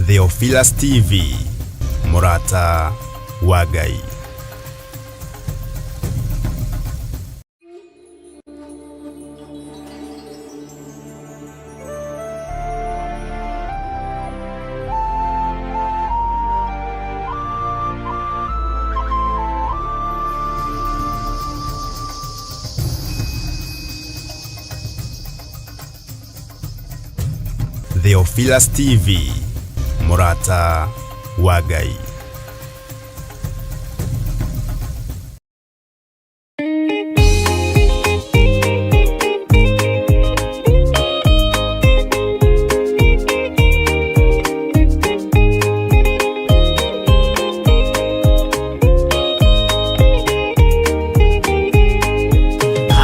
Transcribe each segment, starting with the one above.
Theophilus TV, mũrata wa Ngai. Theophilus TV, mũrata wa Ngai.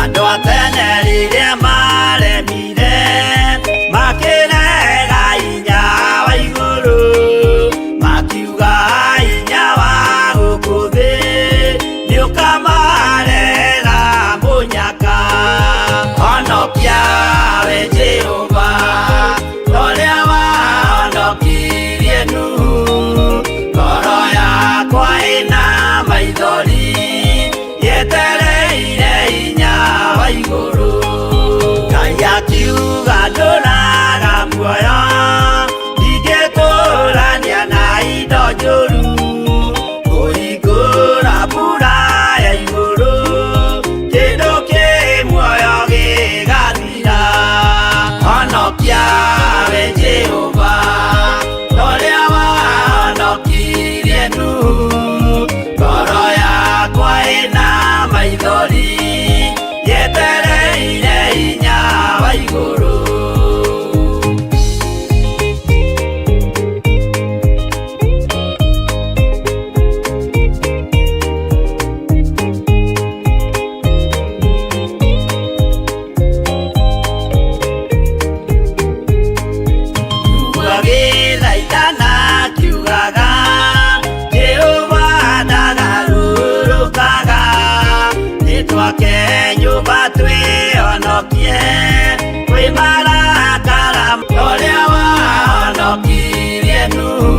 Andũ a tene rĩrĩa maremire makĩrega hinya wa igũrũ, makiuga hinya wa gũkũ thĩ nĩũkamarehera mũnyaka. Honokia we Jehova, ũrĩa wahonokirie Nuhu, ngoro yakwa ĩna maithori yetereire hinya wa igũrũ. Ngai akiuga ndũraga muoyo, ndingĩtũrania na indo njũru, kũhingũra mbura ya igũrũ, kĩndũ kĩ muoyo gĩgathira. Honokia we Jehova, ũrĩa wahonokirie Nuhu, ngoro yakwa ĩna maithori yetereire hinya wa igũrũ. Agĩthaithana akiugaga, Jehova ndagarũrũkaga, nĩtwake nyũmba twĩhonokie kwĩ marakara, ũrĩa wahonokirie Nuhu,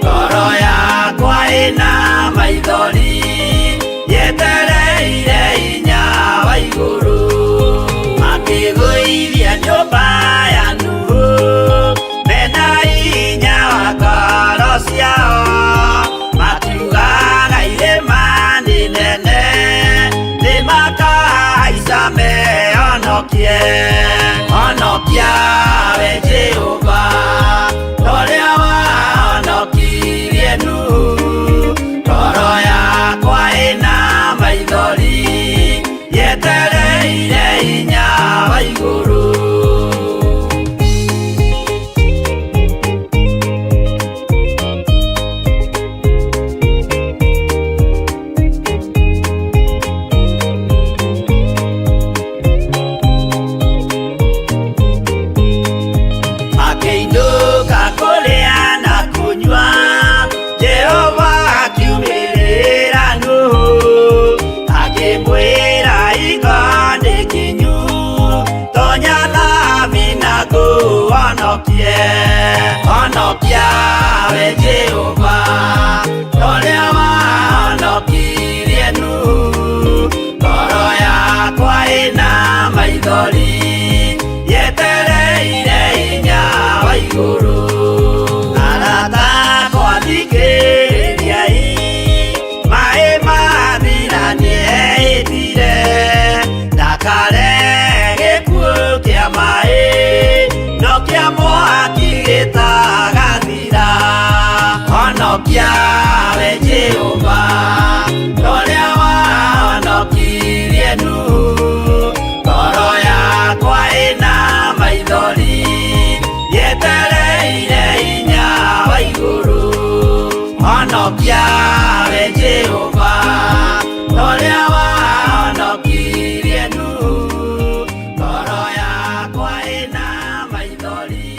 ngoro yakwa ĩna maithori yetereire hinya wa igũrũ. Makĩgũithia nyũmba ya Nuhu mena hinya wa ngoro ciao, makiugaga irĩma nĩ nene nĩmakahaica mehonokie. Honokia we Jehova, ũrĩa wahonokirie Nuhu, ngoro yakwa ĩna maithori yetereire hinya wa igũrũ. Makĩinũka kũrĩa na kũnyua, Jehova akiumĩrĩra Nuhu, akĩmwĩra hingo nĩ kinyu, tonya thabina ngũhonokie. Honokia we Jehova, ũrĩa wahonokirie Nuhu, ngoro yakwa ĩna maithori yetereire hinya wa igũrũ. Arata akwa thikĩrĩriai, maĩ mathira nĩehĩtire, ndakare gĩkuũ kĩa maĩ, no kĩa mwaki gĩtagathira. Honokia we Jehova, ũrĩa wahonokirie Nuhu, ngoro yakwa ĩna maithori yetereire hinya wa igũrũ. Honokia we Jehova, ũrĩa wahonokirie Nuhu, ngoro yakwa ĩna maithori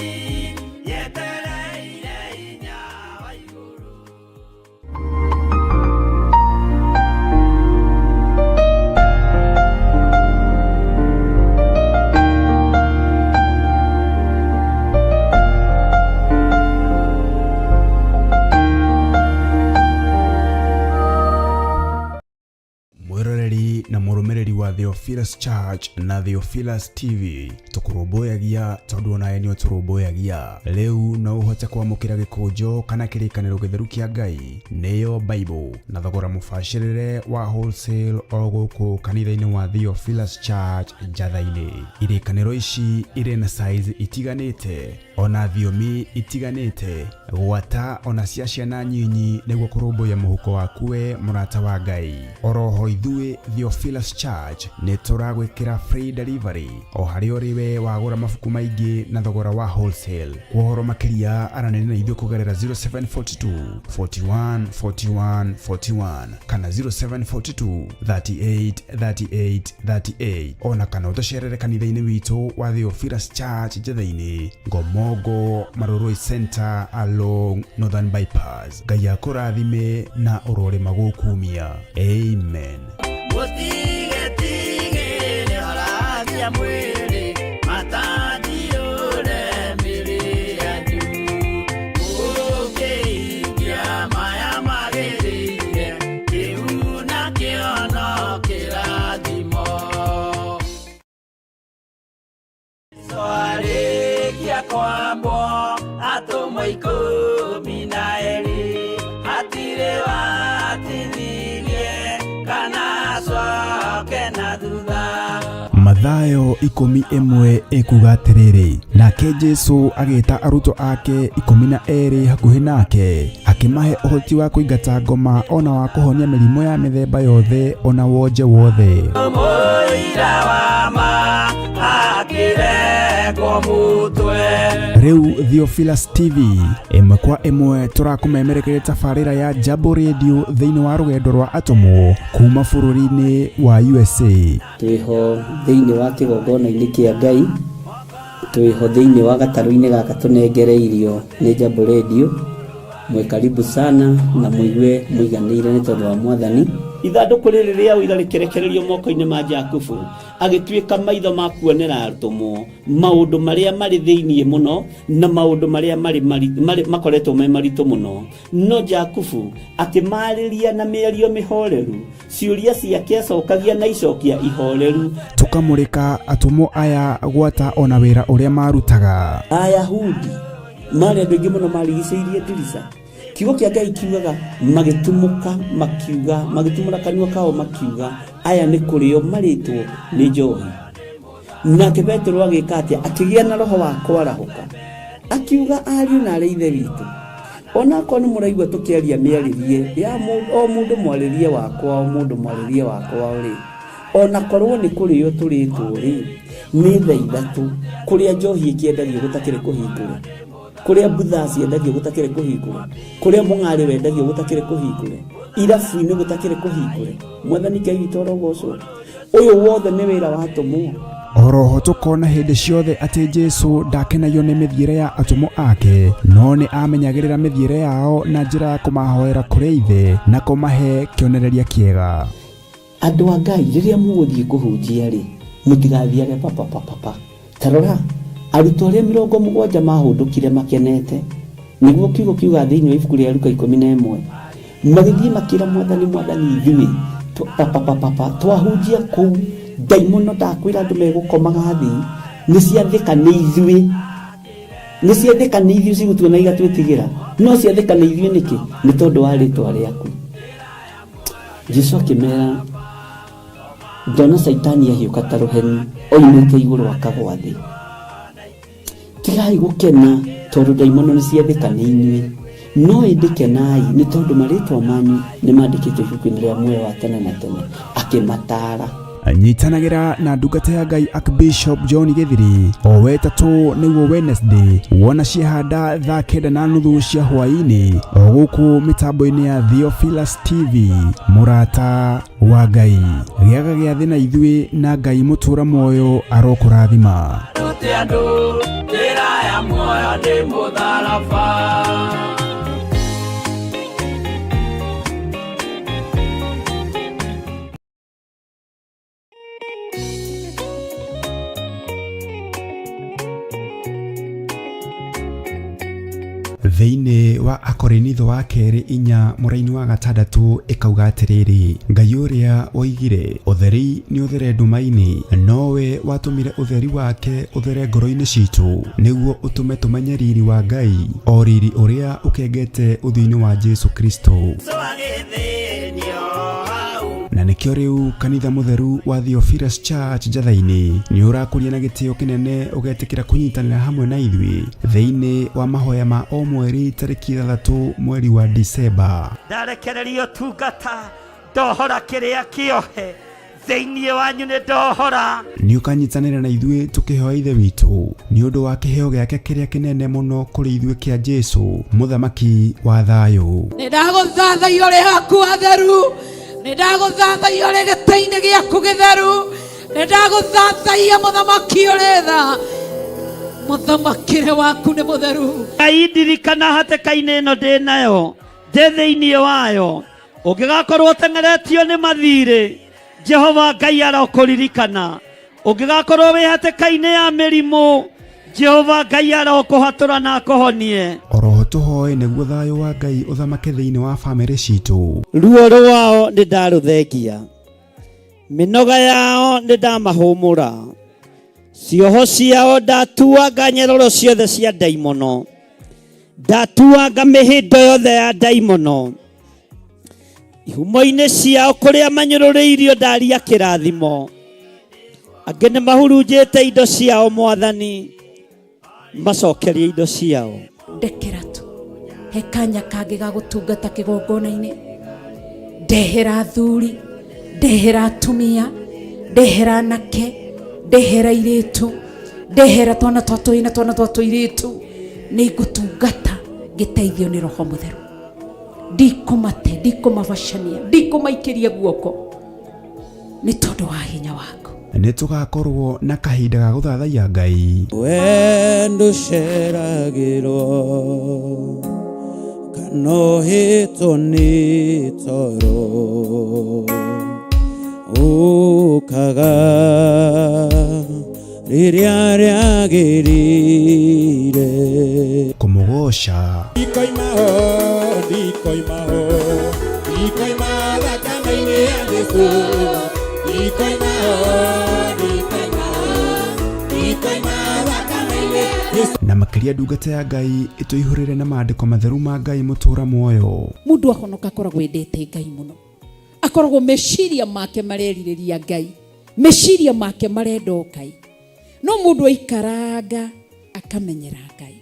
yetereire hinya wa igũrũ. Theophilus Church na Theophilus TV. Tũkũrũmbũyagia tondũ onawe nĩ ũtũrũmbũyagia. Rĩu no ũhote kwamũkĩra gĩkũnjo kana kĩrĩkanĩro gĩtheru kĩa Ngai nĩyo Bible na thogora mũbacĩrĩre wa wholesale o gũkũ kanitha-inĩ wa Theophilus Church Njatha-inĩ. Irĩkanĩro ici irĩ na size itiganĩte ona thiomi itiganĩte gwata ona cia ciana nyinyi nĩguo kũrũmbũiya mũhuko waku we mũrata wa Ngai. Oroho ithuĩ Theophilus Church nĩ tũragwĩkĩra free delivery o harĩa ũrĩ we wagũra mabuku maingĩ na thogora wa wholesale. Kwa ũhoro makĩria aranĩria na ithuĩ kũgerera 0742 41 41 41 kana 0742 38 38 38 ona kana ũtũcerere kanitha-inĩ witũ wa Theophilus Church Njetha-inĩ, Ngomongo Marurui Center along Northern Bypass. Ngai akũrathime na ũrorĩma gũkumia. Amen. Mũtigetigĩre harathia mwĩrĩ matanjiũre mĩrĩ yanyu mũkĩhingia maya magĩrĩire kĩu nakĩo no kĩrathimo. Arĩkia kwambwo atũmwo 12 hatirĩ watithirie kana acoke na thutha. Mathayo 11 ĩkuga atĩrĩrĩ, nake Jesu agĩta arutwo ake 12 hakuhĩ nake, akĩmahe ũhoti wa kũingata ngoma ona wa kũhonia mĩrimũ ya mĩthemba yothe ona wonje wothe. Mũira wa ma akĩrengwo mũtwe. Rĩu Theophilus TV ĩmwe kwa ĩmwe tũrakũmemerekeria tabarĩra ya Jambo Radio thĩinĩ wa rũgendo rwa atũmwo kuma bũrũri-inĩ wa USA. Twĩho thĩinĩ wa kĩgongona-inĩ kĩa Ngai, twĩho thĩinĩ wa gatarũ-inĩ gaka tũnengereirio nĩ Jambo Radio. Mwĩ karibu sana na mũigue mũiganĩire nĩ tondũ wa Mwathani. Ithandũkũ rĩrĩ rĩa ũira rĩkĩrekererio moko-inĩ ma Jakubu, agĩtuĩka maitho ma kuonera atũmwo maũndũ marĩa marĩ thĩinĩ mũno na maũndũ marĩa marĩ makoretwo me maritũ mũno. No Jakubu akĩmarĩria na mĩario mĩhoreru, ciũria ciake acokagia na icokia ihoreru. Tũkamũrĩka atũmwo aya gwata ona wĩra ũrĩa marutaga. Ayahudi marĩ andũ aingĩ mũno marigicĩirie ndirica. Kiugo kĩa Ngai kiugaga magĩtumũka makiuga, magĩtumũra kanua kao makiuga, aya nĩ kũrĩo marĩtwo nĩ njohi. Nake Petero agĩka atĩa? Akĩgĩa na roho wa kwarahũka, akiuga, ariũ na arĩ ithe witũ, onakorwo nĩ mũraigua tũkĩaria mĩarĩrie ya o mũndũ mwarĩrie wakwa, o mũndũ mwarĩrie wakwa rĩ, onakorwo nĩ kũrĩo tũrĩtwo rĩ, nĩ thaa 3 kũrĩa njohi ĩkĩendagio gũtakĩrĩ kũhingũre, kũrĩa mbutha ciendagio gũtakĩrĩ kũhingũre, kũrĩa mũng'arĩ wendagio gũtakĩrĩ kũhingũre, irabu-inĩ gũtakĩrĩ kũhingũre. Mwathani Ngai witũ arogocwo. Ũyũ wothe nĩ wĩra wa atũmwo. Oroho tũkona hĩndĩ ciothe atĩ Jesu ndakenagio nĩ mĩthiĩre ya atũmwo ake, no nĩ amenyagĩrĩra mĩthiĩre yao na njĩra ya kũmahoera kũrĩ Ithe na kũmahe kĩonereria kĩega. Andũ a Ngai, rĩrĩa mũgũthiĩ kũhunjia rĩ, mũtigathiage papapapapa. Ta rora, arutwo arĩa 70 mahũndũkire makenete, nĩguo kiugo kiuga thĩinĩ wa ibuku rĩa Luka 11, magĩthiĩ makĩra Mwathani, Mwathani, ithuĩ papapapapa twahunjia kũu, ndaimono ndakwĩra andũ megũkomaga thĩ, nĩ ciathĩka nĩ ithuĩ, nĩ ciathĩka nĩ ithuĩ cigũtuona igatwĩtigĩra, no ciathĩka nĩ ithuĩ nĩkĩ? Nĩ tondũ wa rĩtwa rĩaku. Jesu akĩmera, ndona Caitani ahiũka ta rũheni oimĩte igũrũ akagwa thĩ. Tigai gũkena tondũ ndaimono nĩ ciathĩka nĩ inyuĩ, no ĩndĩ kenai nĩ tondũ marĩtwa manyu nĩ mandĩkĩtwo ibuku-inĩ rĩa muoyo wa tene na tene. Akĩmataara. Nyitanagĩra na ndungata ya Ngai Archbishop John Gĩthiri o wetatũ nĩguo Wednesday wona ciehanda thaa 9:30 cia hwaĩ-inĩ o gũkũ mĩtambo-inĩ ya Theophilus TV. Mũrata wa Ngai, gĩaga gĩathĩ na ithuĩ na Ngai mũtũra muoyo arokũrathima. Rute andũ njĩra ya muoyo nĩ mũtharaba. Thĩinĩ wa Akorinitho wa kerĩ 4 mũraini wa 6 ĩkauga atĩrĩrĩ, Ngai ũrĩa woigire ũtheri nĩ ũthere nduma-inĩ, nowe watũmire ũtheri wake ũthere ngoro-inĩ citũ, nĩguo ũtũme tũmenye riri wa Ngai, o riri ũrĩa ũkengete ũthiũ-inĩ wa Jesu Kristo. Na nĩkĩo rĩu kanitha mũtheru wa Theophilus Church Njatha-inĩ nĩ ũrakũria na gĩtĩo kĩnene ũgetĩkĩra kũnyitanĩra hamwe na ithuĩ thĩinĩ wa mahoya ma o mweri tarĩki 6 mweri wa Disemba. Ndarekereria ũtungata, ndohora kĩrĩa kĩohe thĩinĩ wanyu, nĩ ndohora. Nĩ ũkanyitanĩra na ithuĩ tũkĩhoya Ithe witũ nĩ ũndũ wa kĩheo gĩake kĩrĩa kĩnene mũno kũrĩ ithuĩ kĩa Jesu, mũthamaki wa thayũ. Nĩ ndagũthathaiya ũrĩ haku hatheru, nĩ ndagũthathaiya ũrĩ gĩtĩ-inĩ gĩaku gĩtheru, nĩ ndagũthathaiya mũthamaki ũrĩ tha, mũthamakĩre waku nĩ mũtheru. Ngai ndirikana hatĩka-inĩ ĩno ndĩ nayo, ndĩ thĩinĩ wayo, ũngĩgakorwo ũteng'eretio nĩ mathirĩ, Jehova Ngai arokũririkana. Ũngĩgakorwo wĩ hatĩka-inĩ ya mĩrimũ, Jehova Ngai arokũhatũra na akũhonie. Oroho tũhoe nĩguo thayũ wa Ngai ũthamake thĩinĩ wa bamĩrĩ citũ. Ruo rwao nĩ ndarũthengia, mĩnoga yao nĩ ndamahũmũra, cioho ciao ndatuanga nyeroro ciothe cia ndaimono, ndatuanga mĩhĩndo yothe ya ndaimono, ihumo-inĩ ciao kũrĩa manyũrũrĩirio ndaria kĩrathimo, angĩ nĩ mahurunjĩte indo ciao mwathani, macokerie indo ciao. Ndekera tu he kanya kangĩ ga gũtungata kĩgongona-inĩ, ndehera athuri, ndehera atumia, ndehera anake, ndehera airĩtu, ndehera twana twa tũhĩĩ na twana twa tũirĩtu, nĩ ngũtungata ngĩteithio nĩ Roho Mũtheru. Ndikũmate, ndikũmabacania, ndikũmaikĩria guoko nĩ tondũ wa hinya waku. Nĩ tũgakorwo na kahinda ga gũthathaiya Ngai. Wendo ũceragĩrwo kana ũhĩtwo nĩ toro, ũkaga rĩrĩa rĩagĩrĩire. Kũmũgoca. Ndikoima ho, ndikoima ho, ndikoima thakame-inĩ ya Jesũ. Ndikoima ho, ndikoima ho, ndikoima thakame-inĩ ya Jesũ. Na makĩria ndungata ya Ngai ĩtũihũrĩre na maandĩko matheru ma Ngai mũtũra muoyo. Mũndũ ahonoka akoragwo endete Ngai mũno, akoragwo meciria make marerirĩria Ngai, meciria make marenda o Ngai, no mũndũ aikaranga akamenyera Ngai.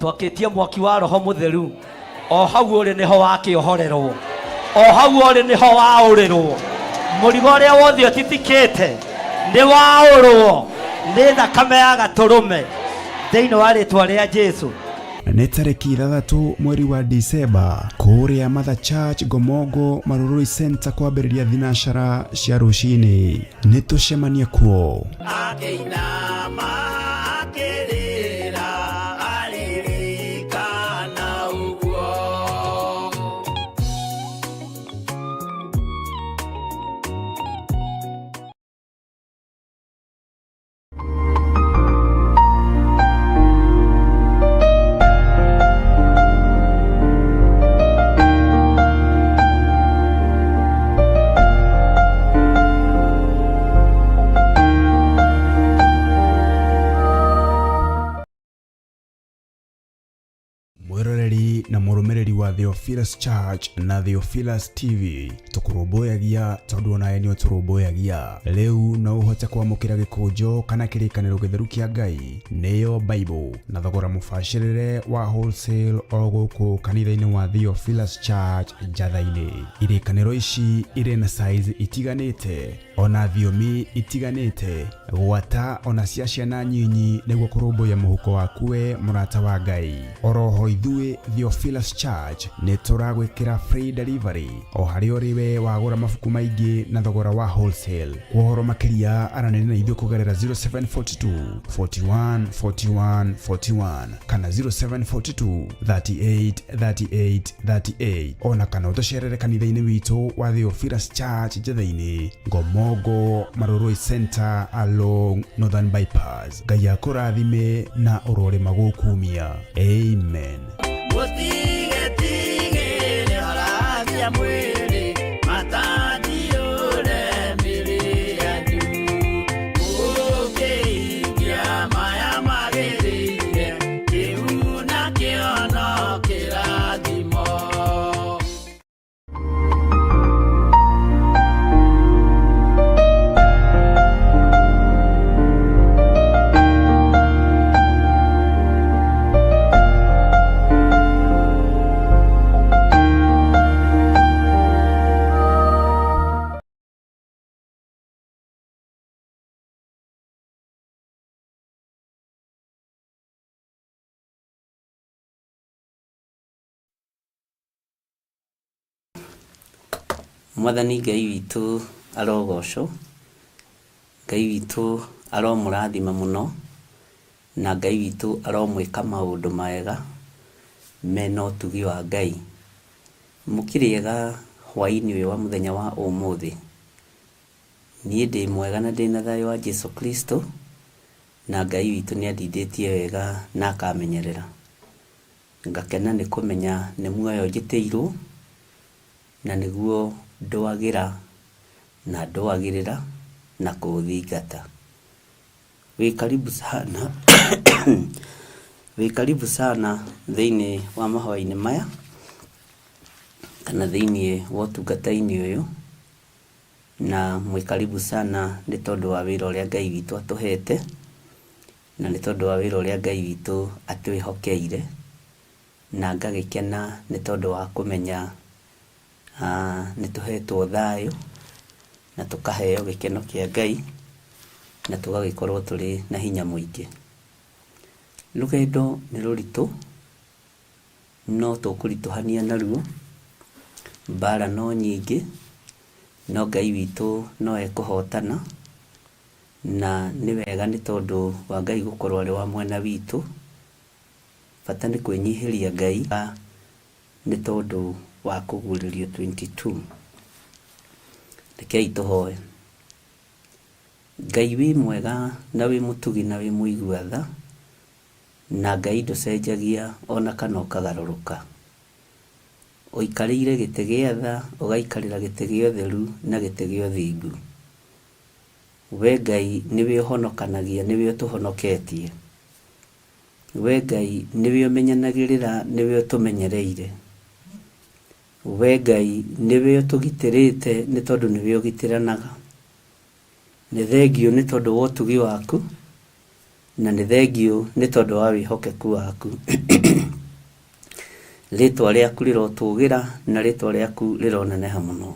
Twakĩtie mwaki wa Roho Mũtheru, o hau ũrĩ nĩho wakĩohorerwo, o hau ũrĩ nĩho waũrĩrwo, mũrigo ũrĩa wothe ũtitikĩte nĩ waũrwo nĩ thakame ya gatũrũme thĩinĩ wa rĩtwa rĩa Jesu. Nĩ tarĩki 6 mweri wa Disemba kũrĩa Mother Church Ngomongo Marurui Center kwambĩrĩria thinacara cia rũcinĩ. Nĩ tũcemanie kuo. Akĩinama akĩrĩra aririkana ũguo. Mwĩroreri na mũrũmĩrĩri wa Theophilus Church na Theophilus TV, tũkũrũmbũyagia tondũ onawe nĩ ũtũrũmbũyagia. Rĩu no ũhote kwamũkĩra gĩkũnjo kana kĩrĩkanĩro gĩtheru kĩa Ngai, nĩyo Bible, na thogora mũbacĩrĩre wa wholesale o gũkũ kanitha-inĩ wa Theophilus Church Njatha-inĩ. Irĩkanĩro ici irĩ na size itiganĩte ona thiomi itiganĩte, gwata ona cia ciana nyinyi nĩguo kũrũmbũiya mũhuko waku we mũrata wa Ngai. Oroho ithuĩ Theophilus Church nĩ tũragwĩkĩra free delivery o harĩa ũrĩ we wagũra mabuku maingĩ na thogora wa wholesale. Kwa ũhoro makĩria aranĩria na ithuĩ kũgerera 0742 41 41 41 kana 0742 38 38 38, ona kana ũtũcerere kanitha-inĩ witũ wa Theophilus Church Njatha-inĩ, Ngomongo Marurui Center along Northern Bypass. Ngai akũrathime na ũrorĩma gũkumia. Amen. Mwĩrĩ matanjiũre mĩrĩ yanyu mũkĩhingia maya magĩrĩire kĩu nakĩo no kĩrathimo. Mwathani Ngai witũ arogocwo, Ngai witũ aromũrathima mũno, na Ngai witũ aromwĩka maũndũ mega mena ũtugi wa Ngai. Mũkĩrĩega hwaĩ-inĩ ũyũ wa mũthenya wa ũmũthĩ? Niĩ ndĩ mwega na ndĩna thayũ wa Jesu Kristo, na Ngai witũ nĩ andindĩtie wega na akamenyerera. Ngakena nĩ kũmenya nĩ muoyo njĩtĩirwo, na nĩguo ndũagĩra na ndũagĩrĩra na kũũthingata. Wĩ karibu sana wĩ karibu sana thĩinĩ wa mahoya-inĩ maya kana thĩinĩ wa ũtungata-inĩ ũyũ, na mwĩ karibu sana nĩ tondũ wa wĩra ũrĩa Ngai witũ atũhete, na nĩ tondũ wa wĩra ũrĩa Ngai witũ atwĩhokeire, na ngagĩkena nĩ tondũ wa kũmenya nĩ tũhetwo thayũ na tũkaheo gĩkeno kĩa Ngai na tũgagĩkorwo tũrĩ na hinya mũingĩ. Rũgendo nĩ rũritũ no tũkũritũhania naruo, mbara no nyingĩ no Ngai witũ no ekũhotana, na nĩ wega nĩ tondũ wa Ngai gũkorwo arĩ wa mwena witũ. Bata nĩ kwĩnyihĩria Ngai nĩ tondũ wa kũguũrĩrio 22. Rekei tũhoe. Ngai wĩ mwega na wĩ mũtugi na wĩ mũigua tha, na Ngai ndũcenjagia ona kana ũkagarũrũka. Ũikarĩire gĩtĩ gĩa tha, ũgaikarĩra gĩtĩ gĩa ũtheru na gĩtĩ gĩa ũthingu. We Ngai nĩwe ũhonokanagia, nĩwe ũtũhonoketie. We Ngai nĩwe ũmenyanagĩrĩra, nĩwe ũtũmenyereire. We Ngai nĩwe ũtũgitĩrĩte nĩ tondũ nĩwe ũgitĩranaga. Nĩ thengiũ nĩ tondũ wa ũtugi waku, na nĩ thengiũ nĩ tondũ wa wĩhokeku waku. Rĩtwa rĩaku rĩrotũgĩra na rĩtwa rĩaku rĩroneneha mũno.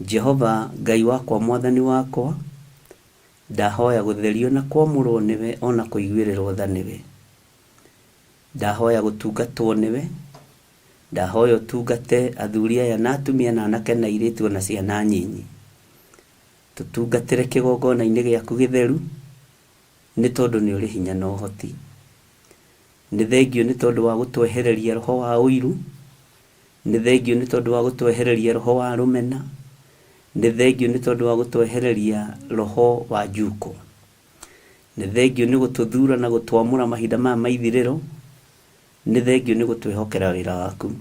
Jehova Ngai wakwa Mwathani wakwa, ndahoya gũtherio na kwamũrwo nĩwe ona kũiguĩrĩrwo tha nĩwe. Ndahoya gũtungatwo nĩwe, ndahoya ũtungate athuri aya na atumia na anake na airĩtu ona ciana nyinyi. Tũtungatĩre kĩgongona-inĩ gĩaku gĩtheru nĩ tondũ nĩ ũrĩ hinya na ũhoti. Nĩ thengiũ nĩ tondũ wa gũtwehereria roho wa ũiru, nĩ thengiũ nĩ tondũ wa gũtwehereria roho wa rũmena, nĩ thengiũ nĩ tondũ wa gũtwehereria roho wa njuko. Nĩ thengiũ nĩ gũtũthura na gũtwamũra mahinda maya ma ithirĩro, nĩ thengiũ nĩ gũtwĩhokera wĩra waku.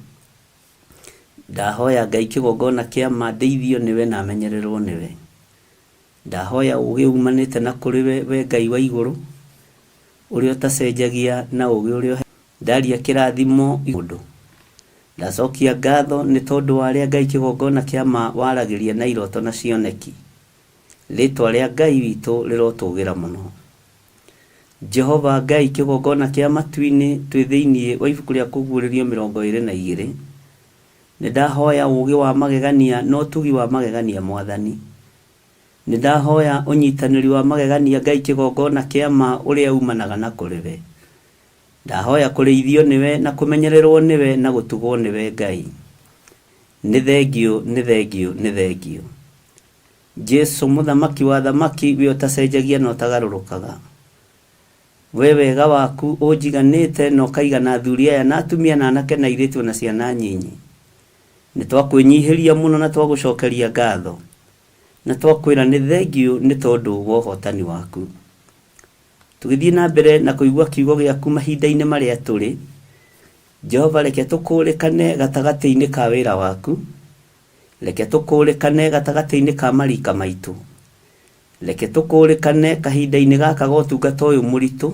Ndahoya Ngai kĩgongona kĩa ma ndeithio nĩwe na menyererwo nĩwe. Ndahoya ũũgĩ umanĩte na kũrĩ we, we Ngai wa igũrũ, ũrĩa ũtacenjagia na ũũgĩ ũrĩa ndaria kĩrathimo mũndũ. Ndacokia ngatho nĩ tondũ wa arĩa Ngai kĩgongona kĩa ma waragĩria na iroto na cioneki. Rĩtwa rĩa Ngai witũ rĩrotũgĩra mũno. Jehova Ngai kĩgongona kĩa matu-inĩ twĩ thĩinĩ wa ibuku rĩa kũguũrĩrio 22. Nĩ ndahoya ũũgĩ wa magegania na ũtugi wa magegania Mwathani. Nĩ ndahoya ũnyitanĩri wa magegania Ngai kĩgongona kĩa ma ũrĩa umanaga na kũrĩ we. Ndahoya kũrĩithio nĩwe na kũmenyererwo nĩwe na gũtugwo nĩwe Ngai. Nĩ thengiũ, nĩ thengiũ, nĩ thengiũ. Jesu mũthamaki wa thamaki we ũtacenjagia na ũtagarũrũkaga. We wega waku ũnjiganĩte na ũkaigana athuri aya na atumia na anake na airĩtu na ciana nyinyi. Nĩ twakwĩnyihĩria mũno na twagũcokeria ngatho na twakwĩra nĩ thengiũ nĩ tondũ wa ũhotani waku. Tũgĩthiĩ na mbere na kũigua kiugo gĩaku mahinda-inĩ marĩa tũrĩ, Jehova reke tũkũũrĩkane gatagatĩ-inĩ ka wĩra waku, reke tũkũũrĩkane gatagatĩ-inĩ ka marika maitũ, reke tũkũũrĩkane kahinda-inĩ gaka ga ũtungata ũyũ mũritũ,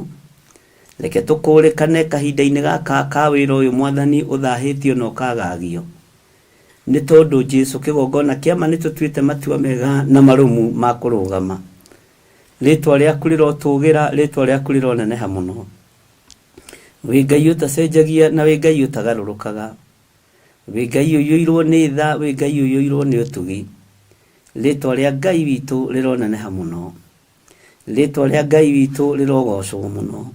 reke tũkũũrĩkane kahinda-inĩ gaka ka wĩra ũyũ Mwathani ũthahĩtio na ũkagagio. Nĩ tondũ Jesu kĩgongona kĩa ma nĩ tũtuĩte matua mega na marũmu ma kũrũgama. Rĩtwa rĩaku rĩrotũgĩra, rĩtwa rĩaku rĩroneneha mũno. Wĩ Ngai ũtacenjagia na wĩ Ngai ũtagarũrũkaga. Wĩ Ngai ũiyũirwo nĩ tha, wĩ Ngai ũiyũirwo nĩ ũtugi. Rĩtwa rĩa Ngai witũ rĩroneneha mũno. Rĩtwa rĩa Ngai witũ rĩrogocwo mũno.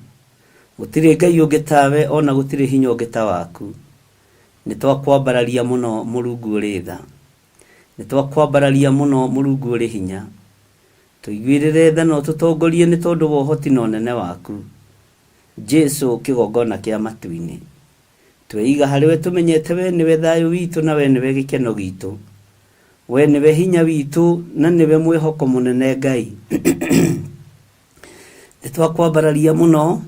Gũtirĩ Ngai ũngĩ tawe ona gũtirĩ hinya ũngĩ ta waku. Nĩ twakwambararia mũno Mũrungu ũrĩ tha. Nĩ twakwambararia mũno Mũrungu ũrĩ hinya. Tũiguĩrĩre tha na ũtũtongorie nĩ tondũ wa ũhoti na ũnene waku. Jesu kĩgongona kĩa matu-inĩ. Tweiga harĩ we tũmenyete we nĩwe thayũ witũ na we nĩwe gĩkeno gitũ. We nĩwe hinya witũ na nĩwe mwĩhoko mũnene Ngai. Nĩ twakwambararia mũno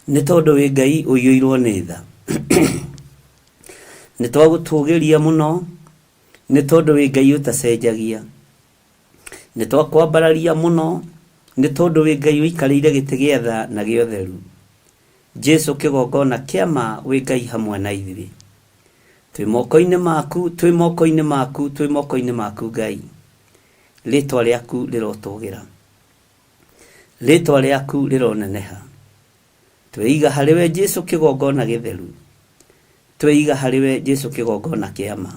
nĩ tondũ wĩ Ngai ũiyũirwo nĩ tha. Nĩ twagũtũgĩria mũno nĩ tondũ wĩ Ngai ũtacenjagia. Nĩ twakwambararia mũno nĩ tondũ wĩ Ngai ũikarĩire gĩtĩ gĩa tha na gĩa ũtheru. Jesu kĩgongona kĩa ma wĩ Ngai hamwe na ithuĩ. Twĩ moko-inĩ maku, twĩ moko-inĩ maku, twĩ moko-inĩ maku Ngai. Rĩtwa rĩaku rĩrotũgĩra. Rĩtwa rĩaku rĩroneneha. Tweiga harĩ we Jesu kĩgongona gĩtheru. Tweiga harĩ we Jesu kĩgongona kĩa ma.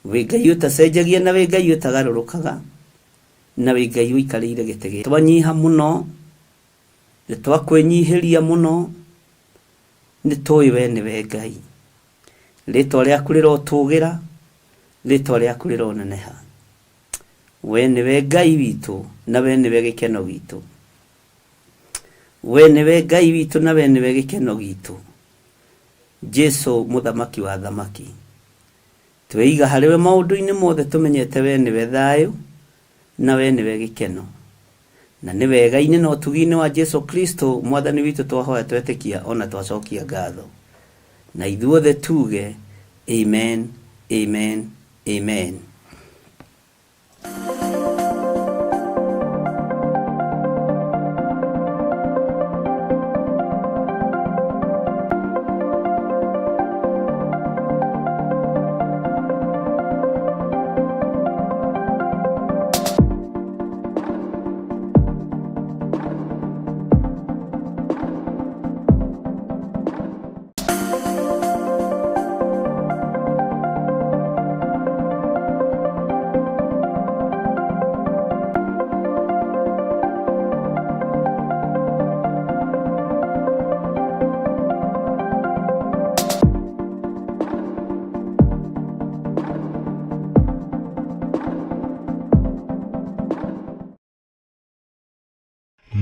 Wĩ Ngai ũtacenjagia na wĩ Ngai ũtagarũrũkaga na wĩ Ngai ũikarĩire gĩtĩ gĩa. Twanyiha mũno, nĩ twakwĩnyihĩria mũno, nĩ tũĩ we nĩwe Ngai. Rĩtwa rĩaku rĩrotũgĩra, rĩtwa rĩaku rĩroneneha. We nĩwe Ngai witũ na we nĩwe gĩkeno gitũ. We nĩwe Ngai witũ na we nĩwe gĩkeno gitũ. Jesu mũthamaki wa thamaki. Tweiga harĩ we maũndũ-inĩ mothe tũmenyete we nĩwe thayũ na we nĩwe gĩkeno. Na nĩ wega-inĩ na ũtugi-inĩ wa Jesu Kristo mwathani witũ twahoya twetĩkia ona twacokia ngatho. Na ithuothe tuge amen, amen, amen.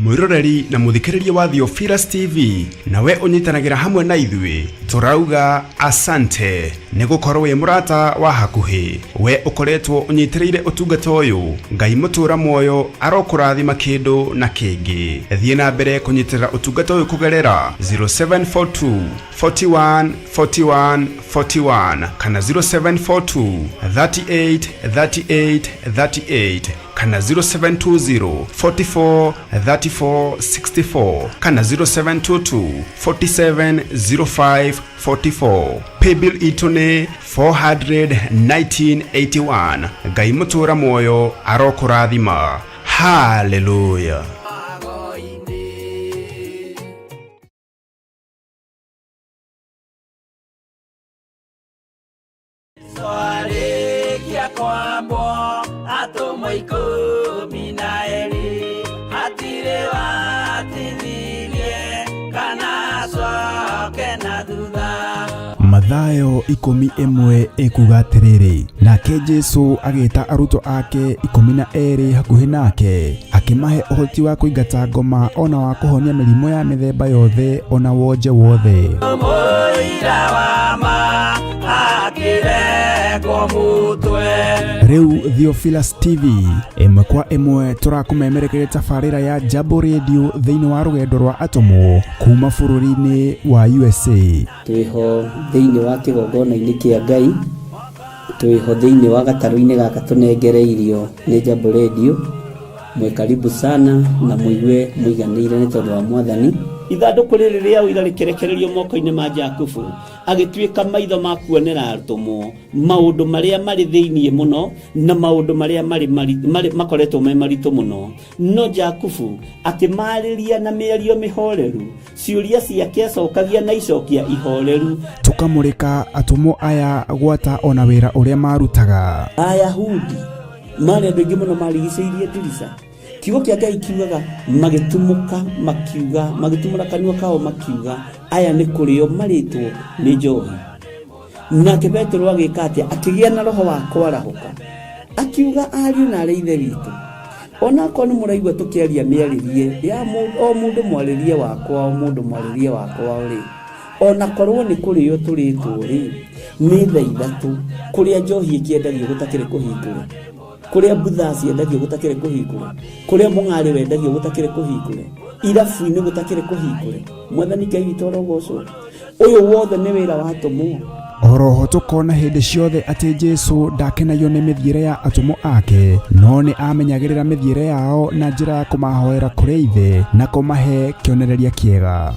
Mwĩroreri na mũthikĩrĩria wa Theophilus TV nawe ũnyitanagĩra hamwe na ithuĩ tũrauga asante nĩ gũkorwo wĩ mũrata wa hakuhĩ. We ũkoretwo ũnyitĩrĩire ũtungata ũyũ, Ngai mũtũra muoyo arokũrathima kĩndũ na kĩngĩ. Thiĩ na mbere kũnyitĩrĩra ũtungata ũyũ kũgerera 0742 41 41 41 kana 0742 38 38 38 kana 0720 44 34 64 kana 0722 47 05 44. Paybill itũ nĩ 41981. Ngai mũtũra muoyo arokũrathima. Hallelujah. Twarĩkia kwambwo atũmwo 12 hatirĩ watithirie kana acoke na thutha. Mathayo 11 ĩkuga atĩrĩrĩ, nake Jesu agĩta arutwo ake 12 hakuhĩ nake, akĩmahe ũhoti wa kũingata ngoma ona wa kũhonia mĩrimũ ya mĩthemba yothe ona wonje wothe. Mũira wa ma akĩ Irengo mũtwe. Rĩu Theophilus TV ĩmwe kwa ĩmwe tũrakũmemerekeria tabarĩra ya Jambo Radio thĩinĩ wa rũgendo rwa atũmwo kuma bũrũri-inĩ wa USA. Twĩho thĩinĩ wa kĩgongona-inĩ kĩa Ngai, twĩho thĩinĩ wa gatarũ-inĩ gaka tũnengereirio nĩ Jambo Radio. Mwĩ karibu sana na mũigue mũiganĩire nĩ tondũ wa Mwathani. Ithandũkũ rĩrĩ rĩa ũira rĩkĩrekererio moko-inĩ ma Jakubu, agĩtuĩka maitho ma kuonera atũmwo maũndũ marĩa marĩ thĩinĩ mũno na maũndũ marĩa marĩ marĩ makoretwo me maritũ mũno. No Jakubu akĩmarĩria na mĩario mĩhoreru, ciũria ciake acokagia na icokia ihoreru. Tũkamũrĩka atũmwo aya gwata ona wĩra ũrĩa marutaga. Ayahudi marĩ andũ aingĩ mũno marigicĩirie ndirica. Kiugo kĩa Ngai kiugaga magĩtumũka makiuga, magĩtumũra kanua kao makiuga, aya nĩ kũrĩo marĩtwo nĩ njohi. Nake Petero agĩka atĩa? Akĩgĩa na roho wa kwarahũka, akiuga, ariũ na arĩ ithe witũ, onakorwo nĩ mũraigua tũkĩaria mĩarĩrie ya o mũndũ mwarĩrie wakwa, o mũndũ mwarĩrie wakwa rĩ, onakorwo nĩ kũrĩo tũrĩtwo rĩ, nĩ thaa ithatũ, kũrĩa njohi ĩkĩendagio gũtakĩrĩ kũhingũre, kũrĩa mbutha ciendagio gũtakĩrĩ kũhingũre, kũrĩa mũng'arĩ wendagio gũtakĩrĩ kũhingũre, irabu-inĩ gũtakĩrĩ kũhingũre. Mwathani Ngai witũ arogocwo. Ũyũ wothe nĩ wĩra wa atũmwo. Oroho tũkona hĩndĩ ciothe atĩ Jesu ndakenagio nĩ mĩthiĩre ya atũmwo ake, no nĩ amenyagĩrĩra mĩthiĩre yao na njĩra ya kũmahoera kũrĩ Ithe na kũmahe kĩonereria kĩega.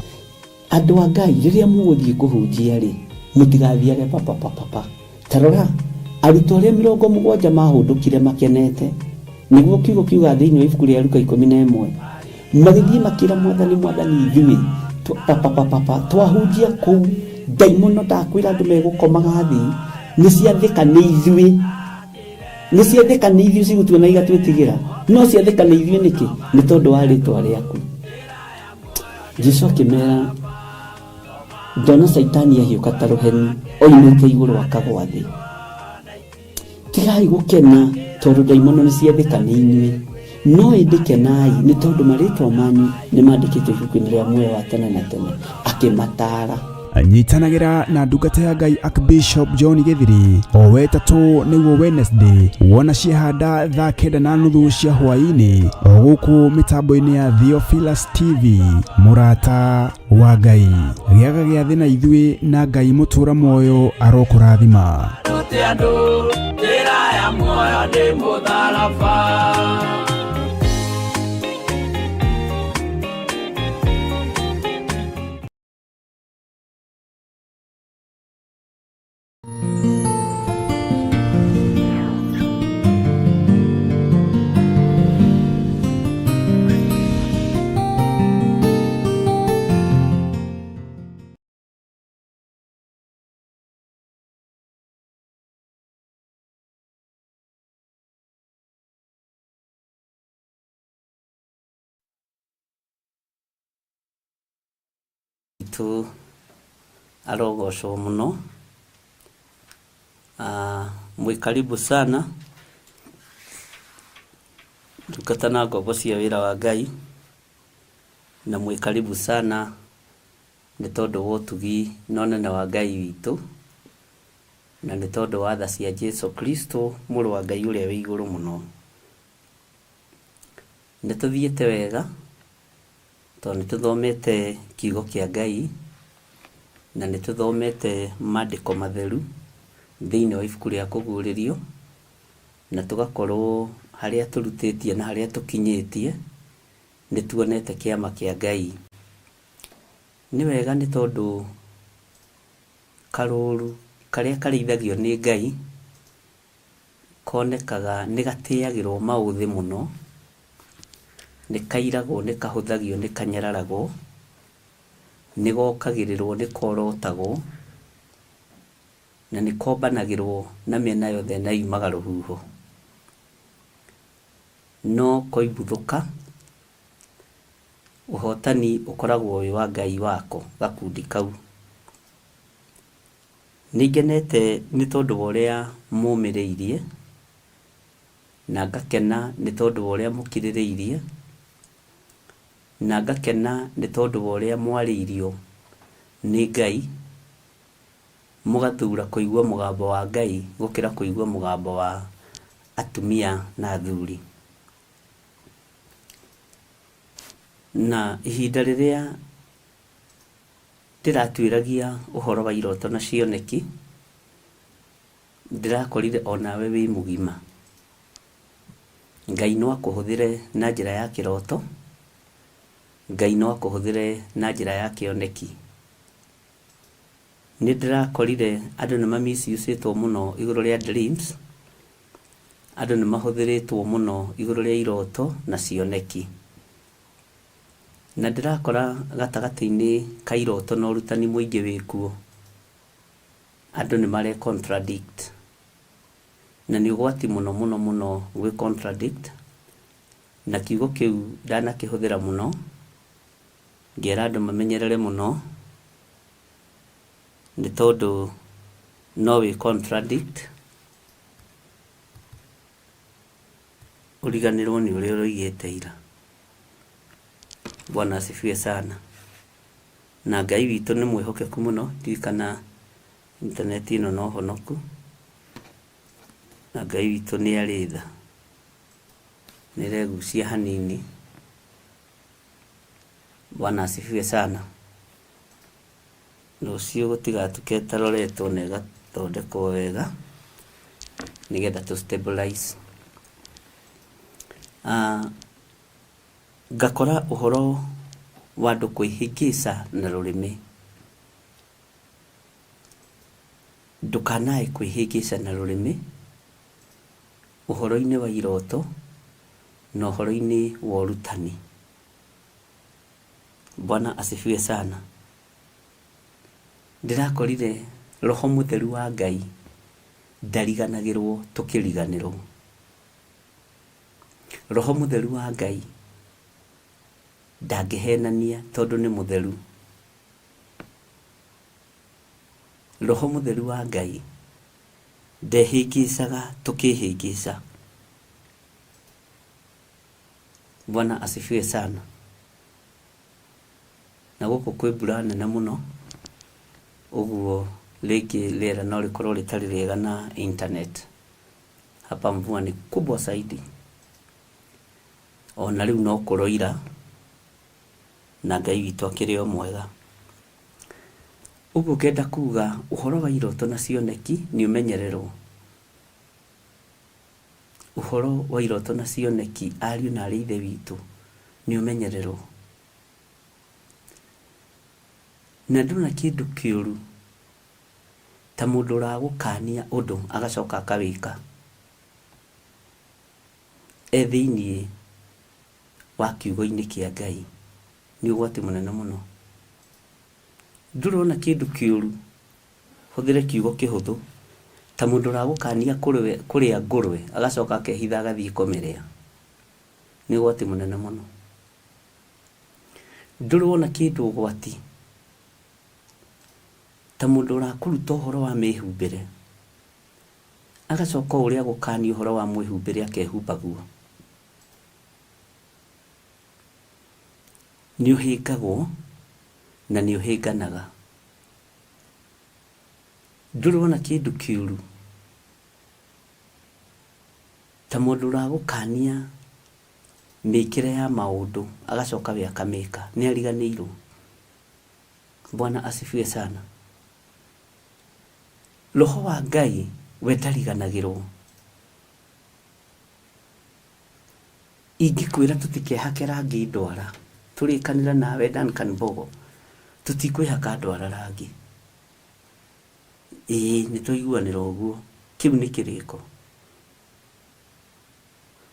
Andũ a Ngai, rĩrĩa mũgũthiĩ kũhunjia rĩ, mũtigathiage papapapapa. Ta rora, arutwo arĩa 70 maahũndũkire makenete, nĩguo kiugo kiugaga thĩinĩ wa ibuku rĩa Luka 11, magĩthiĩ makĩra Mwathani, Mwathani, ithuĩ papapapapa twahunjia kũu, ndaimono ndakwĩra andũ megũkomaga thĩ, nĩ ciathĩka nĩ ithuĩ, nĩ ciathĩka nĩ ithuĩ cigũtuona igatwĩtigĩra, no ciathĩka nĩ ithuĩ nĩkĩ? Nĩ tondũ wa rĩtwa rĩaku. Jesu akĩmera, ndona Caitani ahiũka ta rũheni oimĩte igũrũ akagwa thĩ. Tigai gũkena tondũ ndaimono nĩ ciathĩka nĩ inyuĩ, no ĩndĩ kenai nĩ tondũ marĩtwa manyu nĩ mandĩkĩtwo ibuku-inĩ rĩa muoyo wa tene na tene. Akĩmataara. Nyitanagĩra na ndungata ya Ngai Archbishop John Gĩthiri o wetatũ nĩguo Wednesday wona ciehanda thaa 9:30 cia hwaĩ-inĩ o gũkũ mĩtambo-inĩ ya Theophilus TV. Mũrata wa Ngai, gĩaga gĩathĩ na ithuĩ na Ngai mũtũra muoyo arokũrathima. Rute andũ njĩra ya muoyo nĩ mũtharaba. Witũ arogocwo mũno. Mwĩ karibu sana ndungata na ngombo cia wĩra wa Ngai, na mwĩ karibu sana nĩ tondũ wa ũtugi na ũnene wa Ngai witũ, na nĩ tondũ wa tha cia Jesu Kristo mũrũ wa Ngai ũrĩa wĩ igũrũ mũno. Nĩ tũthiĩte wega tondũ nĩ tũthomete kiugo kĩa Ngai na nĩ tũthomete mandĩko matheru thĩinĩ wa ibuku rĩa Kũguũrĩrio, na tũgakorwo harĩa tũrutĩtie na harĩa tũkinyĩtie nĩ tuonete kĩama kĩa Ngai. Nĩ wega nĩ tondũ karũru karĩa karĩithagio nĩ Ngai konekaga nĩ gatĩagĩrwo maũthĩ mũno, nĩ kairagwo, nĩ kahũthagio, nĩ kanyararagwo, nĩ gokagĩrĩrwo, nĩ korotagwo, na nĩ kombanagĩrwo na mĩena yothe na yumaga rũhuho. No koimbuthũka, ũhotani ũkoragwo wĩ wa Ngai wako gakundi kau. Nĩ ngenete nĩ tondũ wa ũrĩa mũmĩrĩirie, na ngakena nĩ tondũ wa ũrĩa mũkirĩrĩirie, na ngakena nĩ tondũ wa ũrĩa mwarĩirio nĩ Ngai, Mũgathura kũigua mũgambo wa Ngai gũkĩra kũigua mũgambo wa atumia na athuri. Na ihinda rĩrĩa ndĩratuĩragia ũhoro wa iroto na cioneki, ndĩrakorire onawe wĩ mũgima. Ngai no akũhũthĩre na njĩra ya kĩroto, Ngai no akũhũthĩre na njĩra ya kĩoneki. Nĩ ndĩrakorire andũ nĩ ma misuse-ĩtwo mũno igũrũ rĩa dreams, andũ nĩ mahũthĩrĩtwo mũno igũrũ rĩa iroto na cioneki. Na ndĩrakora gatagatĩ-inĩ ka iroto na ũrutani mũingĩ wĩkuo, andũ nĩ mare contradict. Na nĩ ũgwati mũno mũno mũno gwĩ contradict, na kiugo kĩu ndanakĩhũthĩra mũno, ngera andũ mamenyerere mũno, nĩ tondũ no wĩ contradict ũriganĩrwo nĩ ũrĩa ũroigĩte ira. Bwana asifiwe sana. Na Ngai witũ nĩ mwĩhokeku mũno, ndiũĩ kana intaneti ĩno no honoku, na Ngai witũ nĩ arĩ tha. Nĩ ĩregucia hanini. Bwana asifiwe sana. Rũciũ gũtigatuke ĩtaroretwo na ĩgathondekwo wega nĩgetha tũ stabilize. Ngakora ũhoro wa andũ kwĩhĩngĩca na rũrĩmĩ. Ndũkanae kwĩhĩngĩca na rũrĩmĩ ũhoro-inĩ wa iroto na ũhoro-inĩ wa ũrutani. Bwana asifiwe sana. Ndĩrakorire roho mũtheru wa Ngai ndariganagĩrwo tũkĩriganĩrwo. Roho mũtheru wa Ngai ndangĩhenania tondũ nĩ mũtheru. Roho mũtheru wa Ngai ndehĩngĩcaga tũkĩhĩngĩca. Bwana asifiwe sana. Na gũkũ kwĩ mbura nene mũno, ũguo rĩngĩ rĩera no rĩkorwo rĩtarĩ rĩega na internet. Hapa mvua ni kubwa zaidi. Ona rĩu no kũroira, na Ngai witũ akĩrĩ o mwega. Ũguo ngenda kuga ũhoro wa iroto na cioneki nĩ ũmenyererwo. Ũhoro wa iroto na cioneki ariũ na arĩ ithe witũ nĩ ũmenyererwo. Na ndona kĩndũ kĩũru ta mũndũ ũragũkania ũndũ agacoka akawĩka e thĩiniĩ wa kiugo-inĩ kĩa Ngai nĩ ũgwati mũnene mũno. Ndũrona kĩndũ kĩũru hũthĩre kiugo kĩhũthũ ta mũndũ ũragũkania kũrĩa ngũrwe agacoka akehitha agathiĩ kũmĩrĩa nĩ ũgwati mũnene mũno. Ndũrĩ wona kĩndũ ũgwati ta mũndũ ũrakũruta ũhoro wa mĩhumbĩre agacoka o ũrĩa agũkania ũhoro wa mwĩhumbĩre akehumba guo. Nĩ ũhĩngagwo na nĩ ũhĩnganaga. Ndũrĩ wona kĩndũ kĩũru ta mũndũ ũragũkania mĩkĩre ya maũndũ agacoka we akamĩka, nĩ ariganĩirwo. Bwana asifiwe sana. Roho wa Ngai we ndariganagĩrwo. Ingĩkwĩra tũtikehake rangi ndwara, tũrĩkanĩre nawe Duncan Mbogo, tũtikwĩhaka ndwara rangi. Ĩĩ nĩ twaiguanĩra ũguo, kĩu nĩ kĩrĩko.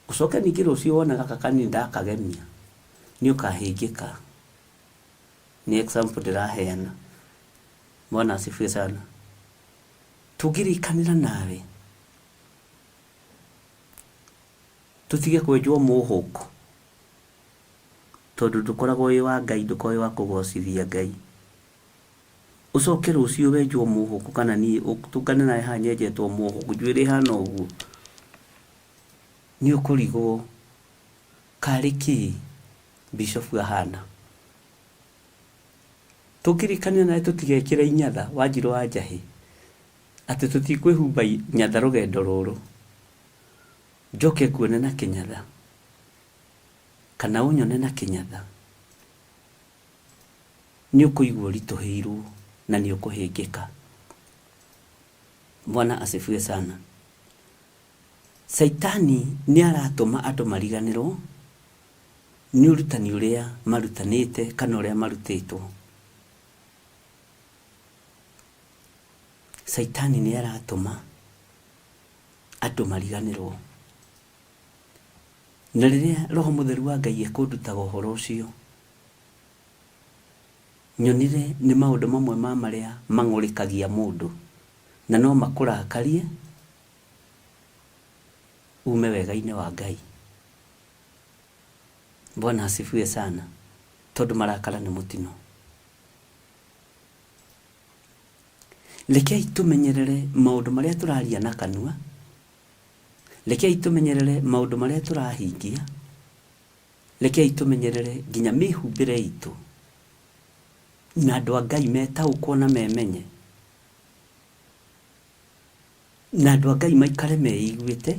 Ũcoke ningĩ rũciũ wone gaka kanini ndakagemia, nĩ ũkahĩngĩka. Nĩ example ndĩraheana. Bwana asifiwe sana. Tũngĩrĩkanĩra nawe, tũtige kwenjwo mũhũko, tondũ ndũkoragwo wĩ wa Ngai, ndũkoragwo wĩ wa kũgocithia Ngai. Ũcoke rũciũ wenjwo mũhũko kana niĩ tũngane nawe haha nyenjetwo mũhũko, njuĩrĩ ĩhana ũguo, nĩ ũkũrigwo karĩ kĩĩ bishop ahana. Tũngĩrĩkanĩra nawe tũtigekĩre inyatha, Wanjirũ wa Njahĩ, Atĩ tũtikwĩhumba nyatha rũgendo rũrũ. Njoke nguone na kĩnyatha kana ũnyone na kĩnyatha, nĩ ũkũigua ũritũhĩirwo na nĩ ũkũhĩngĩka. Bwana asifiwe sana. Caitani nĩ aratũma andũ mariganĩrwo nĩ ũrutani ũrĩa marutanĩte kana ũrĩa marutĩtwo. Caitani nĩ aratũma andũ mariganĩrwo. Na rĩrĩa Roho Mũtheru wa Ngai ekũndutaga ũhoro ũcio, nyonire nĩ maũndũ mamwe ma marĩa mang'ũrĩkagia mũndũ na no makũrakarie ume wega-inĩ wa Ngai. Bwana asifiwe sana, tondũ marakara nĩ mũtino. Rekei tũmenyerere maũndũ marĩa tũraria na kanua, rekei tũmenyerere maũndũ marĩa tũrahingia, rekei tũmenyerere nginya mĩhumbĩre itũ, na andũ a Ngai metaũkwo na memenye, na andũ a Ngai maikare meiguĩte,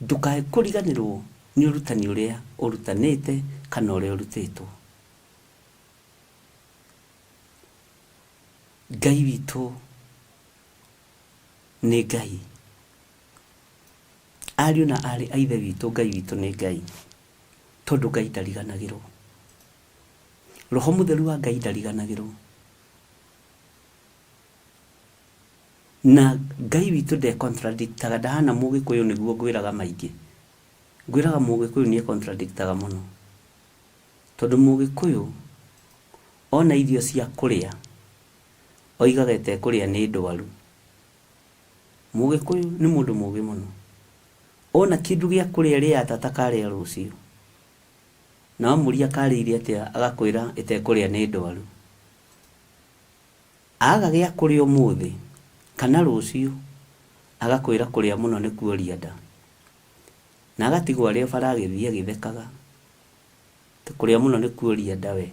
ndũkae kũriganĩrwo nĩ ũrutani ũrĩa ũrutanĩte kana ũrĩa ũrutĩtwo. Ngai witũ nĩ Ngai. Ariũ na aarĩ a Ithe witũ, Ngai witũ nĩ Ngai, tondũ Ngai ndariganagĩrwo. Roho Mũtheru wa Ngai ndariganagĩrwo. Na Ngai witũ nde contradictaga, ndahana Mũgĩkũyũ nĩguo ngwĩraga maingĩ. Ngwĩraga Mũgĩkũyũ nĩ e contradictaga mũno. Tondũ Mũgĩkũyũ ona irio cia kũrĩa, oigaga ĩtekũrĩa nĩ ndwaru. Mũgĩkũyũ nĩ mũndũ mũgĩ mũno. Ona kĩndũ gĩa kũrĩa rĩa tata karĩa rũciũ. Na wamũria karĩire atĩa agakwĩra ĩtekũrĩa nĩ ndwaru. Aga gĩa kũrĩa ũmũthĩ kana rũciũ agakwĩra kũrĩa mũno nĩ kuoria nda. Na agatigwo arĩ o bara agĩthiĩ agĩthekaga. Atĩ kũrĩa mũno nĩ kuoria nda we.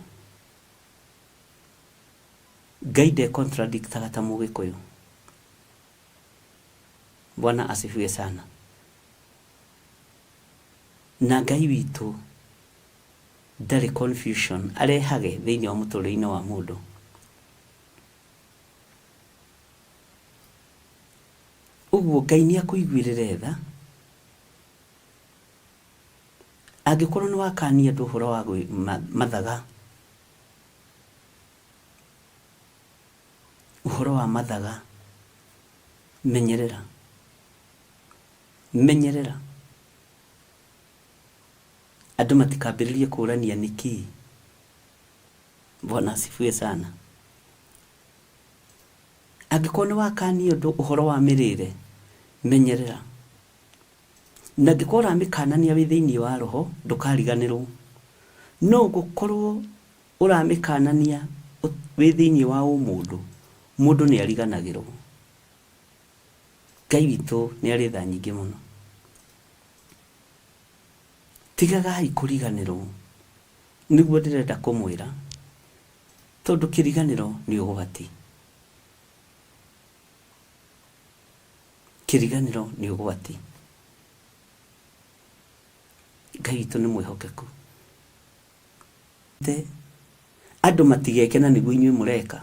Ngai nde contradictaga ta Mũgĩkũyũ. Bwana asifiwe sana. Na Ngai witũ ndarĩ confusion arehage thĩinĩ wa mũtũrĩre-inĩ wa mũndũ. Ũguo Ngai nĩ akũiguĩrĩre tha angĩkorwo nĩ wakania andũ ũhoro wa mathaga, ũhoro wa mathaga, menyerera, menyerera andũ matikambĩrĩrie kũrania nĩkĩ. Bwana asifiwe sana. Angĩkorwo nĩ wakania ũndũ ũhoro wa mĩrĩre, menyerera. Na angĩkorwo ũramĩkanania wĩ thĩinĩ wa roho, ndũkariganĩrwo. No ũngĩkorwo ũramĩkanania wĩ thĩinĩ wa ũmũndũ, mũndũ nĩ ariganagĩrwo. Ngai witũ nĩ arĩ tha nyingĩ mũno. Tigagai kũriganĩrwo, nĩguo ndĩrenda kũmwĩra, tondũ kĩriganĩro nĩ ũgwati. Kĩriganĩro nĩ ũgwati. Ngai witũ nĩ mwĩhokeku. Andũ matigeke na nĩguo inyuĩ mũreka.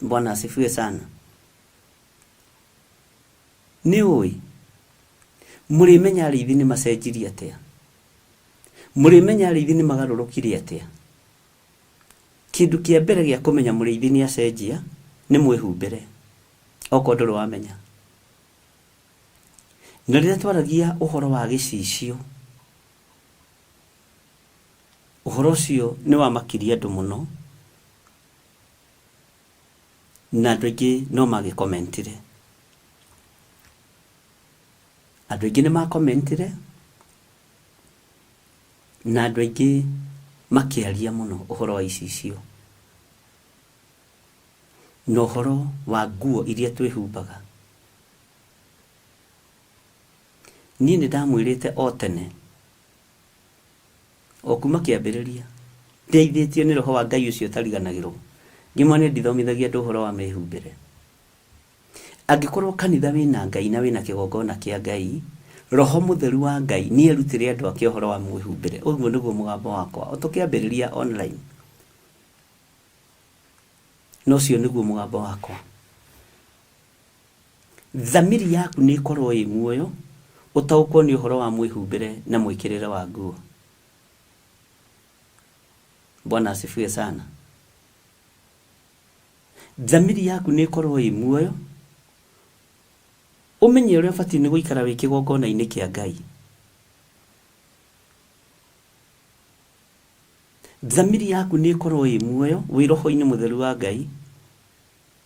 Bwana asifiwe sana. Nĩ ũĩ mũrĩmenya arĩithi nĩ macenjirie atĩa? Mũrĩmenya arĩithi nĩ magarũrũkire atĩa? Kĩndũ kĩa mbere gĩa kũmenya mũrĩithi nĩ acenjia nĩ mwĩhumbĩre, okorwo ndũrĩ wamenya. Na rĩrĩa twaragia ũhoro wa gĩcicio, ũhoro ũcio nĩ wamakirie andũ mũno, na andũ aingĩ no magĩkomentire. Andũ aingĩ nĩ makomentire, na andũ aingĩ makĩaria mũno ũhoro wa icicio na ũhoro wa nguo iria twĩhumbaga. Niĩ nĩ ndamwĩrĩte o tene, o kuma kĩambĩrĩria, ndeithĩtio nĩ Roho wa Ngai ũcio ũtariganagĩrwo, Ngĩmwĩra niĩ ndithomithagia andũ ũhoro wa mĩhumbĩre. Angĩkorwo kanitha wĩna Ngai na wĩna kĩgongona kĩa Ngai, Roho Mũtheru wa Ngai nĩ erutĩre andũ ake ũhoro wa mwĩhumbĩre. Ũguo nĩguo mũgambo wakwa. O tũkĩambĩrĩria online. Na ũcio nĩguo mũgambo wakwa. Thamiri yaku nĩ ĩkorwo ĩ muoyo, ũtaũkwo nĩ ũhoro wa mwĩhumbĩre na mwĩkĩrĩre wa nguo. Bwana asifiwe sana. Thamiri yaku nĩ ĩkorwo ĩ muoyo, ũmenye ũrĩa ũbatiĩ nĩ gũikara wĩ kĩgongona-inĩ kĩa Ngai. Thamiri yaku nĩ ĩkorwo ĩ muoyo wĩ roho-inĩ mũtheru wa Ngai,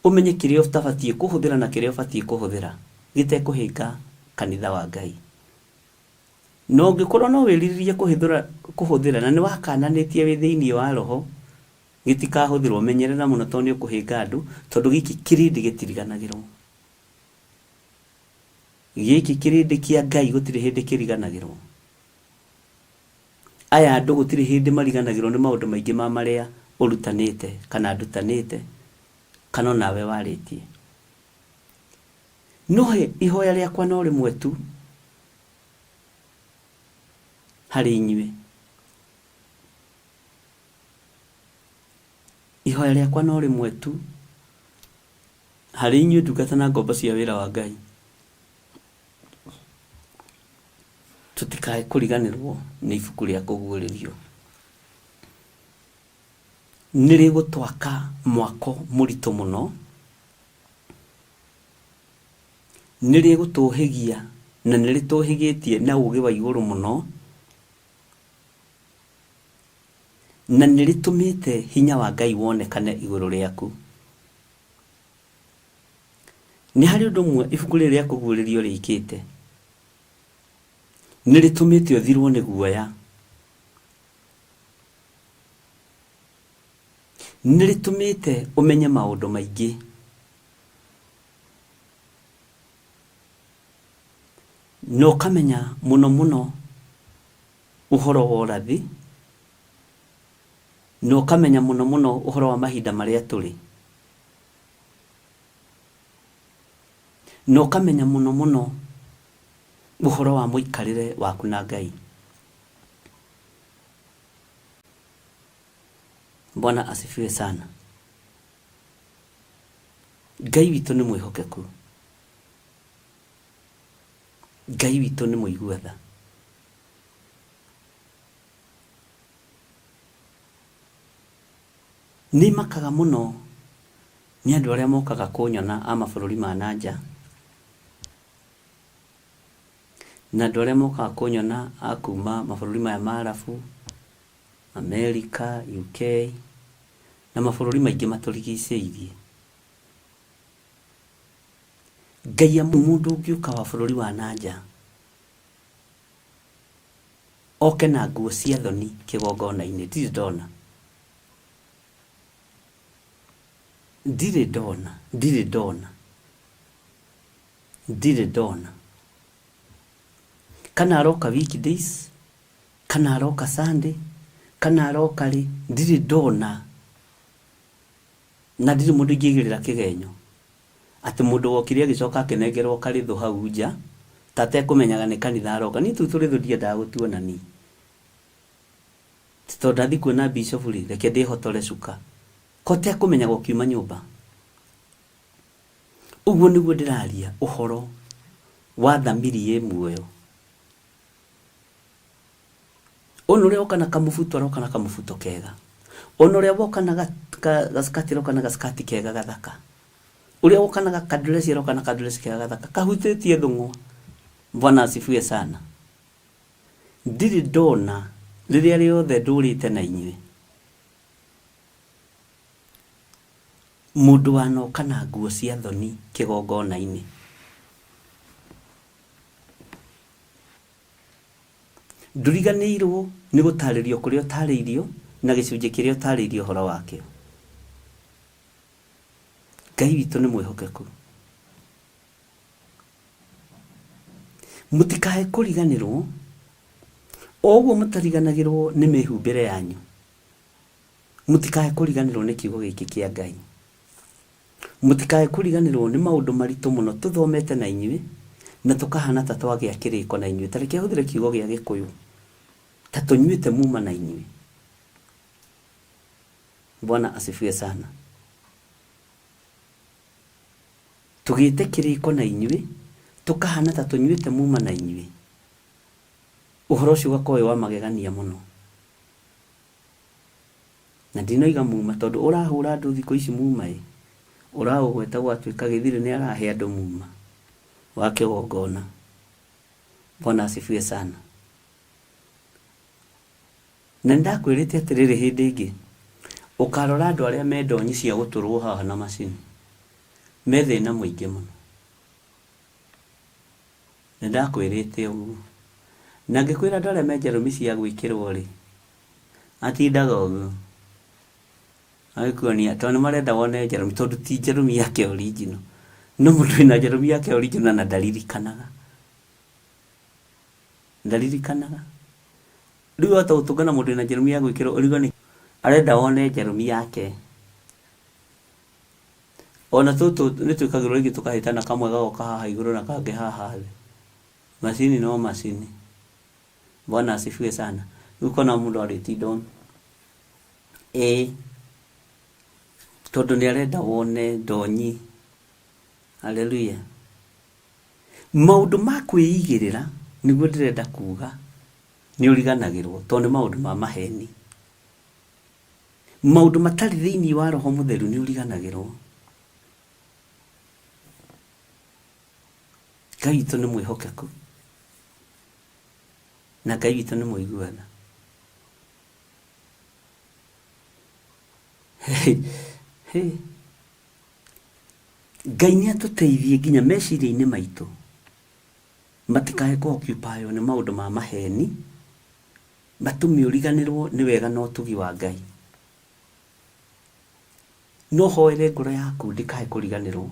ũmenye kĩrĩa ũtabatiĩ kũhũthĩra na kĩrĩa ũbatiĩ kũhũthĩra gĩtekũhĩnga kanitha wa Ngai. Na ũngĩkorwo no wĩrirĩrie kũhũthĩra na nĩ wakananĩtie wĩ thĩinĩ wa roho, Gĩtikahũthĩrwo, menyerera mũno tondũ nĩ ũkũhĩnga andũ, tondũ gĩkĩ kĩrĩndĩ gĩtiriganagĩrwo. Gĩkĩ kĩrĩndĩ kĩa Ngai gũtirĩ hĩndĩ kĩriganagĩrwo. Aya andũ gũtirĩ hĩndĩ mariganagĩrwo nĩ maũndũ maingĩ ma marĩa ũrutanĩte kana ndutanĩte kana onawe warĩtie. No ihoya rĩakwa no rĩmwe tu harĩ inyuĩ. Ihoya rĩakwa no rĩmwe tu harĩ inyuĩ ndungata na ngombo cia wĩra wa Ngai, tũtikae kũriganĩrwo nĩ ibuku rĩa kũguũrĩrio. Nĩ rĩgũtwaka mwako mũritũ mũno, nĩ rĩgũtũhĩgia na nĩ rĩtũhĩgĩtie na ũgĩ wa igũrũ mũno. Na nĩ rĩtũmĩte hinya wa Ngai wonekane igũrũ rĩaku. Nĩ harĩ ũndũ ũmwe ibuku rĩrĩ rĩa kũguũrĩrio rĩkĩte. Nĩ rĩtũmĩte ũthirwo nĩ guoya. Nĩ rĩtũmĩte ũmenye maũndũ maingĩ. Na ũkamenya mũno mũno ũhoro wa ũrathi, na ũkamenya mũno mũno ũhoro wa mahinda marĩa tũrĩ, na ũkamenya mũno mũno ũhoro wa mũikarĩre waku na Ngai. Bwana asifiwe sana. Ngai witũ nĩ mwĩhokeku. Ngai witũ nĩ mũigua tha. Nĩ makaga mũno nĩ andũ arĩa mokaga kũnyona a mabũrũri ma na nja, na andũ arĩa mokaga kũnyona a kuma mabũrũri maya ma Arabu, Amerika, UK, na mabũrũri maingĩ matũrigicĩirie. Ngai amu mũndũ ũngĩũka wa bũrũri wa na nja oke na nguo cia thoni kĩgongona-inĩ, ndirĩ ndona. Ndirĩ ndona, ndirĩ ndona, ndirĩ ndona. Kana aroka weekdays, kana aroka Sunday, kana aroka rĩ, ndirĩ ndona. Na ndirĩ mũndũ ingĩigĩrĩra kĩgenyo. Atĩ mũndũ wokire agĩcoka akĩnengerwo karĩthũ hau nja, ta atekũmenyaga nĩ kanitha aroka. Niĩ tũu tũrĩthũ ndiendaga gũtuona niĩ. Atĩ tondũ ndathiĩ kuona bishop rĩ, reke ndĩhotore cuka. Ko ũtekũmenyaga ũkiuma nyũmba. Ũguo nĩguo ndĩraria ũhoro wa thamiri ĩ muoyo. Ona ũrĩa woka na kamũbuto aroka na kamũbuto kega. Ona ũrĩa woka na gaskati aroka na gaskati kega gathaka. Ũrĩa woka na gakadresi aroka na kadresi kega gathaka kahutĩtie thũng'wa. Bwana asifiwe sana. Ndirĩ ndona rĩrĩa rĩothe ndũrĩte na inyuĩ mũndũ wanoka na nguo cia thoni kĩgongona-inĩ. Ndũriganĩirwo nĩ gũtarĩrio kũrĩa ũtarĩirio na gĩcunjĩ kĩrĩa ũtarĩirio ũhoro wakĩo. Ngai witũ nĩ mwĩhokeku. Mũtikae kũriganĩrwo, o ũguo mũtariganagĩrwo nĩ mĩhumbĩre yanyu. Mũtikae kũriganĩrwo nĩ kiugo gĩkĩ kĩa Ngai. Mũtikae kũriganĩrwo nĩ maũndũ maritũ mũno tũthomete na inyuĩ na tũkahana ta twagĩa kĩrĩko na inyuĩ. Ta reke hũthĩre kiugo gĩa Gĩkũyũ, ta tũnyuĩte muma na inyuĩ. Bwana asifiwe sana. Tũgĩte kĩrĩko na inyuĩ, tũkahana ta tũnyuĩte muma na inyuĩ. Ũhoro ũcio ũgakorwo wĩ wa magegania mũno. Na ndinoiga muma tondũ ũrahũra andũ thikũ ici muma ĩ, ũraũgweta gũgatuĩka gĩthirĩ nĩ arahe andũ muma wa kĩgongona. Bwana asifiwe sana. Na nĩndakwĩrĩte atĩrĩrĩ hĩndĩ ĩngĩ, ũkarora andũ arĩa me ndonyi cia gũtũrwo haha na macini, me thĩna mũingĩ mũno. Nĩndakwĩrĩte ũguo. Na ngĩkwĩra andũ arĩa me njarũmi cia gwĩkĩrwo rĩ, matindaga ũguo magĩkuonia tondũ nĩmarenda wone njarũmi tondũ ti njarũmi yake original. No mũndũ wĩna njarũmi yake original na ndaririkanaga. Ndaririkanaga. Rĩu wahota gũtũngana mũndũ wĩna njarũmi ya gwĩkĩrwo ũrigwo nĩ arenda wone njarũmi yake. Ona tũtũ nĩ twĩkagĩrwo rĩngĩ tũkahĩtana kamwe gagoka haha igũrũ na kangĩ haha thĩ. Macini no macini. Bwana asifiwe sana. Rĩu ũkona mũndũ arĩtinda ũũ. Ĩĩ tondũ nĩ arenda wone ndonyi. Haleluya. Maũndũ ma kwĩigĩrĩra nĩguo ndĩrenda kuga nĩ ũriganagĩrwo tondũ nĩ maũndũ ma maheni. Maũndũ matarĩ thĩinĩ wa Roho Mũtheru nĩ ũriganagĩrwo. Ngai witũ nĩ mwĩhokeku na Ngai witũ nĩ mũigua tha. Ngai nĩ atũteithie nginya meciria-inĩ maitũ matikae kũ occupy nĩ maũndũ ma maheni matũme ũriganĩrwo nĩ wega na ũtugi wa Ngai. No hoere ngoro yaku ndĩkae kũriganĩrwo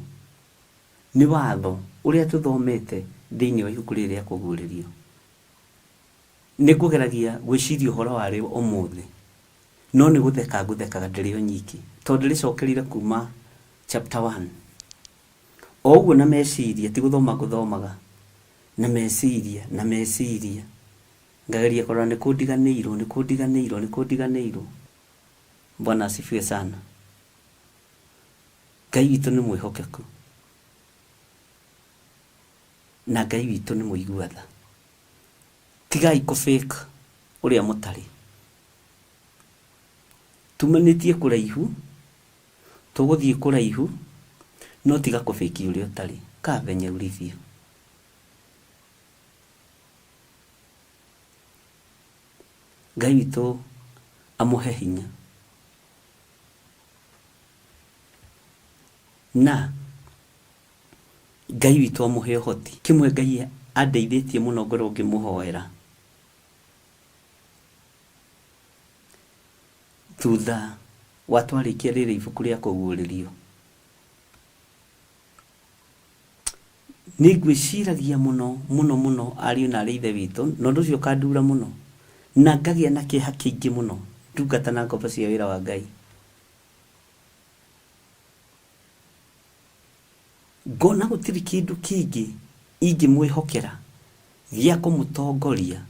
nĩ watho ũrĩa tũthomete thĩinĩ wa ibuku rĩrĩ rĩa Kũguũrĩrio. Nĩ ngũgeragia gwĩciria ũhoro warĩo ũmũthĩ, no nĩ gũtheka ngũthekaga ndĩrĩ o nyiki, tondũ ndĩrĩcokerire kuma chapter one. O ũguo na meciria, ti gũthoma ngũthomaga, na meciria, na meciria, ngageria kũrora nĩ kũ ndiganĩirwo, nĩ kũ ndiganĩirwo, nĩ kũ ndiganĩirwo. Bwana asifiwe sana. Ngai witũ nĩ mwĩhokeku, na Ngai witũ nĩ mũigua tha. Tigai kũ fake ũrĩa mũtarĩ. Tumanĩtie kũraihu, tũgũthiĩ kũraihu, no tiga kũ fake ũrĩa ũtarĩ. Kaa venye ulivyo. Ngai witũ amũhe hinya. Na Ngai witũ amũhe ũhoti. Kĩmwe Ngai andeithĩtie mũno ngorwo ngĩmũhoera thutha wa twarĩkia rĩrĩ ibuku rĩa kũguũrĩrio, nĩ ngwĩciragia mũno mũno mũno ariũ na arĩ ithe witũ, na ũndũ ũcio ũkandura mũno, na ngagĩa na kĩeha kĩingĩ mũno ndungata na ngombo cia wĩra wa Ngai. Ngona gũtirĩ kĩndũ kĩngĩ ingĩmwĩhokera gĩa kũmũtongoria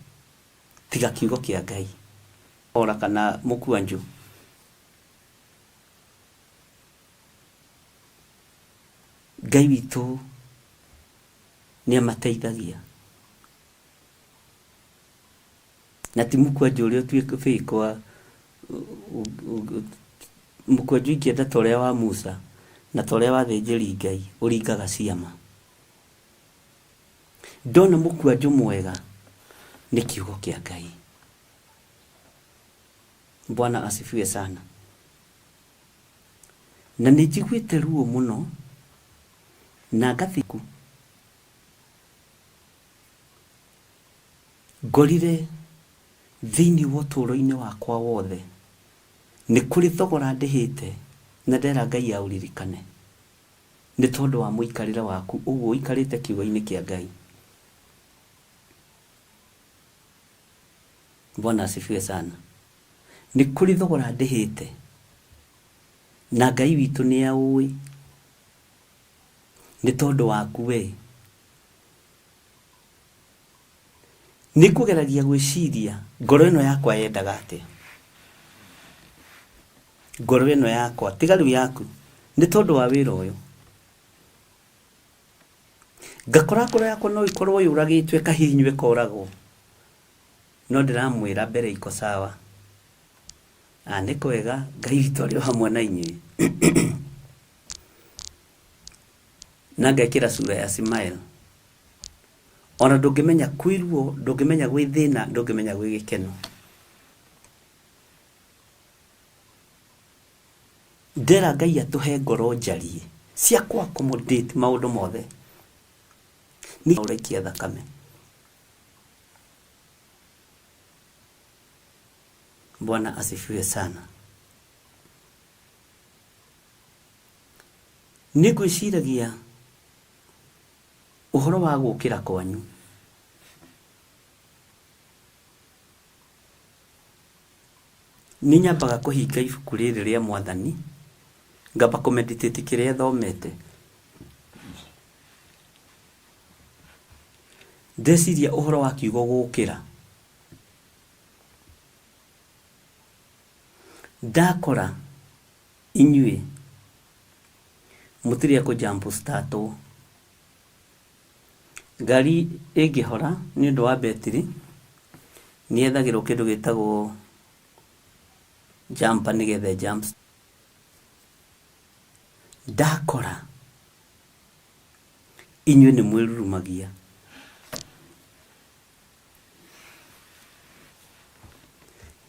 tiga kiugo kĩa Ngai. Ora kana mũkwanjũ. Ngai witũ nĩ amateithagia. Na ti mũkwanjũ ũrĩa ũtuĩkĩte wa mũkwanjũ ingĩenda ta ũrĩa wa Musa na ta ũrĩa wa athĩnjĩri Ngai ũringaga ciama. Ndona mũkwanjũ mwega nĩ kiugo kĩa Ngai. Bwana asifiwe sana. Na nĩ njiguĩte ruo mũno na ngathiku Ngorire thĩinĩ wa ũtũũro-inĩ wakwa wothe nĩ kũrĩ thogora ndĩhĩte na ndera Ngai aũririkane nĩ tondũ wa mũikarĩre waku ũguo ũikarĩte kiugo-inĩ kĩa Ngai. Bwana asifiwe sana. Nĩ kũrĩ thogora ndĩhĩte. Na Ngai witũ nĩ aũĩ nĩ tondũ waku we. Nĩ ngũgeragia gwĩciria ngoro ĩno yakwa yendaga atĩa. Ngoro ĩno yakwa, tiga rĩu yaku, nĩ tondũ wa wĩra ũyũ. Ngakora ngoro yakwa no ĩkorwo yũragĩtwo ĩkahihinywo ĩkoragwo. No ndĩramwĩra mbere iko sawa. Ah, nĩ kwega, Ngai witũ arĩ o hamwe na inyuĩ. Na ngekĩra sura ya smile. Ona ndũngĩmenya kwĩ ruo, ndũngĩmenya gwĩ thĩna, ndũngĩmenya gwĩ gĩkeno. Ndera Ngai atũhe ngoro njariĩ cia kũ accommodate maũndũ mothe. Nĩ ũraikia thakame. Bwana asifiwe sana. Nĩ ngwĩciragia ũhoro wa gũkĩra kwanyu. Nĩ nyambaga kũhinga ibuku rĩrĩ rĩa Mwathani, ngamba kũ meditate kĩrĩa thomete. Ndeciria ũhoro wa kiugo gũkĩra, ndakora inyuĩ mũtirĩ a kũ jump start wo. Ngari ĩngĩhora nĩ ũndũ wa betiri, nĩ yethagĩrwo kĩndũ gĩtagwo jumper nĩgetha ĩ jump. Ndakora inyuĩ nĩ mwĩrurumagia.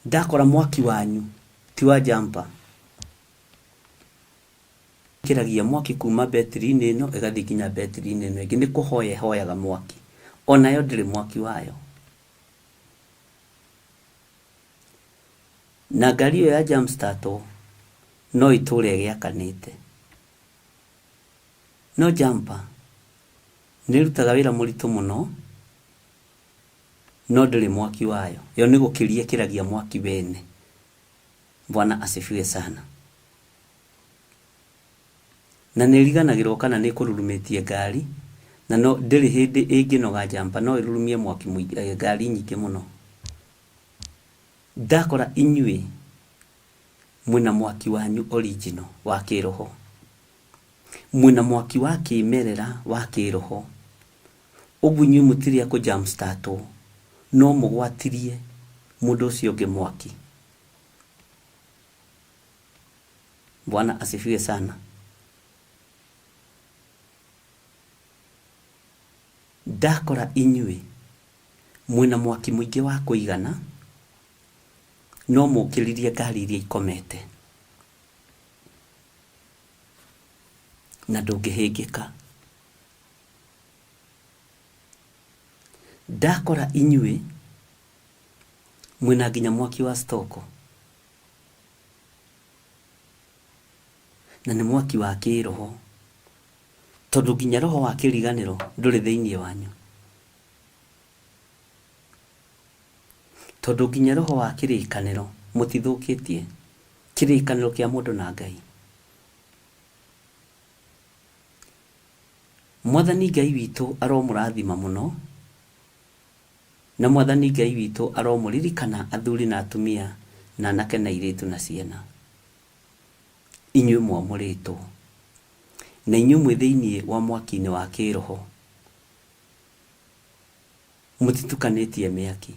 Ndakora mwaki wanyu ti wa jumper. Ĩkĩragia mwaki kuma betiri-inĩ ĩno ĩgathiĩ nginya betiri-inĩ ĩno ĩngĩ. Nĩ kũhoya ĩhoyaga mwaki. Onayo ndĩrĩ mwaki wayo. Na ngari ĩyo ya jump start no ĩtũre ĩgĩakanĩte. No jumper nĩ ĩrutaga wĩra mũritũ mũno no ndĩrĩ mwaki wayo. Yo nĩ gũkĩria ĩkĩragia mwaki wene. Bwana asifiwe sana. Na nĩ ĩriganagĩrwo kana nĩ ĩkũrurumĩtie ngari, na no ndĩrĩ hĩndĩ ĩngĩnoga jumper, no ĩrurumie mwaki mũingĩ, ngari nyingĩ mũno. Ndakora inyuĩ mwĩna mwaki wanyu original wa kĩroho, mwĩna mwaki wa kĩmerera wa kĩroho, ũguo inyuĩ mũtirĩ a kũ jump start wo, no mũgwatirie mũndũ ũcio ũngĩ mwaki. Bwana asifiwe sana. Ndakora inyuĩ mwĩna mwaki mũingĩ wa kũigana, no mũkĩririe ngari iria ikomete na ndũngĩhĩngĩka. Ndakora inyuĩ mwĩna nginya mwaki wa stoko. Na nĩ mwaki wa kĩĩroho, tondũ nginya roho wa kĩriganĩro ndũrĩ thĩinĩ wanyu. Tondũ nginya roho wa kĩrĩkanĩro mũtithũkĩtie, kĩrĩkanĩro kĩa mũndũ na Ngai. Mwathani Ngai witũ aromũrathima mũno. Na Mwathani Ngai witũ aromũririkana athuri na atumia, na anake na airĩtu na ciana, inyuĩ mwamũrĩtwo, na inyuĩ mwĩ thĩinĩ wa mwaki-inĩ wa kĩĩroho, mũtitukanĩtie mĩaki.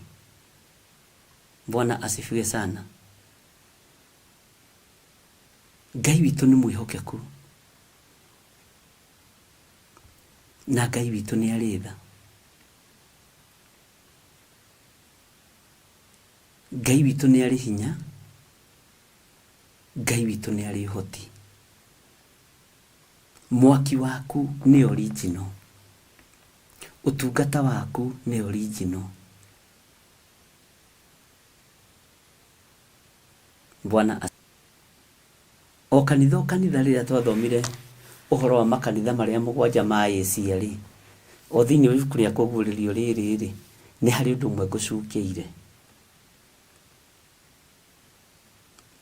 Bwana asifiwe sana. Ngai witũ nĩ mwĩhokeku, na Ngai witũ nĩ arĩ tha. Ngai witũ nĩ arĩ hinya, Ngai witũ nĩ arĩ ũhoti. Mwaki waku nĩ original, ũtungata waku nĩ original. Bwana O kanitha o kanitha rĩrĩa twathomire ũhoro wa makanitha marĩa mũgwanja ma Asia rĩ, o thĩinĩ wa ibuku rĩa kũguũrĩrio rĩrĩ rĩ, nĩ harĩ ũndũ ũmwe ngũcukĩire.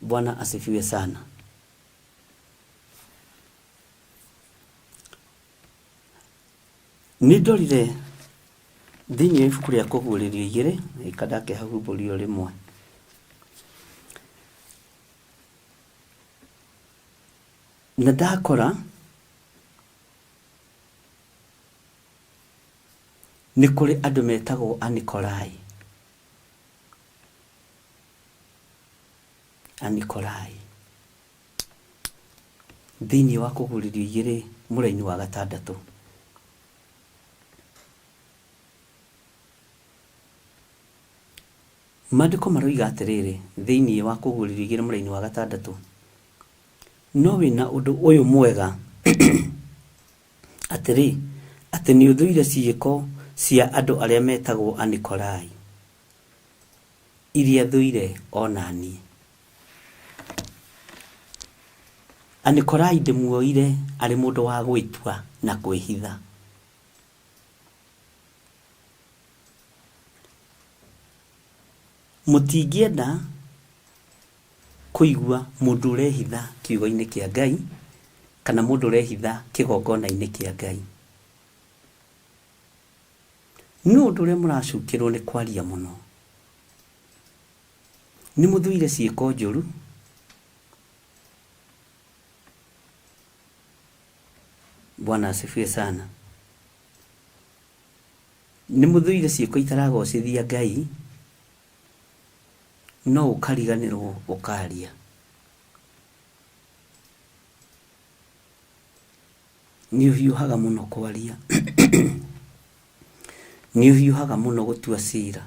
Bwana asifiwe sana. Nĩ ndorire thĩinĩ wa ibuku rĩa Kũguũrĩrio igĩrĩ, ĩka ndakĩhahumbũrio rĩmwe. Na ndakora nĩ kũrĩ andũ metagwo Anikolai. Anikolai. Thĩinĩ wa Kũguũrĩrio igĩrĩ mũraini wa gatandatũ. Maandĩko maroiga atĩrĩrĩ, thĩinĩ wa Kũguũrĩrio igĩrĩ mũraini wa gatandatũ, No wĩ na ũndũ ũyũ mwega, atĩrĩ, atĩ nĩũthũire ciĩko cia andũ arĩa metagwo Anikolai, iria thũire o na niĩ. Anikolai ndĩmuoire arĩ mũndũ wa gwĩtua na kwĩhitha. Mũtingĩenda kũigua mũndũ ũrehitha kiugo-inĩ kĩa Ngai kana mũndũ ũrehitha kĩgongona-inĩ kĩa Ngai. Nĩ ũndũ ũrĩa mũracukĩrwo nĩ kwaria mũno. Nĩ mũthũire ciĩko njũru. Bwana asifiwe sana. Nĩ mũthũire ciĩko itaragocithia Ngai, no ũkariganĩrwo ũkaria. Nĩ ũhiũhaga mũno kwaria. Nĩ ũhiũhaga mũno gũtua cira.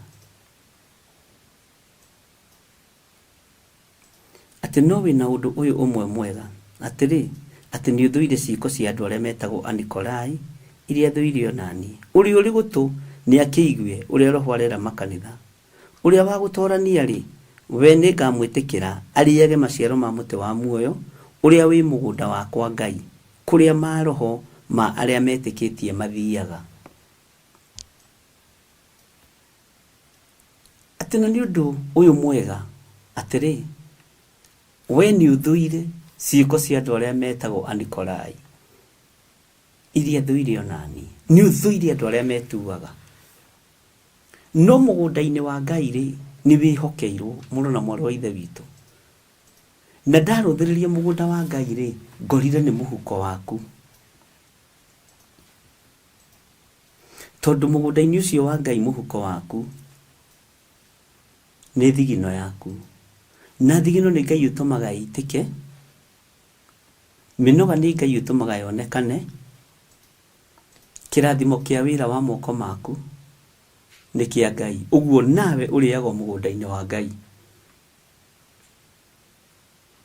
Atĩ no wĩ na ũndũ ũyũ ũmwe mwega, atĩrĩ, atĩ nĩũthũire ciĩko cia andũ arĩa metagwo Anikolai, iria thũire o na niĩ. Ũrĩa ũrĩ gũtũ nĩakĩigue ũrĩa Roho arera makanitha. Ũrĩa wa gũtorania-rĩ, we nĩngamwĩtĩkĩra arĩage maciaro ma mũtĩ wa muoyo, ũrĩa wĩ mũgũnda wa kwa Ngai, kũrĩa maroho ma arĩa metĩkĩtie mathiaga. Atĩ na nĩ ũndũ ũyũ mwega, atĩrĩ, wee nĩũthũire ciĩko cia andũ arĩa metagwo Anikolai, iria thũire o na niĩ. Nĩũthũire andũ arĩa metuaga. No mũgũnda-inĩ wa Ngai-rĩ, nĩwĩhokeirwo, mũrũ na mwarĩ wa Ithe witũ. Na ndarũthĩrĩria mũgũnda wa Ngai-rĩ, ngorire nĩ mũhuko waku. Tondũ mũgũnda-inĩ ũcio wa Ngai mũhuko waku nĩ thigino yaku. Na thigino nĩ Ngai ũtũmaga ĩitĩke, mĩnoga nĩ Ngai ũtũmaga yonekane, kĩrathimo kĩa wĩra wa moko maku nĩ kĩa Ngai. Ũguo nawe ũrĩaga o mũgũnda-inĩ wa Ngai.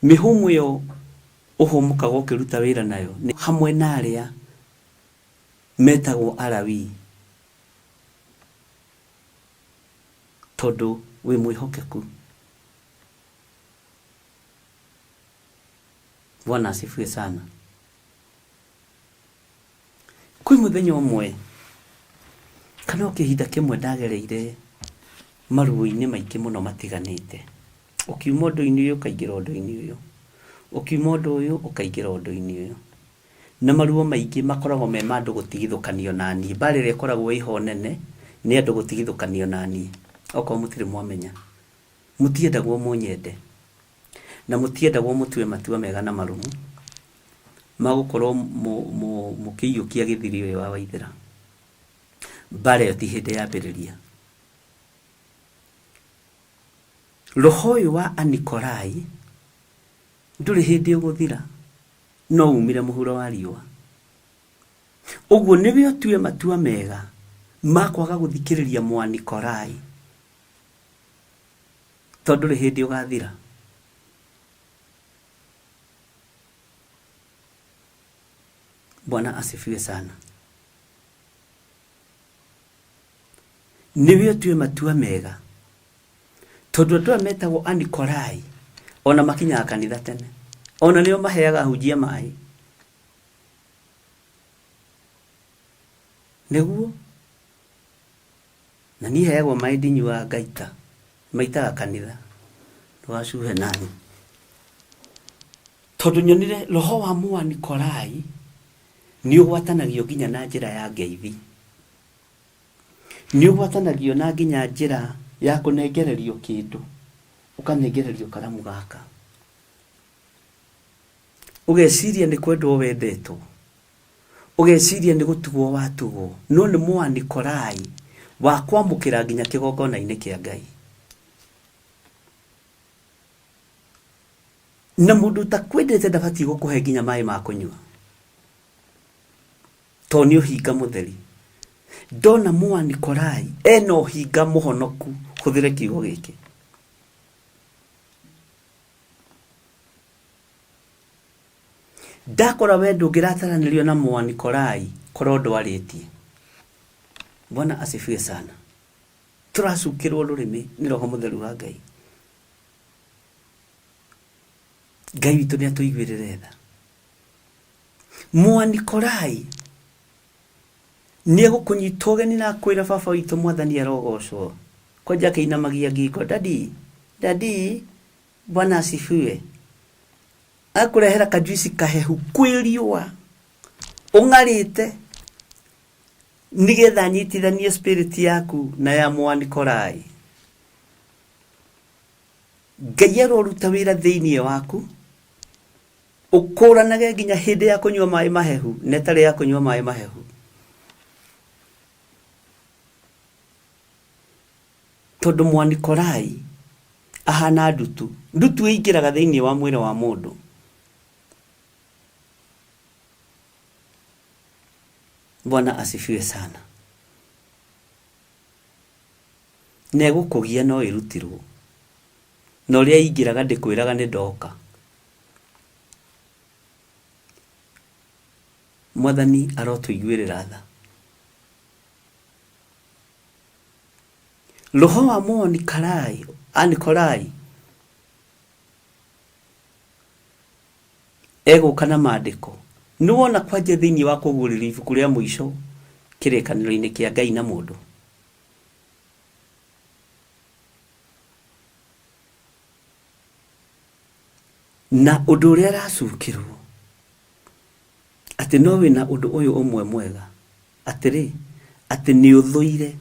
Mĩhũmũ ĩyo ũhũmũkaga ũkĩruta wĩra nayo nĩ hamwe na arĩa metagwo Alawii, tondũ wĩ mwĩhokeku. Bwana asifiwe sana. Kwĩ mũthenya ũmwe kana o kĩhinda kĩmwe ndagereire maruo-inĩ maingĩ mũno matiganĩte. Ũkiuma ũndũ-inĩ ũyũ ũkaingĩra ũndũ-inĩ ũyũ, ũkiuma ũndũ ũyũ ũkaingĩra ũndũ-inĩ ũyũ. Na maruo maingĩ makoragwo me ma andũ gũtigithũkanio na niĩ. Mbara ĩrĩa ĩkoragwo ĩho nene nĩ andũ gũtigithũkanio na niĩ. Okorwo mũtirĩ mwamenya. Mũtiendagwo mũnyende. Na mũtiendagwo mũtue matua mega na marũmu ma gũkorwo mũkĩiyũkia gĩthiri ũyũ wa Waithera. Mbara ĩyo ti hĩndĩ yambĩrĩria. Roho ũyũ wa Anikolai ndũrĩ hĩndĩ ũgũthira. No umire mũhuro wa riũa. Ũguo nĩwe ũtue matua mega ma kwaga gũthikĩrĩria Mũanikolai, tondũ ndũrĩ hĩndĩ ũgathira. Bwana asifiwe sana. Nĩwe ũtue matua mega Tondũ andũ aya metagwo Anikolai ona makinyaga kanitha tene. Ona nĩo maheaga ahunjia maĩ. Nĩguo. Na niĩ heagwo maĩ ndinyuaga ngaita. Maitaga kanitha. Ndũgacuhe nani. Tondũ nyonire roho wa Mũanikolai nĩ ũgwatanagio nginya na njĩra ya ngeithi. Nĩ ũgwatanagio na nginya njĩra ya kũnengererio kĩndũ, ũkanengererio karamu gaka, ũgeciria nĩ kwendwo wendetwo, ũgeciria nĩ gũtugwo watugwo, no nĩ Mũanikolai wa kwamũkĩra nginya kĩgongona-inĩ kĩa Ngai. Na mũndũ ũtakwendete ndabatiĩ gũkũhe nginya maĩ ma kũnyua, tondũ nĩ ũhinga mũtheri. Ndona Mũanikolai ena ũhinga mũhonoku, hũthĩre kiugo gĩkĩ. Ndakora we ndũngĩrataranĩrio na Mũanikolai, korwo ndwarĩtie. Bwana asifiwe sana. Tũracukĩrwo rũrĩmĩ nĩ Roho Mũtheru wa Ngai. Ngai witũ nĩ atũiguĩrĩre tha. Mũanikolai nĩ egũkũnyita ũgeni na akwĩra baba witũ Mwathani arogocwo. Kwanja akĩinamagia ngingo, daddy, daddy, Bwana asifiwe. Akũrehera kajuici kahehu kwĩ riũa ũng'arĩte nĩgetha anyitithanie spirit yaku na ya Mũanikolai. Ngai aroruta wĩra thĩinĩ waku ũkũranage nginya hĩndĩ ya kũnyua maĩ mahehu na ĩtarĩ ya kũnyua maĩ mahehu. Tondũ Mũanikolai ahana ndutu. Ndutu ĩingĩraga thĩinĩ wa mwĩrĩ wa mũndũ. Bwana asifiwe sana. Na ĩgũkũgia no ĩrutirwo. Na ũrĩa ĩingĩraga ndĩkwĩraga nĩ ndoka. Mwathani arotũiguĩrĩra tha. Roho wa Mũnikolai, Anikolai egũka na maandĩko. Nĩ wona kwanjia thĩinĩ wa kũguũrĩrio ibuku rĩa mũico kĩrĩkanĩro-inĩ kĩa Ngai na mũndũ. Na ũndũ ũrĩa aracukĩrwo atĩ no wĩna ũndũ ũyũ ũmwe mwega, atĩrĩ, atĩ nĩ ũthũire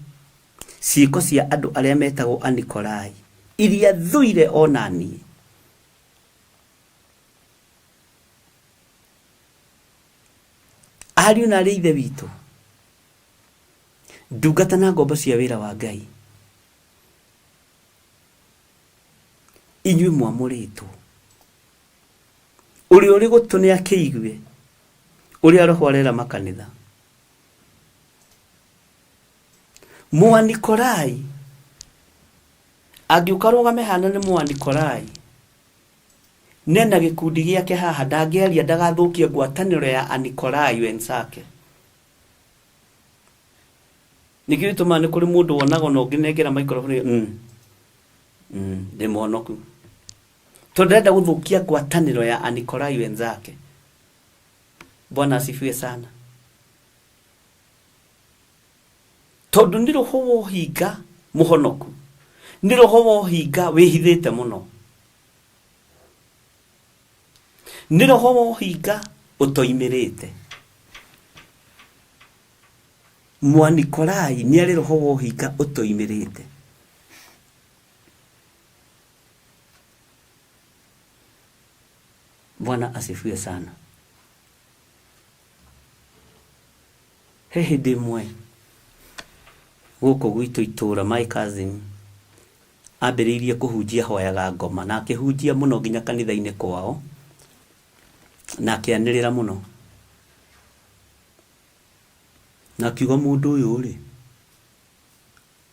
ciĩko cia andũ arĩa metagwo Anikolai, iria thũire o na niĩ. Ariũ na arĩ ithe witũ, ndungata na ngombo cia wĩra wa Ngai, inyuĩ mwamũrĩtwo, ũrĩa ũrĩ gũtũ nĩ akĩigue ũrĩa Roho arera makanitha. Mũanikolai angĩũka rũgame hana nĩ Mũanikolai nena gĩkundi gĩake haha, ndangĩaria ndagathũkie ngwatanĩro ya Anikolai wenzake. Nĩkĩo gĩtũmaga nĩ kũrĩ mũndũ wonaga ona ũngĩnengera microphone ndĩ mũhonoku, tondũ ndarenda gũthũkia ngwatanĩro ya Anikolai wenzake. Bwana asifiwe sana. Tondũ nĩ roho wa ũhinga mũhonoku, nĩ roho wa ũhinga wĩhithĩte mũno, nĩ roho wa ũhinga ũtoimĩrĩte. Mwanikolai nĩ arĩ roho wa ũhinga ũtoimĩrĩte. Bwana asifiwe sana. He hĩndĩ ĩmwe gũkũ gwitũ itũra my cousin ambĩrĩirie kũhunjia hoyaga ngoma na akĩhunjia mũno nginya kanitha-inĩ kwao na akĩanĩrĩra mũno na akiuga mũndũ ũyũ rĩ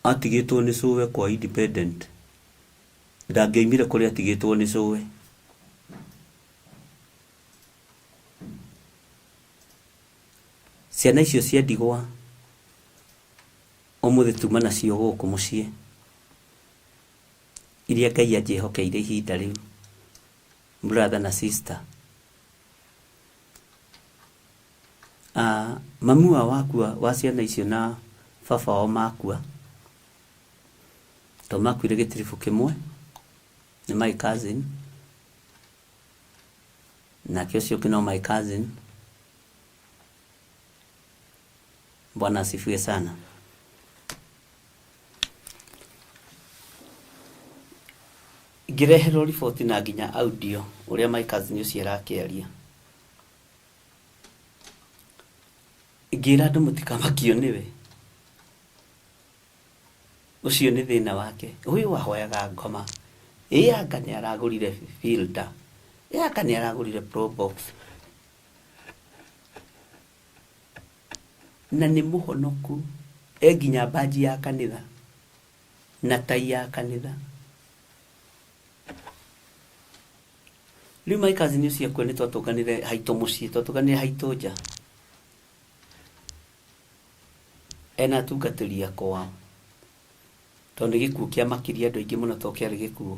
atigĩtwo nĩ cũwe kwa independent ndangĩoimire kũrĩa atigĩtwo nĩ cũwe. Ciana icio cia ndigwa ũmũthĩ tuma nacio gũkũ mũciĩ, iria Ngai anjĩhokeire ihinda rĩu, brother na sister. Mami wao akua wa ciana icio na baba wao makua, tondũ makuire gĩtiribũ kĩmwe, nĩ my cousin, nake ũcio ũngĩ no my cousin. Bwana asifiwe sana. Ngĩreherwo riboti na nginya audio ũrĩa my cousin ũcio arakĩaria. Ngĩra andũ mũtikamakio nĩwe. Ũcio nĩ thĩna wake. Ũyũ ahoyaga ngoma. Ĩ anga nĩ aragũrire filter. Ĩ anga nĩ aragũrire probox. Na nĩ mũhonoku. E nginya mbanji ya kanitha. Na tai ya kanitha. Rĩu my cousin ũcio akua nĩ twatũnganire haitũ mũciĩ, twatũnganire haitũ nja. Ena atungatĩri a kwao. Tondũ nĩ gĩkuũ kĩamakirie andũ aingĩ mũno tondũ kĩarĩ gĩkuũ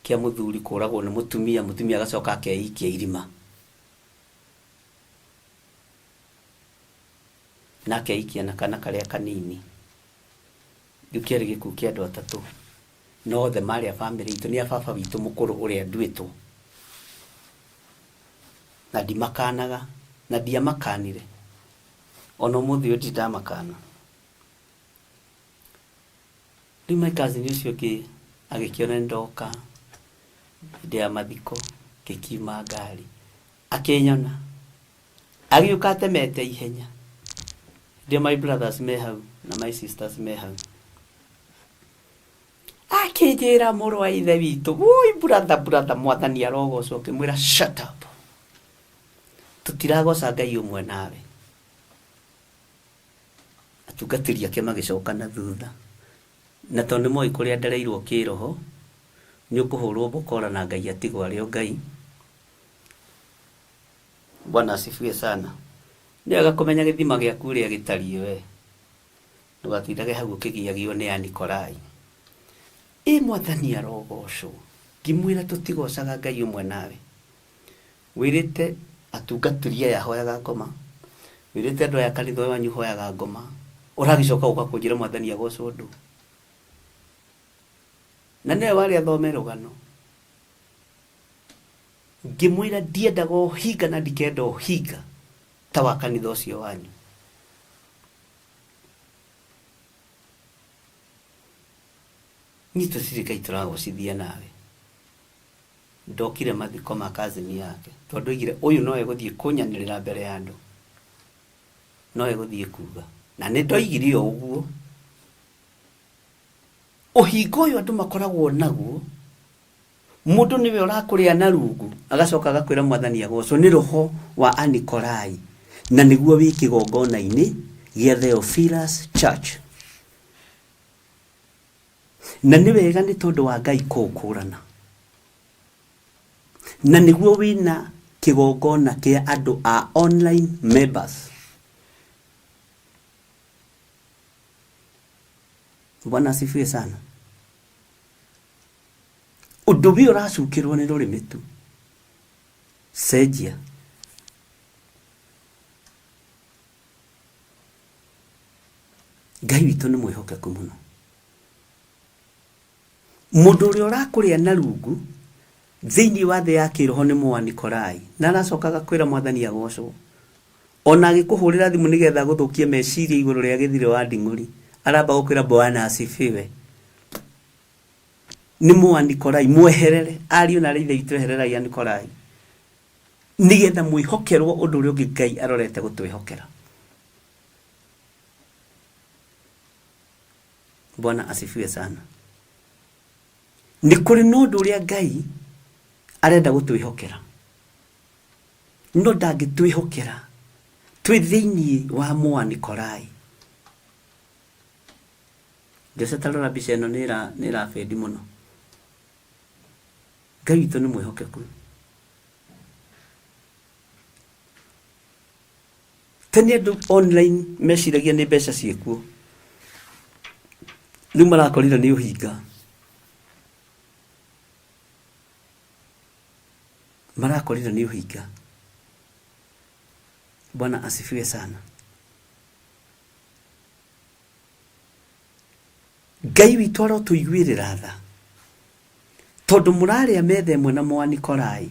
kĩa mũthuri kũragwo nĩ mũtumia, mũtumia agacoka akeikia irima. Na akeikia na kana karĩa kanini. Rĩu kĩarĩ gĩkuũ kĩa andũ atatũ. Na othe marĩ a bamĩrĩ itũ, nĩ a baba witũ mũkũrũ ũrĩa nduĩtwo. Na ndimakanaga, na ndiamakanire. Ona ũmũthĩ ũyũ ndirĩ ndamakana. Rĩu my cousin ũcio ũngĩ agĩkĩona nĩ ndoka hĩndĩ ya mathiko, ngĩkiuma ngari, akĩnyona, agĩũka atemete ihenya. Hĩndĩ ĩyo my brothers me hau na my sisters me hau. Akĩnjĩra mũrũ wa ithe witũ, woi brother, brother, mwathani arogocwo. Ngĩmwĩra shut up. Tũtiragoca Ngai ũmwe nawe. Atungatĩri ake magĩcoka na thutha. Na tondũ nĩ moĩ kũrĩa ndereirwo kĩroho, nĩ ũkũhũrwo mbokora na Ngai atigwo arĩ o Ngai. Bwana asifiwe sana. Nĩ wega kũmenya gĩthima gĩaku ũrĩa gĩtariĩ we. Ndũgatindage hau ũkĩgiagio nĩ Anikolai. Ĩ Mwathani arogocwo. Ngĩmwĩra tũtigocaga Ngai ũmwe nawe. Wĩrĩte atungatĩri aya hoyaga ngoma, wĩrĩte andũ aya kanitha ũyũ wanyu hoyaga ngoma, ũragĩcoka gũka kũnjĩra Mwathani agocwo ndũ. Na nĩwe warĩ athome rũgano. Ngĩmwĩra ndiendaga ũhinga na ndikenda ũhinga ta wa kanitha ũcio wanyu. Niĩ tũtirĩ Ngai tũragocithia nawe. Ndokire mathiko ma cousin yake tondũ oigire ũyũ no egũthiĩ kũnyanĩrĩra mbere ya andũ, no egũthiĩ kuga. Na nĩ ndoigire o ũguo. Ũhinga ũyũ andũ makoragwo naguo, mũndũ nĩwe ũrakũrĩa na rungu, agacoka agakwĩra Mwathani agocwo, nĩ roho wa Anikolai, na nĩguo wĩ kĩgongona-inĩ gĩa Theophilus Church. Na nĩ wega nĩ tondũ wa Ngai kũũkũrana. Na nĩguo wĩna kĩgongona kĩa andũ a online members. Bwana asifiwe sana. Ũndũ wĩ ũracukĩrwo nĩ rũrĩmĩ tu. Cenjia. Ngai witũ nĩ mwĩhokeku mũno. Mũndũ ũrĩa ũrakũrĩa na rungu thĩinĩ wa thĩ ya kĩroho nĩ Mũanikolai, na aracoka agakwĩra Mwathani agocwo. Ona agĩkũhũrĩra thimũ nĩgetha agũthũkie meciria igũrũ rĩa gĩthirĩ wa nding'ũri, aramba gũkwĩra Bwana asifiwe. Nĩ Mũanikolai, mweherere. Ariũ na aarĩ a Ithe witũ ehererai Anikolai, nĩgetha mwĩhokerwo ũndũ ũrĩa ũngĩ Ngai arorete gũtwĩhokera. Bwana asifiwe sana. Nĩ kũrĩ na ũndũ ũrĩa Ngai arenda gũtwĩhokera, no ndangĩtwĩhokera twĩ thĩinĩ wa Mũanikolai. Jose ta rora mbica ĩno nĩ ĩrabĩndi mũno. Ngai witũ nĩ mwĩhokeku. Tene andũ online meciragia nĩ mbeca ciĩkuo. Rĩu marakorire nĩ ũhinga. Marakorire nĩ ũhinga. Bwana asifiwe sana. Ngai witũ arotũiguĩrĩra tha. Tondũ mũrarĩa metha ĩmwe na Mũanikolai.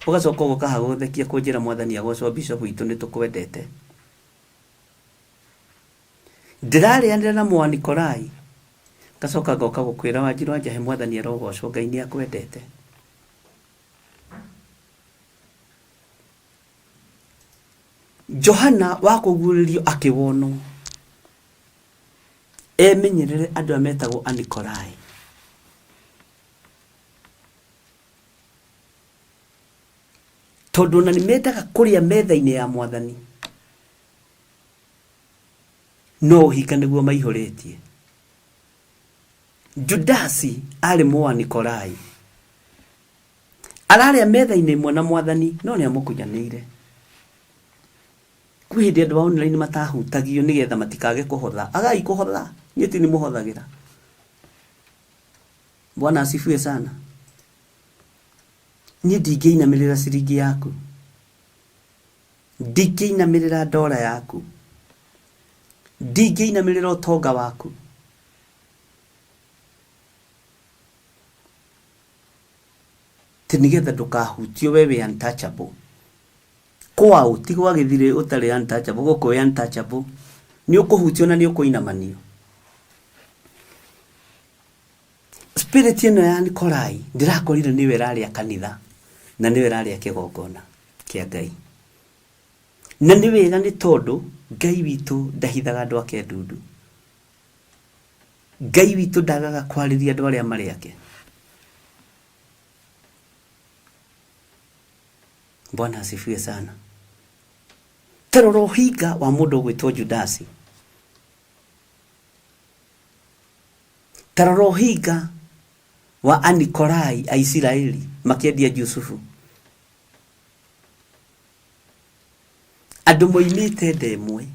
Ũgacoka ũgoka haha gũthekia kũnjĩra Mwathani agocwo Bishop witũ nĩtũkwendete. Ndĩrarĩanĩra na Mũanikolai. Ngacoka ngoka gũkwĩra Wanjiru wa Njahe mwathani arogocwo Ngai nĩ akwendete. Johana wa kũguũrĩrio akĩwonwo emenyerere andũ aya metagwo Anikolai. Tondũ ona nĩ mendaga kũrĩa metha-inĩ ya mwathani no ũhinga nĩguo maihũrĩtie. Judasi arĩ Mũanikolai. Ararĩa metha-inĩ ĩmwe na mwathani no nĩ amũkunyanĩire. Kwĩ hĩndĩ andũ a online matahutagio nĩgetha matikage kũhotha. Agai kũhotha, niĩ ti nĩmũhothagĩra. Bwana asifiwe sana. Niĩ ndingĩinamĩrĩra ciringi yaku. Ndingĩinamĩrĩra ndora yaku. Ndingĩinamĩrĩra ũtonga waku. Ti nĩgetha ndũkahutio we wĩ untouchable. Kwaũ ti gwa gĩthirĩ ũtarĩ untouchable, gũkũ wĩ untouchable. Nĩ ũkũhutio na nĩ ũkũinamanio. Spirit ĩno ya Nikolai ndĩrakorire nĩyo ĩrarĩa kanitha na nĩyo ĩrarĩa kĩgongona kĩa Ngai. Na nĩ wega nĩ tondũ Ngai witũ ndahithaga andũ ake ndundu. Ngai witũ ndagaga kwarĩria andũ arĩa marĩ ake. Bwana asifiwe sana. Ta rora ũhinga wa mũndũ ũgwĩtwo Judasi. Ta rora ũhinga wa Anikolai a Isiraeli makĩendia Jusufu. Andũ moimĩte nda ĩmwe.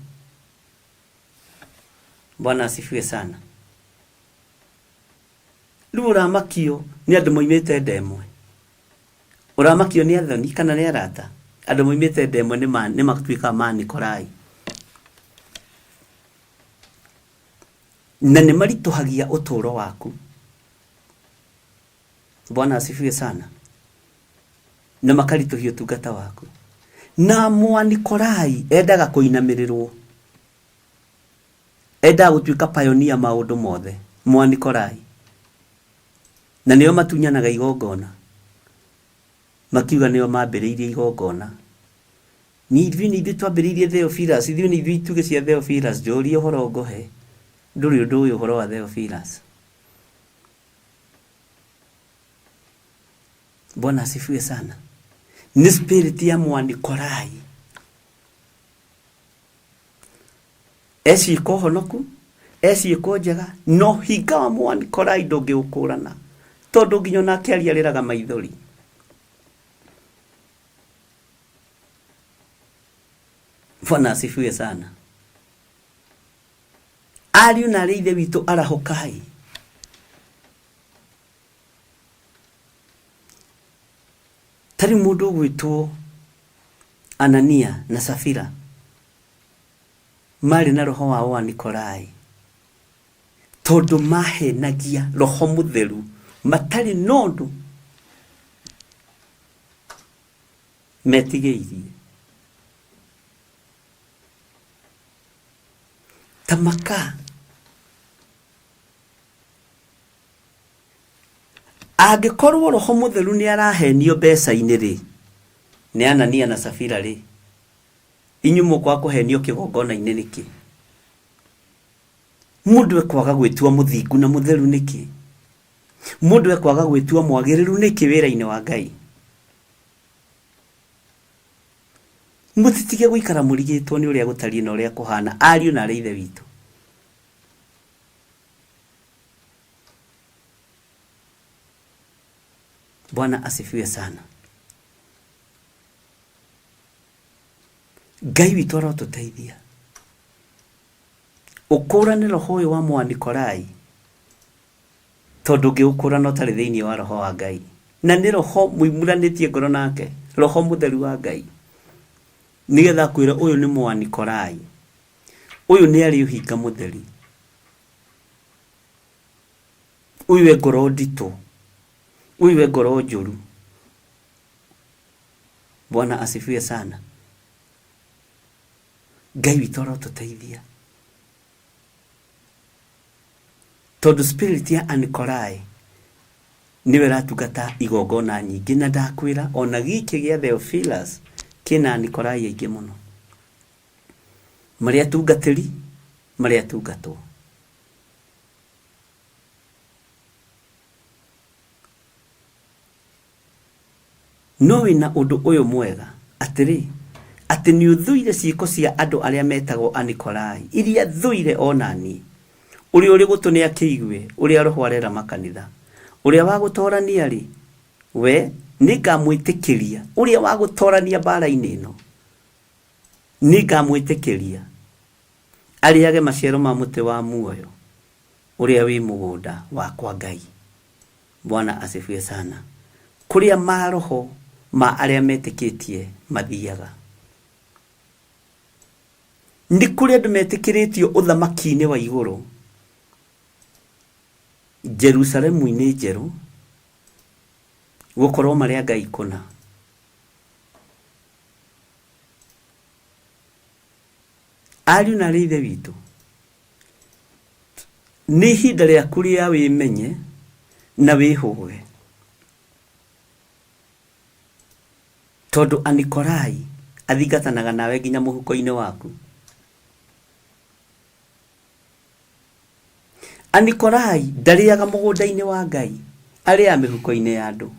Bwana asifiwe sana. Rĩu ũramakio nĩ andũ moimĩte nda ĩmwe. Ũramakio nĩ athoni kana nĩ arata? Andũ moimĩte nda ĩmwe nĩ matuĩkaga ma Nikolai. Na nĩ maritũhagia ũtũũro waku. Bwana asifiwe sana. Na makaritũhia ũtungata waku. Na Mwanikolai endaga kũinamĩrĩrwo. Endaga gũtuĩka pioneer maũndũ mothe. Mwanikolai. Na nĩo matunyanaga igongona. Makiuga nĩo mambĩrĩirie igongona. Ni ithuĩ nĩ ithuĩ twambĩrĩirie Theophilus, ithuĩ nĩ ithuĩ itugĩ cia Theophilus, njũria ũhoro ngũhe. Ndũrĩ ũndũ ũĩ ũhoro wa Theophilus. Bwana asifiwe sana. Nĩ spirit ya Mwanikolai. Eciĩko honoku, eciĩko njega, no hinga wa Mwanikolai ndũngĩũkũrana. Tondũ nginya ona akĩaria arĩraga maithori. Bwana asifiwe sana. Ariũ na arĩ ithe witũ arahũkai. Ta rĩu mũndũ ũgwĩtwo Anania na Safira marĩ na roho wa Ũanikolai tondũ mahenagia roho mũtheru matarĩ na ũndũ metigĩirie. Ta maka Angĩkorwo roho mũtheru nĩ arahenio mbeca-inĩ rĩ, nĩ Anania na Safira rĩ, inyuĩ mũkwaga kũhenio kĩgongona-inĩ nĩkĩ? Mũndũ ekwaga gwĩtua mũthingu na mũtheru nĩkĩ? Mũndũ ekwaga gwĩtua mwagĩrĩru nĩkĩ wĩra-inĩ wa Ngai? Mũtitige gũikara mũrigĩtwo nĩ ũrĩa gũtariĩ na ũrĩa kũhana, ariũ na arĩ ithe witũ. Bwana asifiwe sana. Ngai witũ arotũteithia. Ũkũrane roho ũyũ wa Mwanikolai tondũ ũngĩũkũrana ũtarĩ thĩinĩ wa roho wa Ngai na nĩ roho mũimuranĩtie ngoro nake, roho mũtheru wa Ngai, nĩgetha akwĩre ũyũ nĩ Mwanikolai, ũyũ nĩ arĩ ũhinga mũtheri. Ũyũ e ngoro nditũ, ũyũ e ngoro njũru. Bwana asifiwe sana. Ngai witũ arotũteithia. Tondũ spirit ya Anikolai nĩyo ĩratungata igongona nyingĩ, na ndakwĩra ona gĩkĩ gĩa Theophilus kĩna Anikolai aingĩ mũno, marĩ atungatĩri, marĩ atungatwo. No wĩ na ũndũ ũyũ mwega, atĩrĩ, atĩ nĩũthũire ciĩko cia andũ arĩa metagwo Anikolai, iria thũire o na niĩ. Ũrĩa ũrĩ gũtũ nĩakĩigue ũrĩa Roho arera makanitha. Ũrĩa wa gũtoorania-rĩ, we, nĩngamwĩtĩkĩria, ũrĩa wa gũtoorania mbaara-inĩ ĩno, nĩngamwĩtĩkĩria arĩage maciaro ma mũtĩ wa muoyo ũrĩa wĩ mũgũnda wa kwa Ngai. Bwana asifiwe sana. Kũrĩa maroho ma arĩa metĩkĩtie mathiaga. Nĩ kũrĩ andũ metĩkĩrĩtio ũthamaki-inĩ wa igũrũ, Jerusalemu-inĩ njerũ, gũkorwo marĩ a Ngai kũna. Ariũ na aarĩ a Ithe witũ, nĩ ihinda rĩaku rĩa wĩmenye na wĩhũge, tondũ Anikolai athingatanaga nawe nginya mũhuko-inĩ waku. Anikolai ndarĩaga mũgũnda-inĩ wa Ngai, arĩaga mĩhuko-inĩ ya andũ.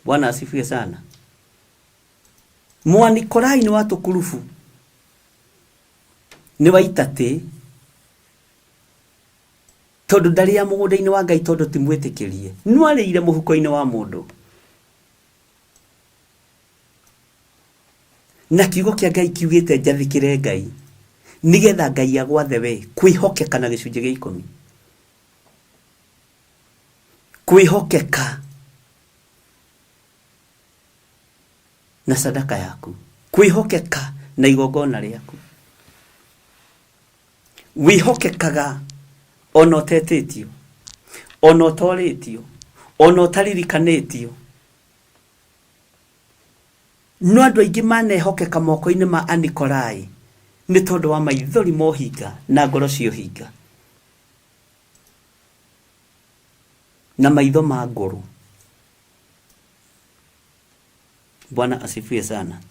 Bwana asifiwe sana. Mwanikolai nĩ wa tũkurubu, nĩ wa itatĩ, tondũ ndarĩaga mũgũnda-inĩ wa Ngai tondũ ti mwĩtĩkĩrie, no arĩire mũhuko-inĩ wa mũndũ. Na kiugo kĩa Ngai kiugĩte njathĩkĩre Ngai, nĩgetha Ngai agwathe we kwĩhokeka na gĩcunjĩ gĩa ikũmi. Kwĩhokeka na sadaka yaku, kwĩhokeka na igongona rĩaku. Wĩhokekaga ona ũtetĩtio, ona ũtorĩtio, ona ũtaririkanĩtio. No andũ aingĩ manehokeka moko-inĩ ma Anikolai nĩ tondũ wa maithori ma ũhinga na ngoro cia ũhinga na maitho ma ngũrũ. Bwana asifiwe sana.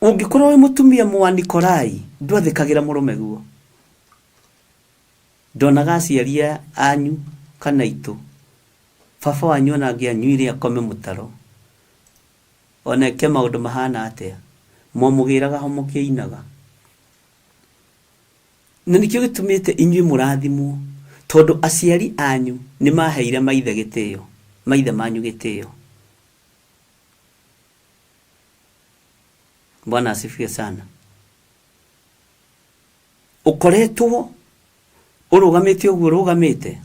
Ũngĩkorwo wĩ mũtumia Mũanikolai, ndwathĩkagĩra mũrũme guo. Ndonaga aciari anyu kana aitũ, baba wanyu ona angĩanyuire akome mũtaro, ona eke maũndũ mahana atĩa, mwamũgĩraga ho mũkĩinaga. Na nĩkĩo gĩtũmĩte inyuĩ mũrathimwo, tondũ aciari anyu nĩ maheire maithe gĩtĩo, maithe manyu gĩtĩo. Bwana asifiwe sana. Ũkoretwo ũrũgamĩte ũguo ũrũgamĩte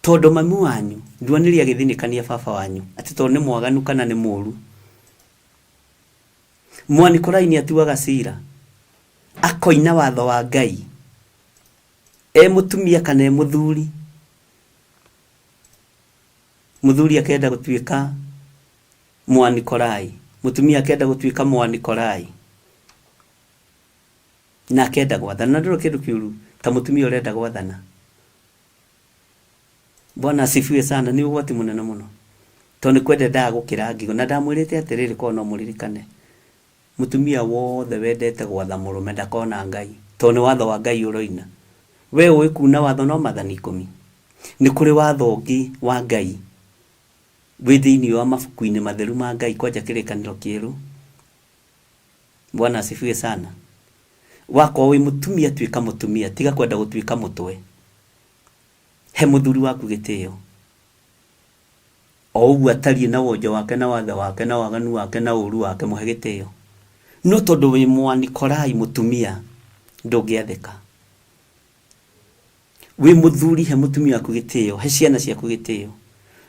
tondũ mami wanyu nduonire agĩthinĩkania baba wanyu atĩ tondũ nĩ mwaganu kana nĩ mũru. Mwanikolai nĩ atuaga cira akoina watho wa Ngai e mũtumia kana e mũthuri. Mũthuri akenda gũtuĩka Mwanikolai, mũtumia akenda gũtuĩka Mwanikolai na akenda gwathana. Na ndũrĩ kĩndũ kĩũru ta mũtumia ũrenda gwathana. Bwana asifiwe sana, nĩ ũgwati mũnene mũno tondũ nĩ kwenda endaga gũkĩra ngigo. Na ndamwĩrĩte atĩrĩrĩ, korwo no mũririkane, mũtumia wothe wendete gwatha mũrũme ndakona Ngai, tondũ nĩ watho wa Ngai ũroina. We ũĩ kuna watho no mathani ikũmi? Nĩ kũrĩ watho ũngĩ wa Ngai wĩ thĩinĩ wa mabuku-inĩ matheru ma Ngai kwanja kĩrĩkanĩro kĩerũ. Bwana asifiwe sana. Wakorwo wĩ mũtumia tuĩka mũtumia, tiga kwenda gũtuĩka mũtwe. He mũthuri waku gĩtĩo. O ũguo atariĩ na wonje wake na wathe wake na waganu wake na ũru wake, mũhe gĩtĩo. No tondũ wĩ mwanikolai mũtumia, ndũngĩathĩka. Wĩ mũthuri he mũtumia waku gĩtĩo, he ciana ciaku gĩtĩo.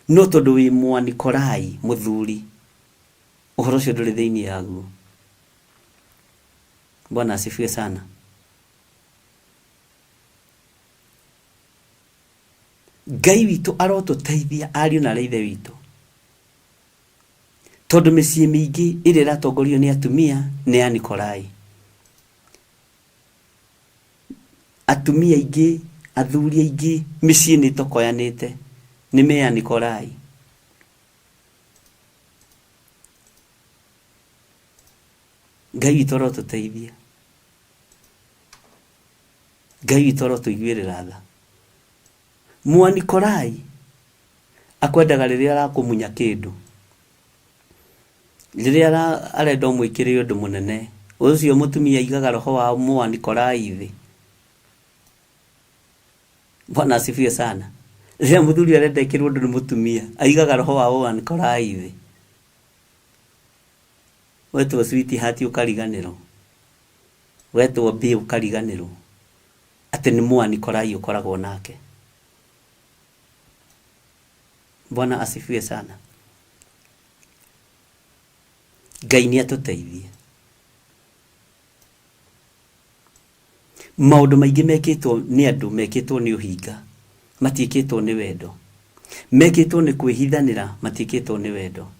No tondũ wĩ mwanikolai mũthuri, ũhoro ũcio ndũrĩ thĩinĩ yaguo. Bwana asifiwe sana. Ngai witũ arotũteithia ariũ na arĩ ithe witũ, tondũ mĩciĩ mĩingĩ ĩrĩa ĩratongorio nĩ atumia nĩ Anikolai. Atumia aingĩ, athuri aingĩ, mĩciĩ nĩ ĩtokoyanĩte nĩ mea Nikolai. Ngai witũ arotũteithia. Ngai witũ arotũiguĩrĩra tha. Mwanikolai akwendaga rĩrĩa arakũmunya kĩndũ, rĩrĩa arenda ũmwĩkĩre ũndũ mũnene, ũcio mũtumia aigaga roho wa mwanikolai thĩ. Bwana asifiwe sana. Rĩrĩa mũthuri arenda ekĩrwo ũndũ nĩ mũtumia, aigaga roho wa mwanikolai thĩ. Wetwo sweetheart ũkariganĩrwo, wetwo bae ũkariganĩrwo atĩ nĩ mwanikolai ũkoragwo nake. Bwana asifiwe sana. Ngai nĩ atũteithie. Maũndũ maingĩ mekĩtwo nĩ andũ mekĩtwo nĩ ũhinga, matiĩkĩtwo nĩ wendo. Mekĩtwo nĩ kwĩhithanĩra, matiĩkĩtwo nĩ wendo.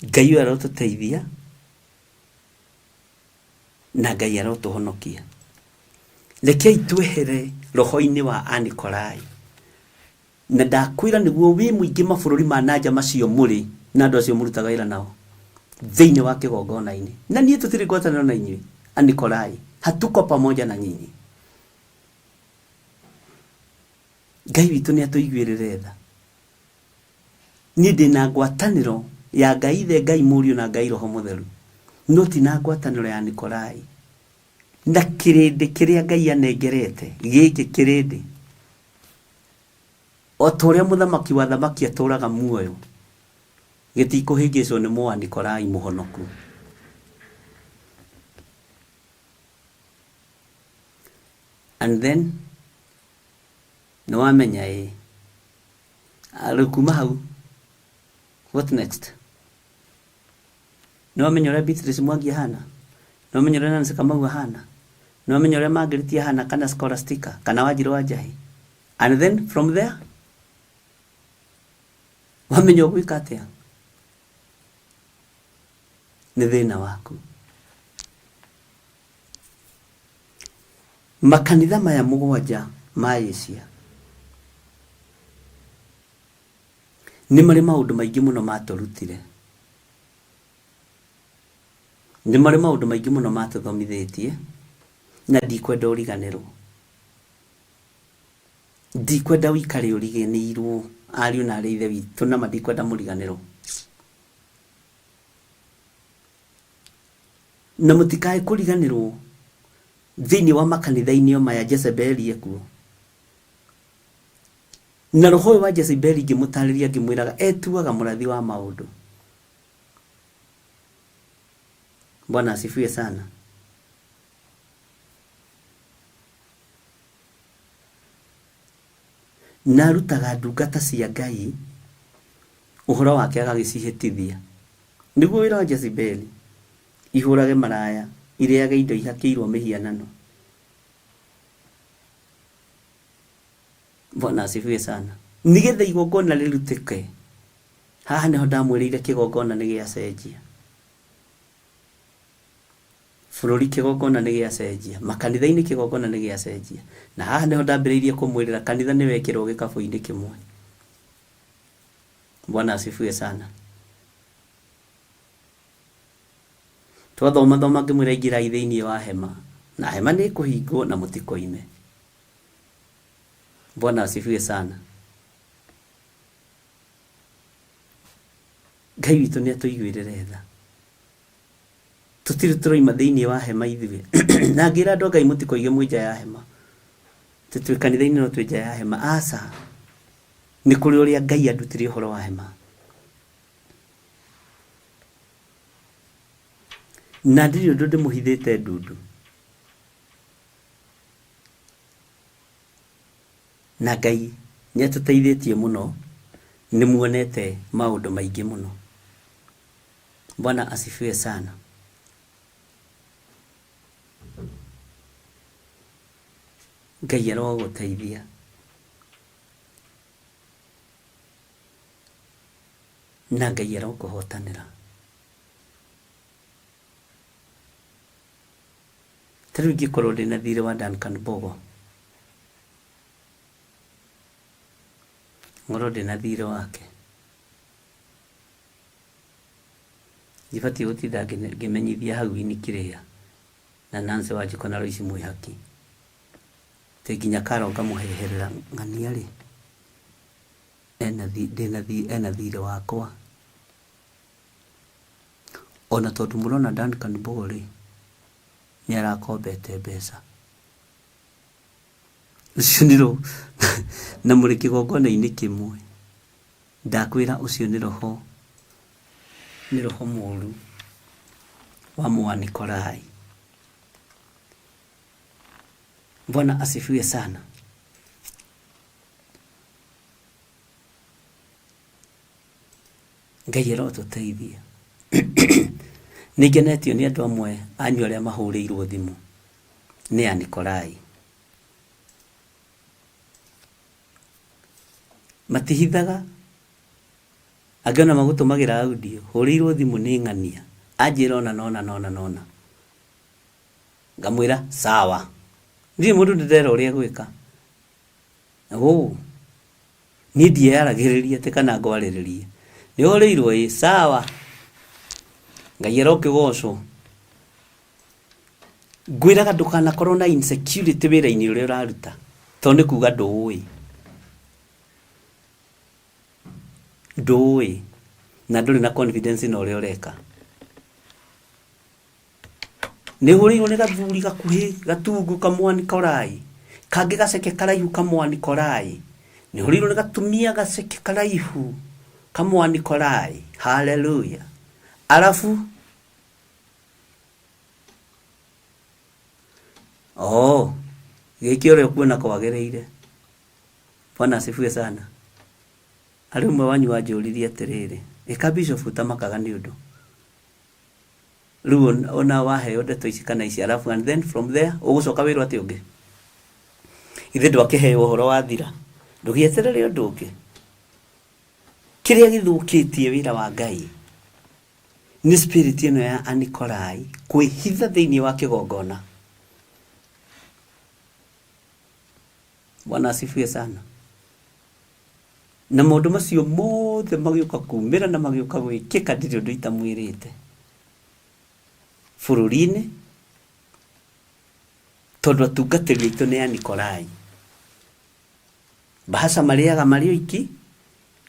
Ngai ũyũ arotũteithia na Ngai arotũhonokia. Rekei twehere roho-inĩ wa Anikolai. Na ndakwĩra nĩguo wĩ mũingĩ mabũrũri ma nanja macio mũrĩ na andũ acio mũrutaga wĩra nao thĩinĩ wa kĩgongona-inĩ. Na niĩ tũtirĩ ngwatanĩro na inyuĩ Anikolai, hatuko pamoja na nyinyi. Ngai witũ nĩ atũiguĩrĩre tha. Niĩ ndĩ na ngwatanĩro ya Ngai Ithe, Ngai Mũriũ na Ngai Roho Mũtheru, no ti na ngwatanĩro ya Nikolai na kĩrĩndĩ kĩrĩa Ngai anengerete gĩkĩ kĩrĩndĩ. O ta ũrĩa mũthamaki wa athamaki atũũraga muoyo, gĩtikũhĩngĩcwo nĩ Mũanikolai mũhonoku. And then nĩ wamenya ĩ rĩu kuma hau what next? Nĩ wamenya ũrĩa Beatrice Mwangi ahana? Nĩ wamenya ũrĩa Nancy Kamau ahana? Nĩ wamenya ũrĩa Margaret ahana kana Scholastica kana Wanjirũ wa Njahi? And then from there wamenya ũgwĩka atĩa? Nĩ thĩna waku. Makanitha maya mũgwanja ma Asia nĩ marĩ maũndũ maingĩ mũno matũrutire. Nĩ marĩ maũndũ maingĩ mũno matũthomithĩtie na ndikwenda ũriganĩrwo. Ndikwenda ũikare ũriganĩirwo ariũ na arĩ ithe witũ na ma ndikwenda mũriganĩrwo. Na mũtikae kũriganĩrwo thĩinĩ wa makanitha-inĩ o maya Jezebeli ekuo. Na roho ũyũ wa Jezebeli ngĩmũtarĩria ngĩmwĩraga etuaga mũrathi wa maũndũ. Bwana asifiwe sana. Na arutaga ndungata cia Ngai ũhoro wake agagĩcihĩtithia. Nĩguo wĩra wa Jezebeli, ihũrage maraya, irĩage indo ihakĩirwo mĩhianano. Bwana asifiwe sana. Nĩgetha igongona rĩrutĩke, haha nĩho ndamwĩrĩire kĩgongona nĩ gĩacenjia. Bũrũri kĩgongona nĩ gĩacenjia, makanitha-inĩ kĩgongona nĩ gĩacenjia. Na haha nĩho ndambĩrĩirie kũmwĩrĩra kanitha nĩ wekĩrwo gĩkabũ-inĩ kĩmwe. Bwana asifiwe sana. Twathoma thoma ngĩmwĩra ingĩrai thĩinĩ wa hema, na hema nĩ ĩkũhingwo na mũtikoime. Bwana asifiwe sana. Ngai witũ nĩ atũiguĩrĩre tha. Tũtirĩ tũroima thĩinĩ wa hema ithuĩ. Na ngĩra andũ a Ngai mũtikoige mwĩ nja ya hema. Atĩ twĩ kanitha-inĩ no twĩ nja ya hema. Aca. Nĩ kũrĩ ũrĩa Ngai andutire ũhoro wa hema. Na ndirĩ ũndũ ndĩmũhithĩte ndundu. Na Ngai nĩ atũteithĩtie mũno, nĩ muonete maũndũ maingĩ mũno. Bwana asifiwe sana. Ngai arogũteithia. Na Ngai arokũhotanĩra. Ta rĩu ingĩkorwo ndĩna thirĩ wa Duncan Mbogo, ngorwo ndĩna thirĩ wake, ndibatiĩ gũtinda ngĩmenyithia hau ini kĩrĩa na Nancy Wanjikũ na Loice Mwĩhaki, atĩ nginya Carol ngamũheherera ng'ania rĩ, ena ndĩna ena thirĩ wakwa. Ona tondũ mũrona Duncan Mbogo rĩ, nĩ arakombete mbeca. Ũcio nĩ roho na mũrĩ kĩgongona-inĩ kĩmwe. Ndakwĩra ũcio nĩ roho, nĩ roho mũru wa Mũanikolai. Bwana asifiwe sana. Ngai arotũteithia. Nĩ ngenetio nĩ andũ amwe anyu arĩa mahũrĩirwo thimũ nĩ Anikolai. Matihithaga, angĩ ona magũtũmagĩra audio, hũrĩirwo thimũ nĩ ng'ania, anjĩra ũna na ũna na ũna na ũna. Ngamwĩra sawa. Ndirĩ mũndũ ndĩrera ũrĩa egwĩka. Ũũ. Niĩ ndiyaragĩrĩria atĩ kana ngwarĩrĩrie. Nĩ ũhũrĩirwo ĩ, sawa. Ngai arokĩgocwo. Ngwĩraga ndũkanakorwo na insecurity wĩra-inĩ ũrĩa ũraruta, tondũ nĩ kuga ndũũĩ. Ndũũĩ na ndũrĩ na confidence na ũrĩa ũreka. Nĩ hũrĩirwo nĩ gathuri gakuhĩ gatungu kamwani korai, kangĩ gaceke karaihu kamwani korai. Nĩ hũrĩirwo nĩ gatumia gaceke karaihu kamwani korai. Haleluya. Arabu Oh, gĩkĩ ũrĩa ũkuona kwagĩrĩire. Bwana asifiwe sana. Harĩ ũmwe wanyu wanjũririe atĩrĩrĩ, ĩka bishop ũtamakaga nĩ ũndũ. Rĩu ona waheo ndeto ici kana ici alafu and then from there ũgũcoka wĩrwo atĩ ũngĩ. Ithe ndwakĩheo ũhoro wathira. Ndũgĩeterere ũndũ ũngĩ. Kĩrĩa gĩthũkĩtie wĩra wa Ngai nĩ spirit ĩno ya Anikolai kwĩhitha thĩinĩ wa kĩgongona. Bwana asifiwe sana. Na maũndũ macio mothe magĩũka kumĩra na magĩũka gwĩkĩka ndirĩ ũndũ itamwĩrĩte bũrũri-inĩ tondũ atungatĩri aitũ nĩ Anikolai. Mbahaca marĩaga marĩ oiki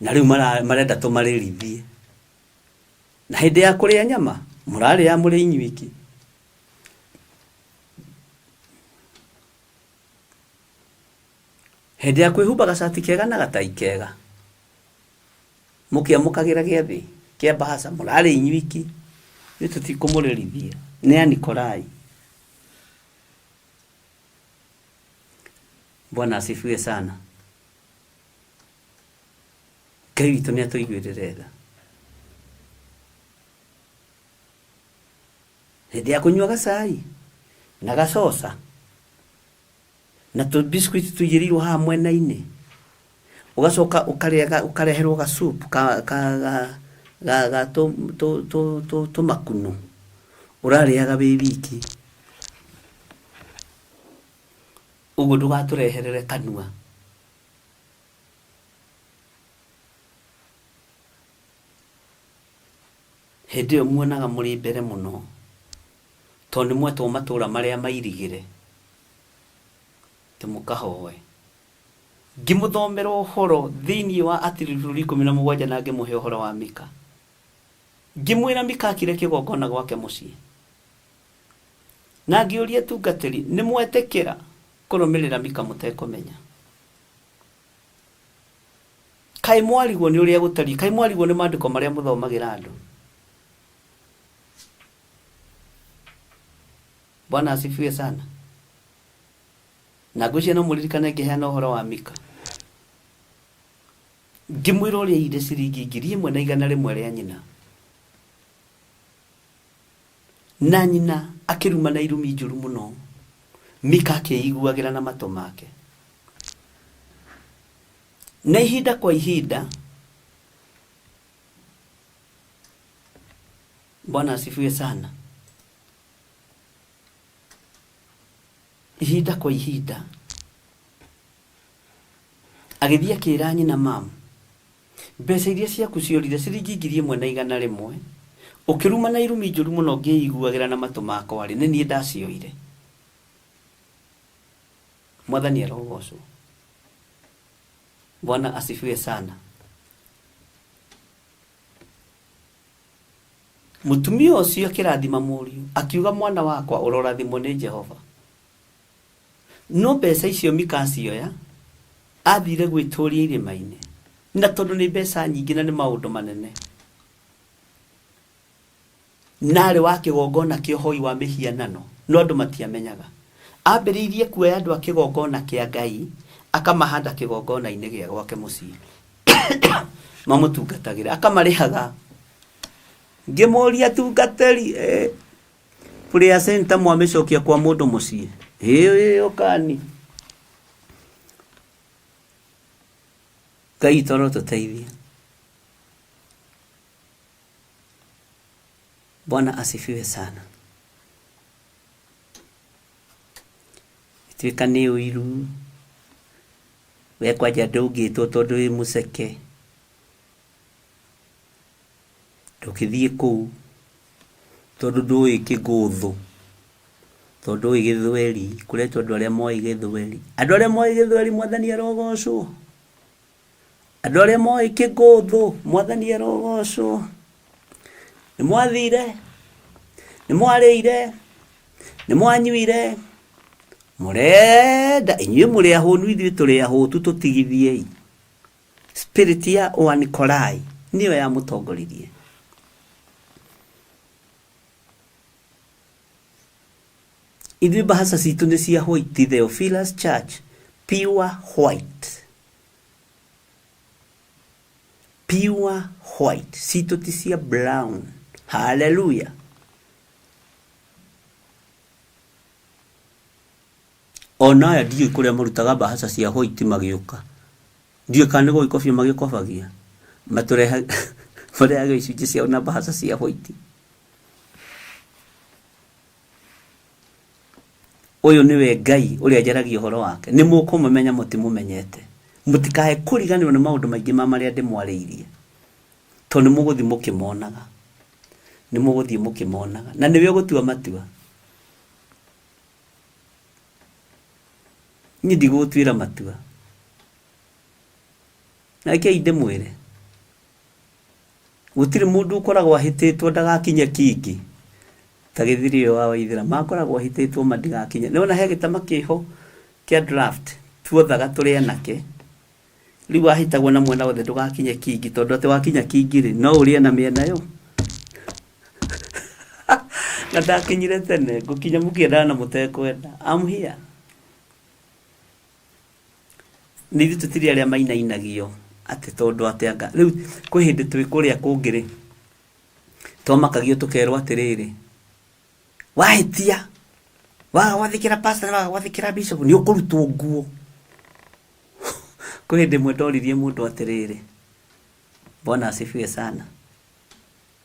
na rĩu marenda tũmarĩrithie. Na hĩndĩ ya kũrĩa nyama mũrarĩa mũrĩ inyuiki. Hĩndĩ ya kwĩhumba gacati kega na gatai kega, mũkĩamũkagĩra gĩathĩ kĩa mbahaca mũrarĩ inyuiki, ithuĩ tũtikũmũrĩrithia. Nĩ Anikolai. Bwana asifiwe sana. Ngai witũ nĩ atũiguĩrĩre tha. Hĩndĩ ya kũnyua gacai na gacoca na tũ biscuit tũigĩrĩirwo haha mwena-inĩ, ũgacoka ũkarĩa ũkareherwo ga soup ka ka ga ga ga tũ tũ tũ tũ tũmakunũ, ũrarĩaga wĩ wiki. Ũguo ndũgatũreherere kanua. Hĩndĩ ĩyo muonaga mũrĩ mbere mũno, tondũ nĩ mwetwo matũũra marĩa mairigĩre, atĩ mũkahoe. Ngĩmũthomera ũhoro thĩinĩ wa Atĩrĩrĩ bũrũri 17 na ngĩmũhe ũhoro wa Mika. Ngĩmwĩra Mika akire kĩgongona gwake mũciĩ. Na ngĩũria atungatĩri, nĩ mwetĩkĩra kũrũmĩrĩra Mika mũtekũmenya? Kaĩ mwarigwo nĩ ũrĩa gũtariĩ? Kaĩ mwarigwo nĩ maandĩko marĩa mũthomagĩra andũ? Bwana asifiwe sana. Na ngwĩciria no mũririkane ngĩheana ũhoro wa Mika. Ngĩmwĩra ũrĩa aiyire ciringi 1100 rĩa nyina. Na nyina akĩrumana irumi njũru mũno. Mika akĩiguagĩra na matũ make. Na ihinda kwa ihinda, Bwana asifiwe sana. Ihinda kwa ihinda agĩthiĩ akĩra nyina, "Mam, mbeca iria ciaku ciorire ciringi 1,100, ũkĩruma na irumi njũru mũno ngĩiguagĩra na matũ makwa rĩ, nĩ niĩ ndacioire." Mwathani arogocwo. Bwana asifiwe sana. Mũtumia ũcio akĩrathima mũriũ akiuga, "Mwana wakwa, ũrorathimwo nĩ Jehova." No mbeca icio Mika acioya athire gwĩtũria irĩma-inĩ, na tondũ nĩ mbeca nyingĩ na nĩ maũndũ manene, na arĩ wa kĩgongona kĩa ũhoi wa mĩhianano, no andũ matiamenyaga. Ambĩrĩirie kuoya andũ a kĩgongona kĩa Ngai akamahanda kĩgongona-inĩ gĩa gwake mũciĩ mamũtungatagĩre, akamarĩhaga. Ngĩmũria, "Tungatĩri, prayer center mwamĩcokia kwa mũndũ mũciĩ?" "Ĩĩ, ũkani Ngai toro tũteithie." Bwana asifiwe sana. Ituĩka nĩ ũiru we kwanja ndũngĩtwo tondũ wĩ mũceke, ndũngĩthiĩ kũu tondũ ndũĩ kĩgũthũ, tondũ ndũĩ gĩthweri. Kũretwo andũ arĩa moĩ gĩthweri, andũ arĩa moĩ gĩthweri, Mwathani arogocwo. Andũ arĩa moĩ kĩgũthũ, Mwathani arogocwo. Nĩ mwathire, nĩ mwarĩire, nĩ mwanyuire, mũrenda inyuĩ mũrĩ ahũnu, ithuĩ tũrĩ ahũtu, tũtigithiei. Spirit ya Ũanikolai nĩyo yamũtongoririe. Ithuĩ mbahaca citũ nĩ cia white, Theophilus Church, pure white, pure white. Citũ ti cia brown. Hallelujah. Ona aya ndiũĩ kũrĩa marutaga mbahaca cia white magĩũka, ndiũĩ kana nĩ gũgĩkobia magĩkobagia, marehaga icunjĩ ciao na mbahaca cia white. Ũyũ nĩwe Ngai ũrĩa njaragia ũhoro wake. Nĩ mũkũmũmenya, mũtimũmenyete. Mũtikae kũriganĩrwo nĩ maũndũ maingĩ ma marĩa ndĩmwarĩirie, tondũ nĩ mũgũthiĩ mũkĩmonaga, nĩ mũgũthiĩ mũkĩmonaga, na nĩwe ũgũtua matua. Niĩ ndigũgũtuĩra matua. Na rekei ndĩmwĩre, gũtirĩ mũndũ ũkoragwo ahĩtĩtwo ndagakinye kingĩ ta gĩthiri ũyũ wa Waithera. Makoragwo ahĩtĩtwo ma ndigakinye. Nĩwona he gĩtama kĩho kĩa draft tuothaga tũrĩ anake. Rĩu wahĩtagwo na mwena wothe ndũgakinye kingi, tondũ atĩ wakinya kingi rĩ, no ũrĩe na mĩena yo. Na ndakinyire tene, ngũkinya mũkĩendaga na mũtekwenda. I'm here. Nĩ ithuĩ tũtirĩ arĩa mainainagio atĩ tondũ atĩ anga rĩu kwĩ hĩndĩ twĩ kũrĩa kũngĩ rĩ, twamakagio tũkerwo atĩrĩrĩ, wahĩtia waga gwathĩkĩra pastor, waga gwathĩkĩra bishop, nĩ ũkũrutwo nguo. Kwĩ hĩndĩ ĩmwe ndoririe mũndũ atĩrĩrĩ, "Bwana asifiwe sana,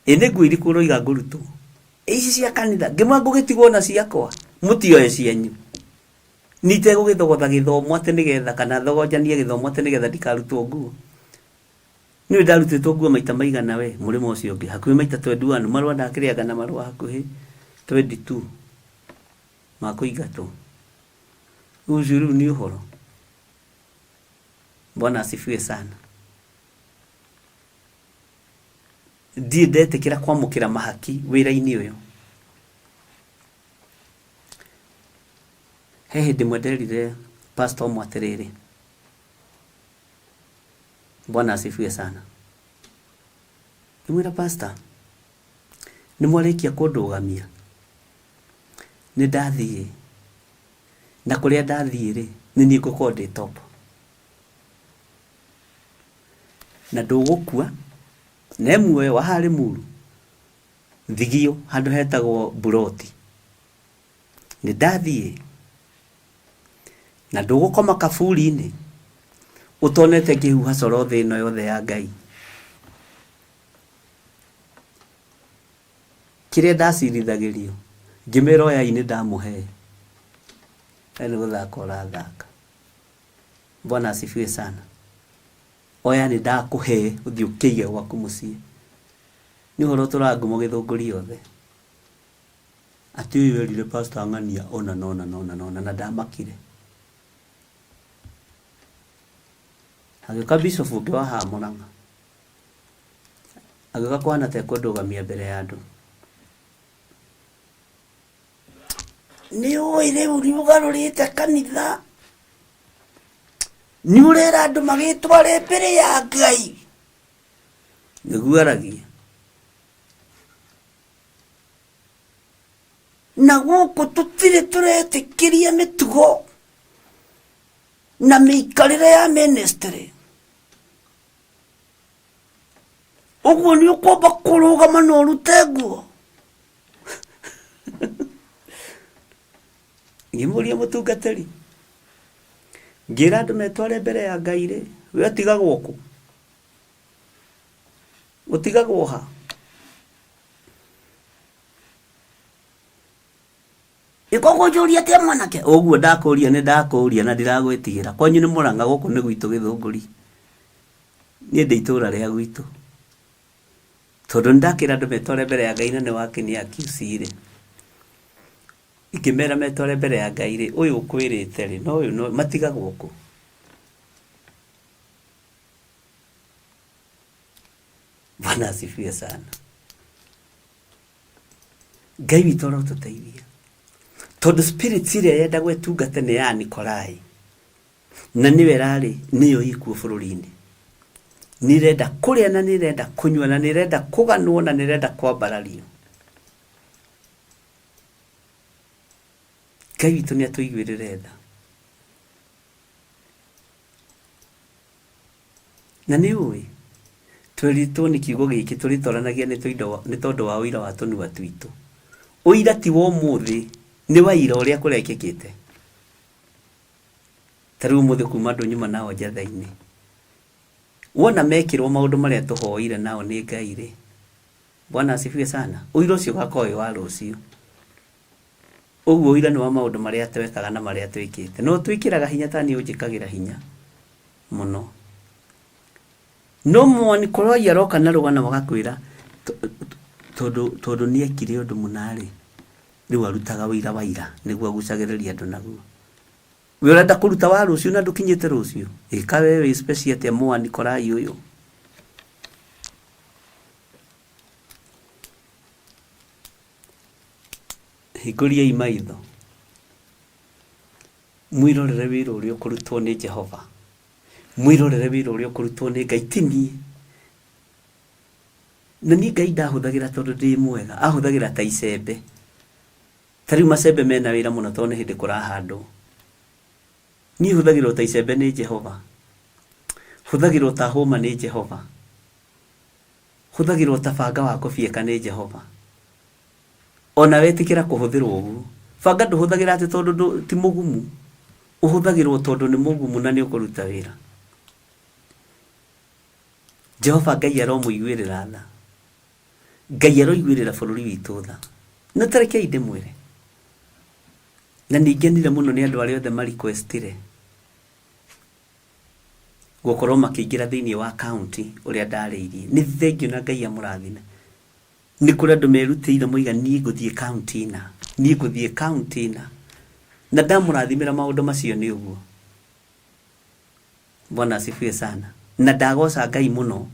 ĩ nĩ nguo irĩkũ ũroiga ngũrutwo?" "Ici cia kanitha." Ngĩmwĩra, "Ngũgĩtigwo na ciakwa, mũtioe cianyu nitegũgĩthogotha gĩthomo atĩ nĩgetha kana thogonjanie gĩthomo atĩ nĩgetha ndikarutwo nguo. Niĩ ndarutĩtwo nguo maita maigana we mũrĩmo ũcio ũngĩ, hakuhĩ maita 21. Marũa ndakĩrĩanga na marũa hakuhĩ 22 ma kũingatwo. Ũcio rĩu nĩ ũhoro. Bwana asifiwe sana. Ndirĩ ndetĩkĩra kwamũkĩra mahaki wĩra-inĩ ũyũ. He hĩndĩ ĩmwe nderire pastor ũmwe atĩrĩrĩ, Bwana asifiwe sana, ngĩmwĩra, "Pastor, nĩ mwarĩkia kũndũgamia, nĩ ndathiĩ, na kũrĩa ndathiĩ rĩ, nĩ niĩ ngũkorwo ndĩ top, na ndũgũkua na e muoyo wa haha Limuru Thigio, handũ hetagwo Buroti. Nĩ ndathiĩ na ndũgũkoma kaburi-inĩ ũtonete ngĩhuha coro thĩ ĩno yothe ya Ngai." Kĩrĩa ndacirithagĩrio, ngĩmera, "Oyai, nĩ ndamũhe." We nĩ gũthaka ũrathaka. Bwana asifiwe sana. Oya nĩ ndakũhe ũthiĩ ũkĩige gwaku mũciĩ. Nĩ ũhoro tũrangumo gĩthũngũri yothe. Atĩ ũyũ erire pastor ng'ania ona na ona na ona na ona na ndamakire. Hagĩũka bishop ũngĩ wa haha Mũrang'a. Agĩũka kũhana ta ekũndũgamia mbere ya andũ. Nĩ ũĩ rĩu nĩ ũgarũrĩte kanitha. Nĩ ũrera andũ magĩtware mbere ya Ngai. Nĩguo aragia. Na gũkũ tũtirĩ tũretĩkĩria mĩtugo na mĩikarĩre ya ministry. Ũguo nĩ ũkwamba kũrũgama na ũrute nguo. Ngĩmũria mũtungatĩri, ngĩra andũ metware mbere ya Ngai rĩ, we ũtigagwo kũ? Ũtigagwo ha? Ĩkũkũnjũria atĩa mwanake? Ũguo ndakũria nĩ ndakũria na ndiragwĩtigĩra. Kwanyu nĩ Mũrang'a gũkũ nĩ gwitũ Gĩthũngũri. Niĩ ndĩ itũra rĩa gwitũ. Tondũ nĩ ndakĩra andũ metware mbere ya Ngai na nĩ wakĩni accuse rĩ. Ingĩmera metware mbere ya Ngai rĩ, ũyũ ũkwĩrĩte rĩ, no ũyũ no matigagwo kũ? Bwana asifiwe sana. Ngai witũ arotũteithia. Tondũ spirit ĩrĩa yendagwo ĩtungate nĩ ya Nikolai. Na nĩyo ĩrarĩ nĩyo ĩkuo bũrũri-inĩ. Nĩ ĩrenda kũrĩa na nĩ ĩrenda kũnyua na nĩ ĩrenda kũganwo na nĩ ĩrenda kwambarario. Ngai witũ nĩ atũiguĩrĩre tha. Na nĩ ũĩ, twerĩtwo nĩ kiugo gĩkĩ tũrĩtoranagia nĩ tondũ wa ũira wa tũnua twitũ. Ũira ti wa ũmũthĩ, nĩ wa ira ũrĩa kũrekĩkĩte. Ta rĩu ũmũthĩ kuma andũ nyuma nao njetha-inĩ. Wona mekĩrwo maũndũ marĩa tũhoire nao nĩ Ngai rĩ, Bwana asifiwe sana, ũira ũcio ũgakorwo wĩ wa rũciũ. Ũguo ũira nĩ wa maũndũ marĩa twekaga na marĩa twĩkĩte. Na ũtwĩkĩraga hinya ta niĩ ũnjĩkagĩra hinya mũno. No Mwanikolai aroka na rũgano agakwĩra tondũ tondũ nĩ ekire ũndũ mũna rĩ, rĩu arutaga ũira wa ira nĩguo agucagĩrĩrie andũ naguo. We ũrenda kũruta wa rũciũ na ndũkinyĩte rũciũ? Ĩka we wĩ special atĩa Mwanikolai ũyũ? Hingũriai maitho, mwĩrorere wĩra ũrĩa ũkũrutwo nĩ Jehova, mwĩrorere wĩra ũrĩa ũkũrutwo nĩ Ngai, ti niĩ. Na niĩ Ngai ndahũthagĩra tondũ ndĩ mwega, ahũthagĩra ta icembe. Ta rĩu macembe mena wĩra mũno tondũ nĩ hĩndĩ kũrahandwo. Niĩ hũthagĩrwo ta icembe nĩ Jehova, hũthagĩrwo ta hũma nĩ Jehova, hũthagĩrwo ta banga wa kũbieka nĩ Jehova. O nawe ĩtĩkĩra kũhũthĩrwo ũguo. Banga ndũhũthagĩra atĩ tondũ ndũ, ti mũgumu. Ũhũthagĩrwo tondũ nĩ mũgumu na nĩ ũkũruta wĩra. Jehova Ngai aromũiguĩrĩra tha. Ngai aroiguĩrĩra bũrũri witũ tha. Na ta rekei ndĩmwĩre, na nĩ ngenire mũno nĩ andũ arĩa othe ma request-ire gũkorwo makĩingĩra thĩinĩ wa county ũrĩa ndarĩirie. Nĩ thengiũ na Ngai amũrathime. Nĩ kũrĩ andũ merutĩire moiga niĩ ngũthiĩ kaunti na, niĩ ngũthiĩ kaunti na. Na ndamũrathimĩra maũndũ macio nĩ ũguo. Bwana asifiwe sana. Na ndagoca Ngai mũno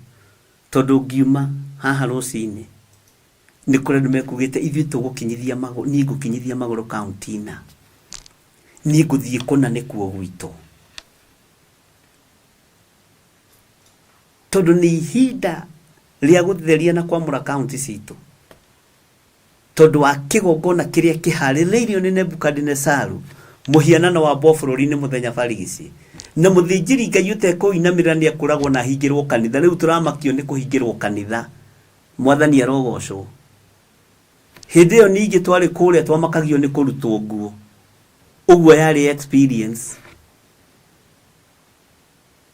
tondũ ngiuma haha rũcinĩ nĩ kũrĩ andũ mekugĩte ithuĩ tũgũkinyithia magũrũ, niĩ ngũkinyithia magũrũ kaunti na. Niĩ ngũthiĩ kũna nĩkuo gwitũ. Tondũ nĩ ihinda rĩa gũtheria na kwamũra kaunti citũ tondũ wa kĩgongona kĩrĩa kĩharĩrĩirio nĩ Nebukadinesaru mũhianano wa mbwa bũrũri-inĩ mũthenya barigici na mũthĩnjĩri Ngai ũtekũinamĩrĩra nĩ ekũragwo na ahingĩrwo kanitha. Rĩu tũramakio nĩ kũhingĩrwo kanitha. Mwathani arogocwo. Hĩndĩ ĩyo ningĩ twarĩ kũrĩa twamakagio nĩ kũrutwo nguo. Ũguo yarĩ experience.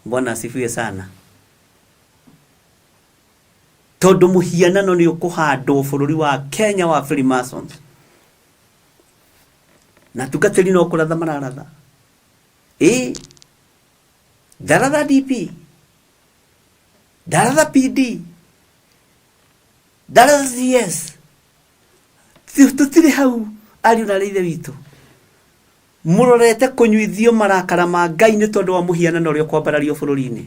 Bwana asifiwe sana. Tondũ mũhianano nĩ ũkũhandwo bũrũri wa Kenya wa Freemasons. Na atungatĩri no kũratha mararatha. Ĩĩ, ndaratha DP, ndaratha PD, ndaratha CS. Tũtirĩ hau ariũ na arĩ ithe witũ. Mũrorete kũnyuithio marakara ma Ngai nĩ tondũ wa mũhianano ũrĩa ũkwambarario bũrũri-inĩ.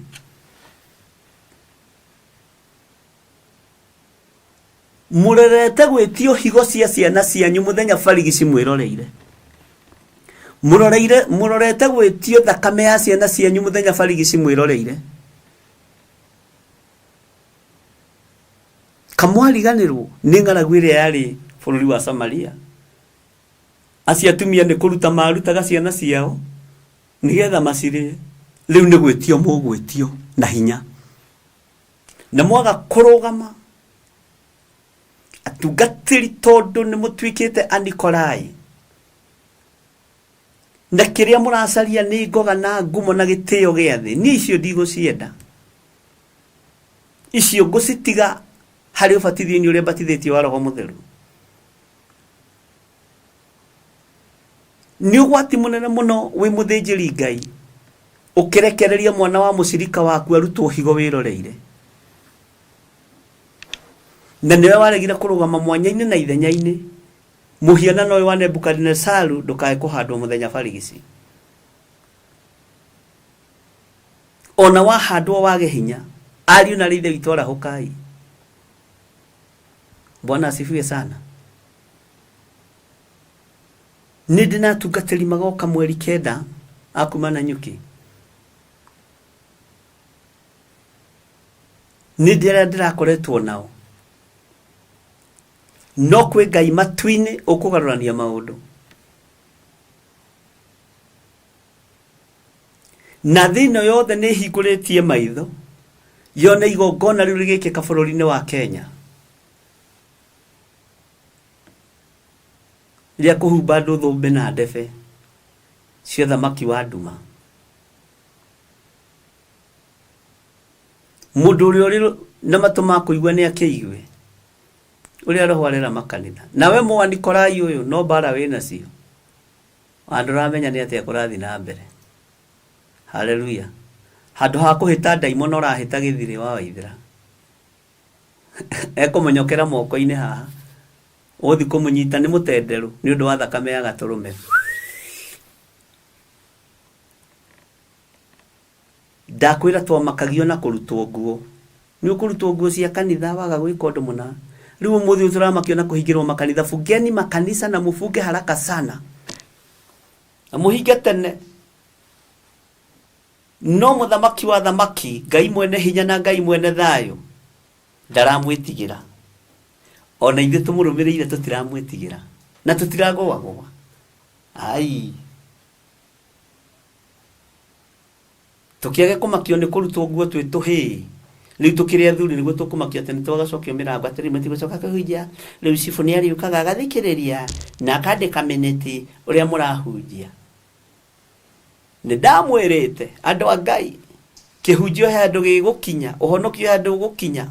Mũrorete gwĩtio higo cia ciana cianyu mũthenya barigici mwĩroreire. Mũroreire mũrorete gwĩtio thakame ya ciana cianyu mũthenya barigici mwĩroreire. Kamwariganĩrwo nĩ ng'aragu ĩrĩa yarĩ bũrũri wa Samaria. Acio atumia nĩ kũruta marutaga ciana ciao nĩgetha macirĩe. Rĩu nĩ gwĩtio mũgwĩtio na hinya. Na mwaga kũrũgama atungatĩri tondũ nĩ mũtuĩkĩte Anikolai na kĩrĩa mũracaria nĩ ngoga na ngumo na gĩtĩo gĩa thĩ, niĩ icio ndigũcienda. Icio ngũcitiga harĩ ũbatithio-inĩ ũrĩa mbatithĩtio wa Roho Mũtheru. Nĩ ũgwati mũnene mũno wĩ mũthĩnjĩri Ngai ũkĩrekereria mwana wa mũcirika waku arutwo higo wĩroreire. Na nĩwe waregire kũrũgama mwanya-inĩ na ithenya-inĩ mũhianano ũyũ wa Nebukadinesaru ndũkae kũhandwo mũthenya barigici. Ona wahandwo wage hinya, ariũ na ithe witũ arahũkai. Bwana asifiwe sana. Nĩ ndĩ na atungatĩri magoka mweri kenda a kuma Nanyuki. Nĩ ndĩ arĩa ndĩrakoretwo nao. No kwĩ Ngai matu-inĩ ũkũgarũrania maũndũ. Na thĩ ĩno yothe nĩ ĩhingũrĩtie maitho yone igongona rĩu rĩgĩkĩka bũrũri-inĩ wa Kenya. Rĩa kũhumba andũ thũmbĩ na ndebe cia ũthamaki wa nduma. Mũndũ ũrĩa ũrĩ na matũ ma kũigua nĩ akĩigue ũrĩa Roho arera makanitha. Nawe Mũanikorai ũyũ no mbara wĩ nacio, ona ndũramenya nĩ atĩa kũrathiĩ na mbere. Haleluya. Handũ ha kũhĩta ndaimono ũrahĩta gĩthirĩ wa Waithĩra. Ekũmũnyokera moko-inĩ haha. Ũgũthiĩ kũmũnyita nĩ mũtenderũ nĩ ũndũ wa thakame ya gatũrũme. Ndakwĩra twamakagio na kũrutwo nguo. Nĩ ũkũrutwo nguo cia kanitha waga gwĩka ũndũ mũna. Rĩu ũmũthĩ ũyũ tũramakio na kũhingĩrwo makanitha. Fungeni makanisa na mũfunge haraka sana. Na mũhinge tene. No mũthamaki wa thamaki, Ngai mwene hinya na Ngai mwene thayũ, ndaramwĩtigĩra. Ona ithuĩ tũmũrũmĩrĩire tũtiramwĩtigĩra. Na tũtiragũagũa. Ai. Tũkĩage kũmakio nĩ kũrutwo nguo twĩ tũhĩĩ. Rĩu tũkĩrĩ athuri nĩguo tũkũmakio atĩ nĩ twagacokio mĩrango atĩ rĩu matigũcoka kũhunjia. Rĩu cibũ nĩ arĩũkaga agathikĩrĩria na akandĩka mĩnĩti ũrĩa mũrahunjia. Nĩ ndamwĩrĩte andũ a Ngai, kĩhunjio he handũ gĩgũkinya, ũhonokio he handũ ũgũkinya.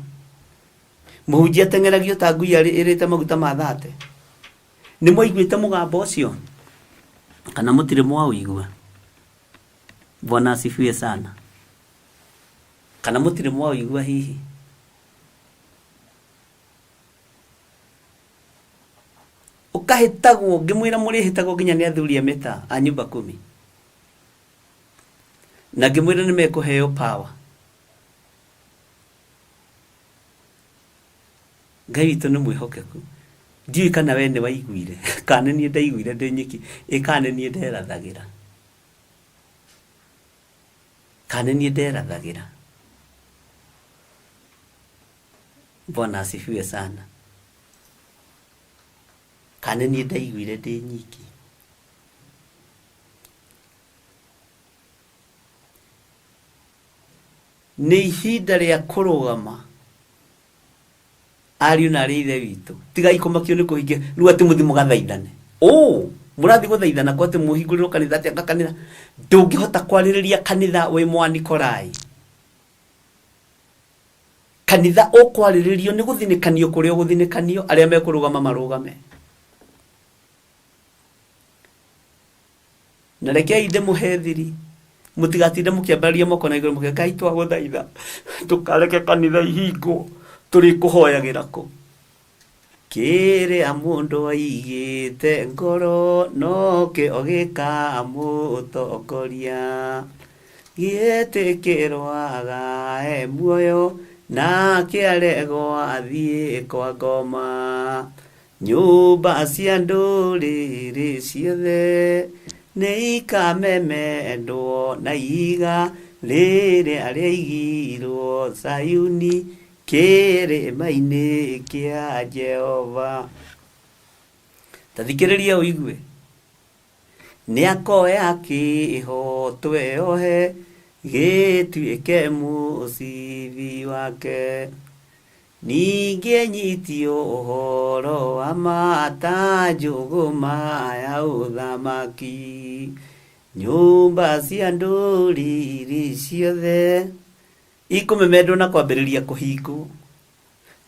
Mũhunjia ateng'eragio ta ngui ĩrĩte maguta ma thate. Nĩ mwaiguĩte mũgambo ũcio? Kana mũtirĩ mwaũigua? Bwana asifiwe sana. Kana mũtirĩ mwaũigua hihi? Ũkahĩtagwo, ngĩmwĩra mũrĩhĩtagwo nginya nĩ athuri a mĩta a nyumba kumi. Na ngĩmwĩra nĩ mekũheo power. Ngai witũ nĩ mwĩhokeku. Ndiũĩ kana we nĩ waiguire, kana nĩ niĩ ndaiguire ndĩ nyiki, ĩ kana nĩ niĩ nderathagĩra. Kana nĩ niĩ nderathagĩra. Bwana asifiwe sana. Kana nĩ niĩ ndaiguire ndĩ nyiki. Nĩ ihinda rĩa kũrũgama ariũ na arĩ ithe witũ. Tigai kũmakio nĩ kũhingia rĩu atĩ mũthiĩ mũgathaithane. Ũ mũrathiĩ gũthaithana kwa atĩ mũhingũrĩrwo kanitha atĩ anga kanitha. Ndũngĩhota kwarĩrĩria kanitha wĩ Mwanikolai. Kanitha ũkwarĩrĩrio nĩ gũthinĩkanio kũrĩa ũgũthinĩkanio, arĩa mekũrũgama marũgame. Na rekei ndĩmũhe thiri, mũtigatinde mũkĩambararia moko na igũrũ mũkĩuga, Ngai twagũthaitha ndũkareke kanitha ihingwo, tũrĩkũhoyagĩra kũ? Kĩrĩa mũndũ aigĩte ngoro nokĩo gĩkamũtongoria, gĩetĩkĩrwo agae muoyo na kĩaregwo athiĩ kwa ngoma. Nyũmba cia ndũrĩrĩ ciothe nĩ ikamemendwo na ihiga rĩrĩa rĩaigirwo Zayuni kĩrĩma-inĩ kĩa Jehova. Ta thikĩrĩria ũigue. Nĩakoya kĩhooto eohe gĩtuĩke mũcibi wake. Ningĩ enyitio ũhoro wa ma ta njũgũma ya ũthamaki. Nyũmba cia ndũrĩrĩ ciothe ikũmemendwo na kwambĩrĩria kũhingwo.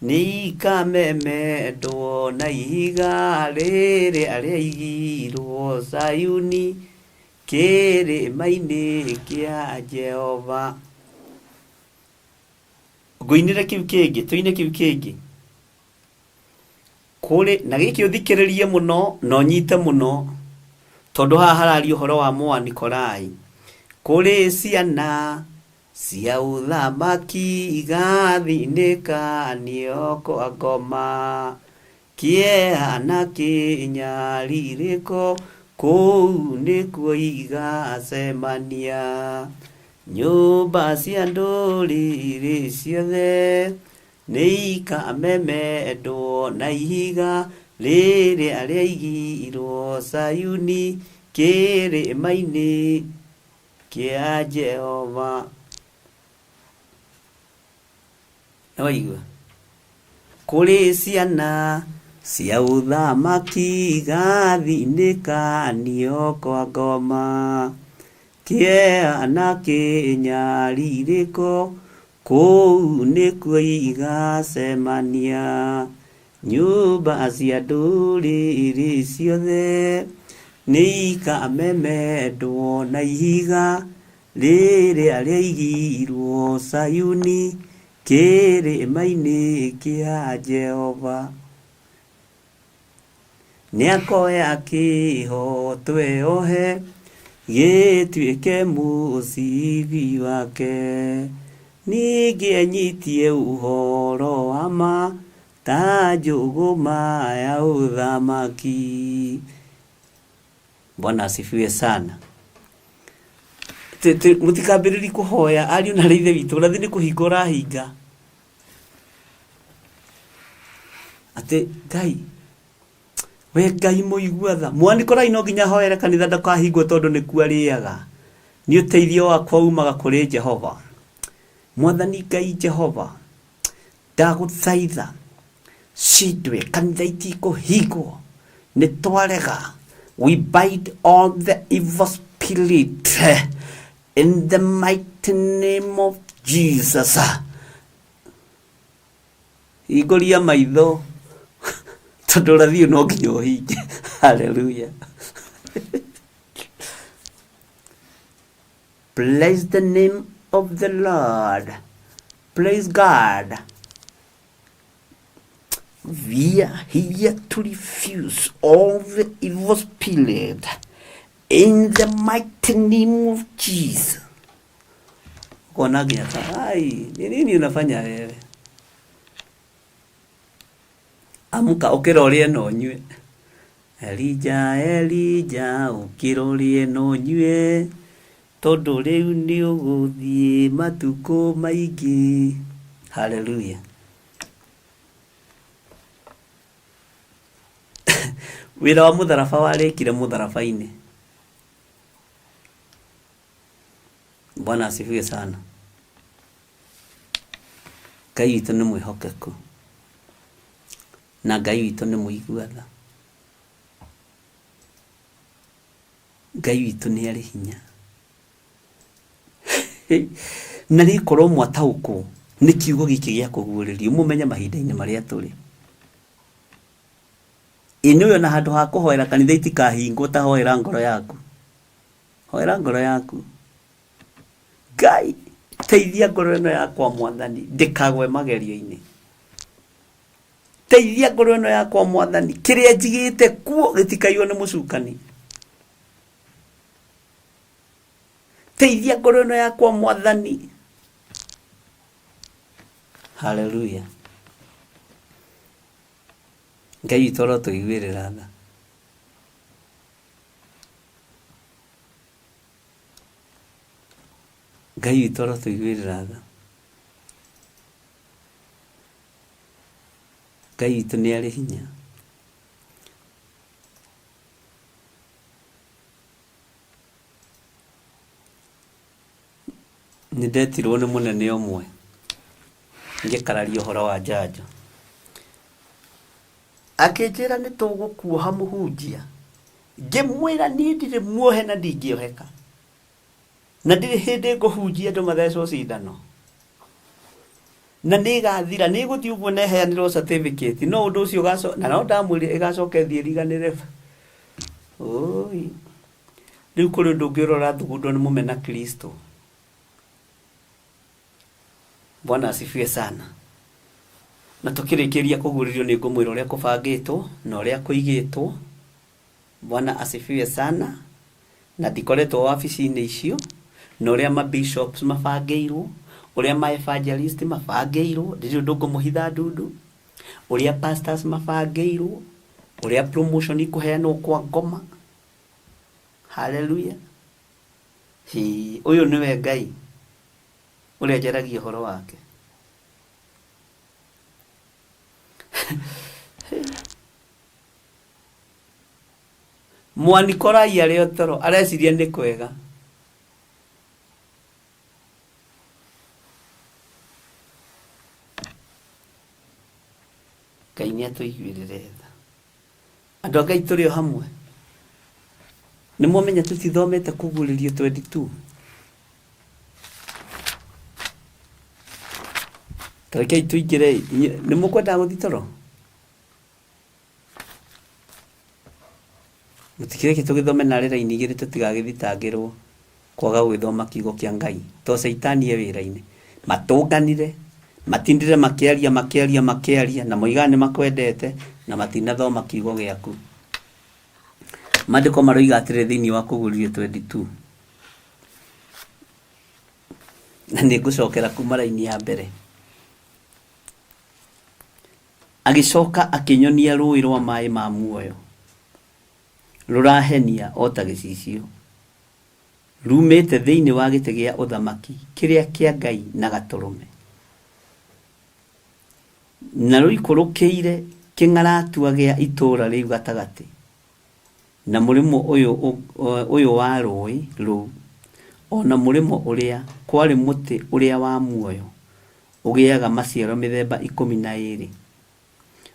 Nĩikamemendwo na ihiga rĩrĩa rĩaigirwo Zayuni kĩrĩma-inĩ kĩa Jehova. Ngũinĩre kĩu kĩngĩ, tũine kĩu kĩngĩ. Kũrĩ na gĩkĩ ũthikĩrĩrie mũno na ũnyite mũno, tondũ haha hararia ũhoro wa Mũanikolai. Kũrĩ ciana cia ũthamaki igathinĩkanio kwa ngoma, kĩeha na kĩnyarirĩko kũu nĩkuo igacemania. Nyũmba cia ndũrĩrĩ ciothe nĩikamemendwo na ihiga rĩrĩa rĩaigirwo Zayuni kĩrĩma-inĩ kĩa Jehova. Nĩwaigua? Kũrĩ ciana cia ũthamaki igathinĩkanio kwa ngoma, kĩeha na kĩnyarirĩko kũu nĩkuo igacemania. Nyũmba cia ndũrĩrĩ ciothe nĩikamemendwo na ihiga rĩrĩa rĩaigirwo Zayuni kĩrĩma-inĩ kĩa Jehova. Nĩakoya kĩhooto eohe gĩtuĩke mũcibi wake, ningĩ enyitie ũhoro wa ma ta njũgũma ya ũthamaki. Bwana asifiwe sana. Mũtikambĩrĩrie kũhoya ariũ na ithe witũ, ũrathi nĩ kũhinga ũrahinga. Atĩ Ngai, we Ngai mũigua tha. Mwanikorai no nginya ahoere kanitha ndakahingwo tondũ nĩkuo arĩaga. Nĩ ũteithio wakwa umaga kũrĩ Jehova. Mwathani Ngai Jehova, ndagũthaitha cindwe kanitha itikũhingwo, nĩ twarega. We bind all the evil spirit in the mighty name of Jesus. Hingũria maitho tondũ ũrathi ũyũ no nginya ũhinge. Hallelujah. Praise the name of the Lord. Praise God. We are here to refuse all the evil spirit in the mighty name of Jesus. Ukona nginya ta, ai, ni nini unafanya wewe? Amka ũkĩra ũrĩe na ũnyue. Elija, Elija, ũkĩra ũrĩe na ũnyue, tondũ rĩu nĩ ũgũthiĩ matukũ maingĩ. Hallelujah. Wĩra wa mũtharaba warĩkire mũtharaba-inĩ. Bwana asifiwe sana. Ngai witũ nĩ mwĩhokeku na Ngai witũ nĩ mũigua tha. Ngai witũ nĩ arĩ hinya. Na rĩkorwo mwataũkwo nĩ kiugo gĩkĩ gĩa kũguũrĩrio, mũmenye mahinda-inĩ marĩa tũrĩ. Ĩ nĩwe ona handũ ha kũhoera kanitha itikahingwo ta hoera ngoro yaku. Hoera ngoro yaku. Ngai, teithia ngoro ĩno yakwa Mwathani, ndĩkagwe magerio-inĩ. Teithia ngoro ĩno yakwa Mwathani, kĩrĩa njigĩte kuo gĩtikaiywo nĩ mũcukani. Teithia ngoro ĩno yakwa Mwathani. Haleluya. Ngai witũ arotũiguĩrĩra tha. Ngai witũ arotũiguĩrĩra tha. Ngai witũ nĩ arĩ hinya. Nĩ ndetirwo nĩ mũnene ũmwe ngĩkararia ũhoro wa njanjo. Akĩnjĩra nĩ tũgũkuoha mũhunjia. Ngĩmwĩra niĩ ndirĩ muohe na ndingĩoheka. Na ndirĩ hĩndĩ ngũhunjia andũ mathecwo cindano. Na nĩ ĩgathira, nĩ ĩgũthiĩ ũguo na ĩheanĩrwo certificate. No ũndũ ũcio ũgacoka, na no ndamwĩrire ĩgacoka ĩthiĩ ĩriganĩre. Ũi. Rĩu kũrĩ ũndũ ũngĩ ũrĩa ũrathugundwo nĩ mũmena Kristo. Bwana asifiwe sana. Na tũkĩrĩkĩria kũguũrĩrio nĩ ngũmwĩra ũrĩa kũbangĩtwo na ũrĩa kũigĩtwo. Bwana asifiwe sana. Na ndikoretwo wabici-inĩ icio na ũrĩa ma bishops mabangĩirwo, ũrĩa ma evangelist mabangĩirwo, ndirĩ ũndũ ngũmũhitha ndundu, ũrĩa pastors mabangĩirwo, ũrĩa promotion ikũheanwo kwa ngoma. Haleluya. Hĩ, ũyũ nĩwe Ngai ũrĩa njaragia ũhoro wake. Mwanikorai arĩ o toro areciria nĩ kwega. Ngai nĩ atũiguĩrĩre tha. Andũ a Ngai tũrĩ o hamwe. Nĩ mwamenya tũtithomete kũguũrĩrio 22. Tarekei tũingĩre nĩ mũkwendaga gũthiĩ toro? Mũtikĩreke tũgĩthome narĩ raini igĩrĩ tũtigagĩthitangĩrwo kwaga gũgĩthoma kiugo kĩa Ngai. To caitani e wĩra-inĩ. Matũnganire, matindire makĩaria makĩaria makĩaria na moigaga nĩ makwendete na matinathoma kiugo gĩaku. Maandĩko maroiga atĩrĩrĩ thĩinĩ wa Kũguũrĩrio 22. Na nĩ ngũcokera kuma raini ya mbere. Agĩcoka akĩnyonia rũũĩ rwa maĩ ma muoyo, rũrahenia o ta gĩcicio, ruumĩte thĩinĩ wa gĩtĩ gĩa ũthamaki kĩrĩa kĩa Ngai na Gatũrũme, na rũikũrũkĩire kĩng'aratua gĩa itũũra rĩu gatagatĩ, na mũrĩmo ũyũ wa rũũĩ rũu, o na mũrĩmo ũrĩa, kwarĩ mũtĩ ũrĩa wa muoyo, ũgĩaga maciaro mĩthemba 12,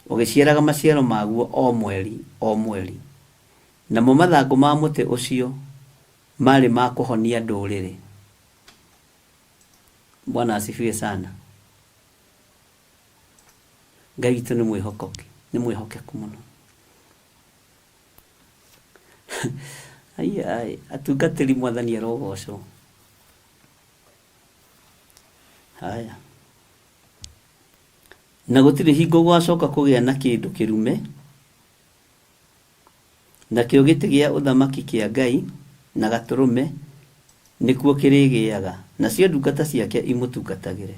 ũgĩciaraga maciaro maguo o mweri o mweri, namo mathangũ ma mũtĩ ũcio marĩ ma kũhonia ndũrĩrĩ. Bwana asifiwe sana. Ngai witũ nĩ mwĩhokoki, nĩ mwĩhokeku mũno. Ai, atungatĩri Mwathani arogocwo. Haya. Na gũtirĩ hingo gũgacoka kũgĩa na kĩndũ kĩrume, nakĩo gĩtĩ gĩa ũthamaki kĩa Ngai na Gatũrũme nĩkuo kĩrĩgĩaga, nacio ndungata ciake imũtungatagĩre,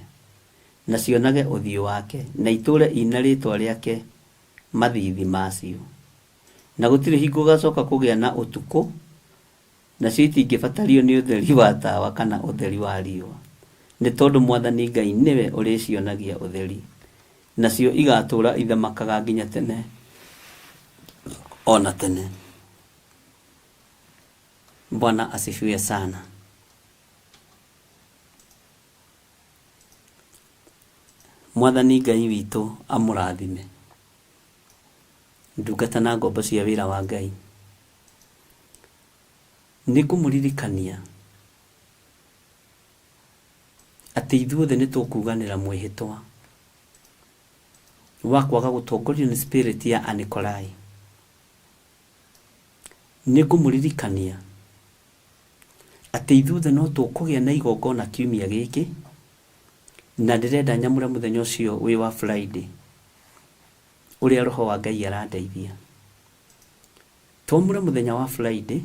na cionage ũthiũ wake, na itũũre i na rĩĩtwa rĩake mathiithi macio. Na gũtirĩ hingo gũgacoka kũgĩa na ũtukũ, Nacio itingĩbatario nĩ ũtheri wa tawa kana ũtheri wa riũa, nĩ tondũ Mwathani Ngai nĩwe ũrĩcionagia ũtheri, nacio igaatũũra ithamakaga nginya tene o na tene. Bwana asifiwe sana. Mwathani Ngai witũ amũrathime, ndungata na ngombo cia wĩra wa Ngai. Nĩ ngũmũririkania atĩ ithuothe nĩ tũkuganĩra mwĩhĩtwa wa kwaga gũtongorio nĩ spirit ya Anikolai. Nĩ ngũmũririkania Atĩ ithuothe no tũkũgĩa na igongona kiumia gĩkĩ, na ndĩrenda nyamũre mũthenya ũcio wĩ wa Friday, ũrĩa Roho wa Ngai arandeithia. Twamũre mũthenya wa Friday,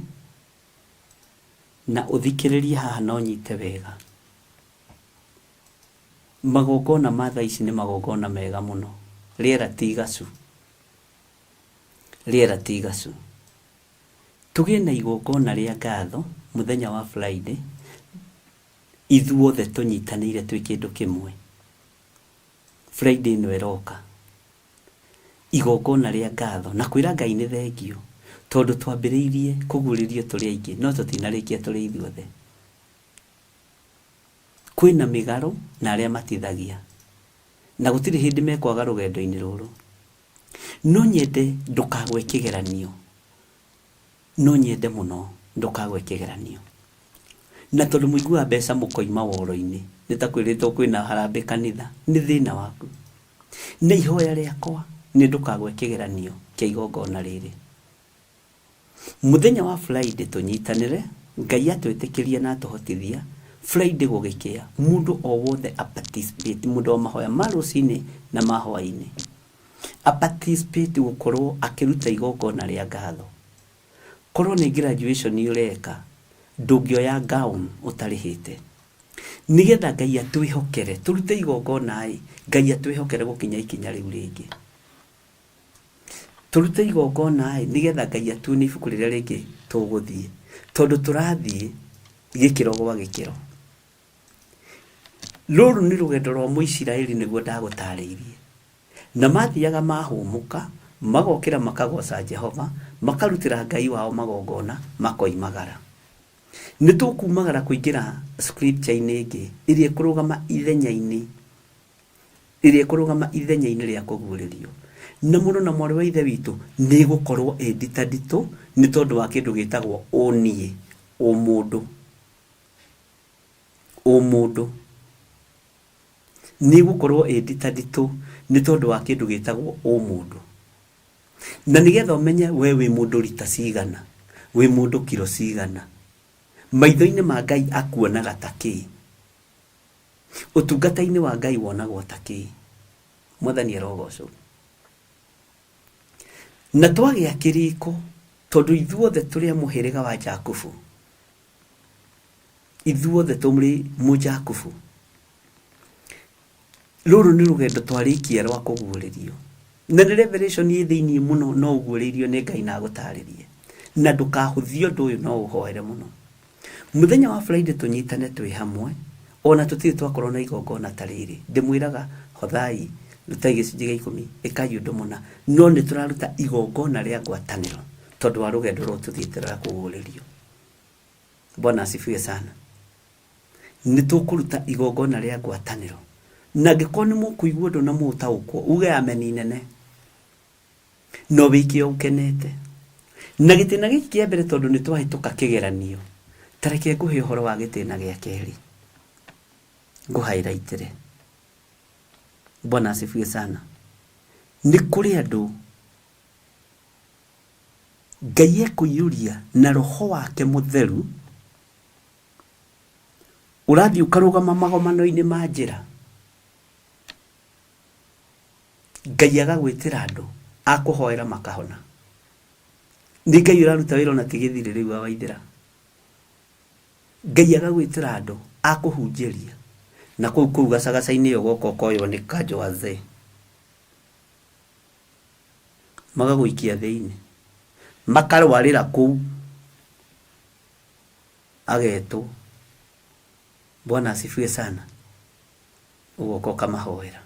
na ũthikĩrĩrie haha na ũnyite wega. Magongona ma thaa ici nĩ magongona mega mũno. Rĩera ti igacu. Rĩera ti igacu. Tũgĩe na igongona rĩa ngatho mũthenya wa Friday, ithuothe tũnyitanĩire twĩ kĩndũ kĩmwe. Friday ĩno ĩroka. Igongona rĩa ngatho na kwĩra Ngai nĩ thengiũ tondũ twambĩrĩirie kũguũrĩrio tũrĩ aingĩ no tũtinarĩkia tũrĩ ithuothe. Kwĩna mĩgarũ na arĩa matithagia na gũtirĩ hĩndĩ mekwaga rũgendo-inĩ rũrũ. No nyende ndũkagwe kĩgeranio. No nyende mũno ndũkagwe kĩgeranio. Na tondũ mũiguaga mbeca mũkoima woro-inĩ, nĩ ta kwĩrĩtwo kwĩna harambĩ kanitha, nĩ thĩna waku. Na ihoya rĩakwa nĩ ndũkagwe kĩgeranio kĩa igongona rĩrĩ. Mũthenya wa Friday tũnyitanĩre, Ngai atwĩtĩkĩria na atũhotithia, Friday gũgĩkĩa, mũndũ o wothe a participate, mũndũ wa mahoya ma rũcinĩ na ma hwainĩ, a participate gũkorwo akĩruta igongona rĩa ngatho. Korwo nĩ graduation ũreka, ndũngĩoya gown ũtarĩhĩte. Nĩgetha Ngai atwĩhokere, tũrute igongona ĩ, Ngai atwĩhokere gũkinya ikinya rĩu rĩngĩ. Tũrute igongona-ĩ, nĩgetha Ngai atuonie ibuku rĩrĩa rĩngĩ tũgũthiĩ, tondũ tũrathiĩ gĩkĩro gwa gĩkĩro. Rũrũ nĩ rũgendo rwa Mũisiraeli nĩguo ndagũtarĩirie. Na mathiaga mahũmũka, magokĩra makagoca Jehova, makarutĩra Ngai wao magongona, makoimagara. Nĩ tũkumagara kũingĩra scripture-inĩ ĩngĩ ĩrĩa ĩkũrũgama ithenya-inĩ ĩrĩa ĩkũrũgama ithenya-inĩ rĩa kũguũrĩrio. Na mũrũ na mwarĩ wa Ithe witũ, nĩ ĩgũkorwo ĩ nditanditũ nĩ tondũ wa kĩndũ gĩtagwo ũniĩ, ũmũndũ. Ũmũndũ. Nĩ ĩgũkorwo ĩ nditanditũ nĩ tondũ wa kĩndũ gĩtagwo ũmũndũ. Na nĩgetha ũmenye we wĩ mũndũ rita cigana, wĩ mũndũ kiro cigana, maitho-inĩ ma Ngai akuonaga ta kĩĩ? Ũtungata-inĩ wa Ngai wonagwo ta kĩĩ? Mwathani arogocwo. Na twagĩa kĩrĩko, tondũ ithuothe tũrĩ a mũhĩrĩga wa Jakubu, ithuothe tũrĩ mũjakubu, rũrũ nĩ rũgendo twarĩkia rwa kũguũrĩrio. Na nĩ revelation ĩ thĩinĩ mũno no ũguũrĩirio nĩ Ngai na agũtarĩrie. Na ndũkahũthie ũndũ ũyũ no ũhoere mũno. Mũthenya wa Friday tũnyitane twĩ hamwe, ona tũtirĩ twakorwo na igongona ta rĩrĩ. Ndĩmwĩraga hothai, rutai gĩcunjĩ gĩa ikũmi, ĩkai ũndũ mũna, no nĩ tũraruta igongona rĩa ngwatanĩro tondũ wa rũgendo rũrũ tũthiĩte rwa kũguũrĩrio. Bwana asifiwe sana. Nĩ tũkũruta igongona rĩa ngwatanĩro. Na angĩkorwo nĩ mũkũigua ũndũ na mũũtaũkwo, uge ameni nene. No wĩke o ũkenete. Na gĩtĩna gĩkĩ kĩa mbere tondũ nĩ twahĩtũka kĩgeranio, ta reke ngũhe ũhoro wa gĩtĩna gĩa kerĩ. Ngũ highlight-ĩre. Bwana asifiwe sana. Nĩ kũrĩ andũ Ngai ekũiyũria na roho wake mũtheru, ũrathiĩ ũkarũgama magomano-inĩ ma njĩra. Ngai agagwĩtĩra andũ a kũhoera makahona. Nĩ Ngai ũraruta wĩra ona ti gĩthirĩ rĩu wa Waithĩra. Ngai agagwĩtĩra andũ a kũhunjĩria na kũu kũu gacagaca-inĩ ũgoka ũkoywo nĩ kanjũ wazee. Magagũikia thĩinĩ. Makarwarĩra kũu agetwo. Bwana asifiwe sana. Ũgoka ũkamahoera.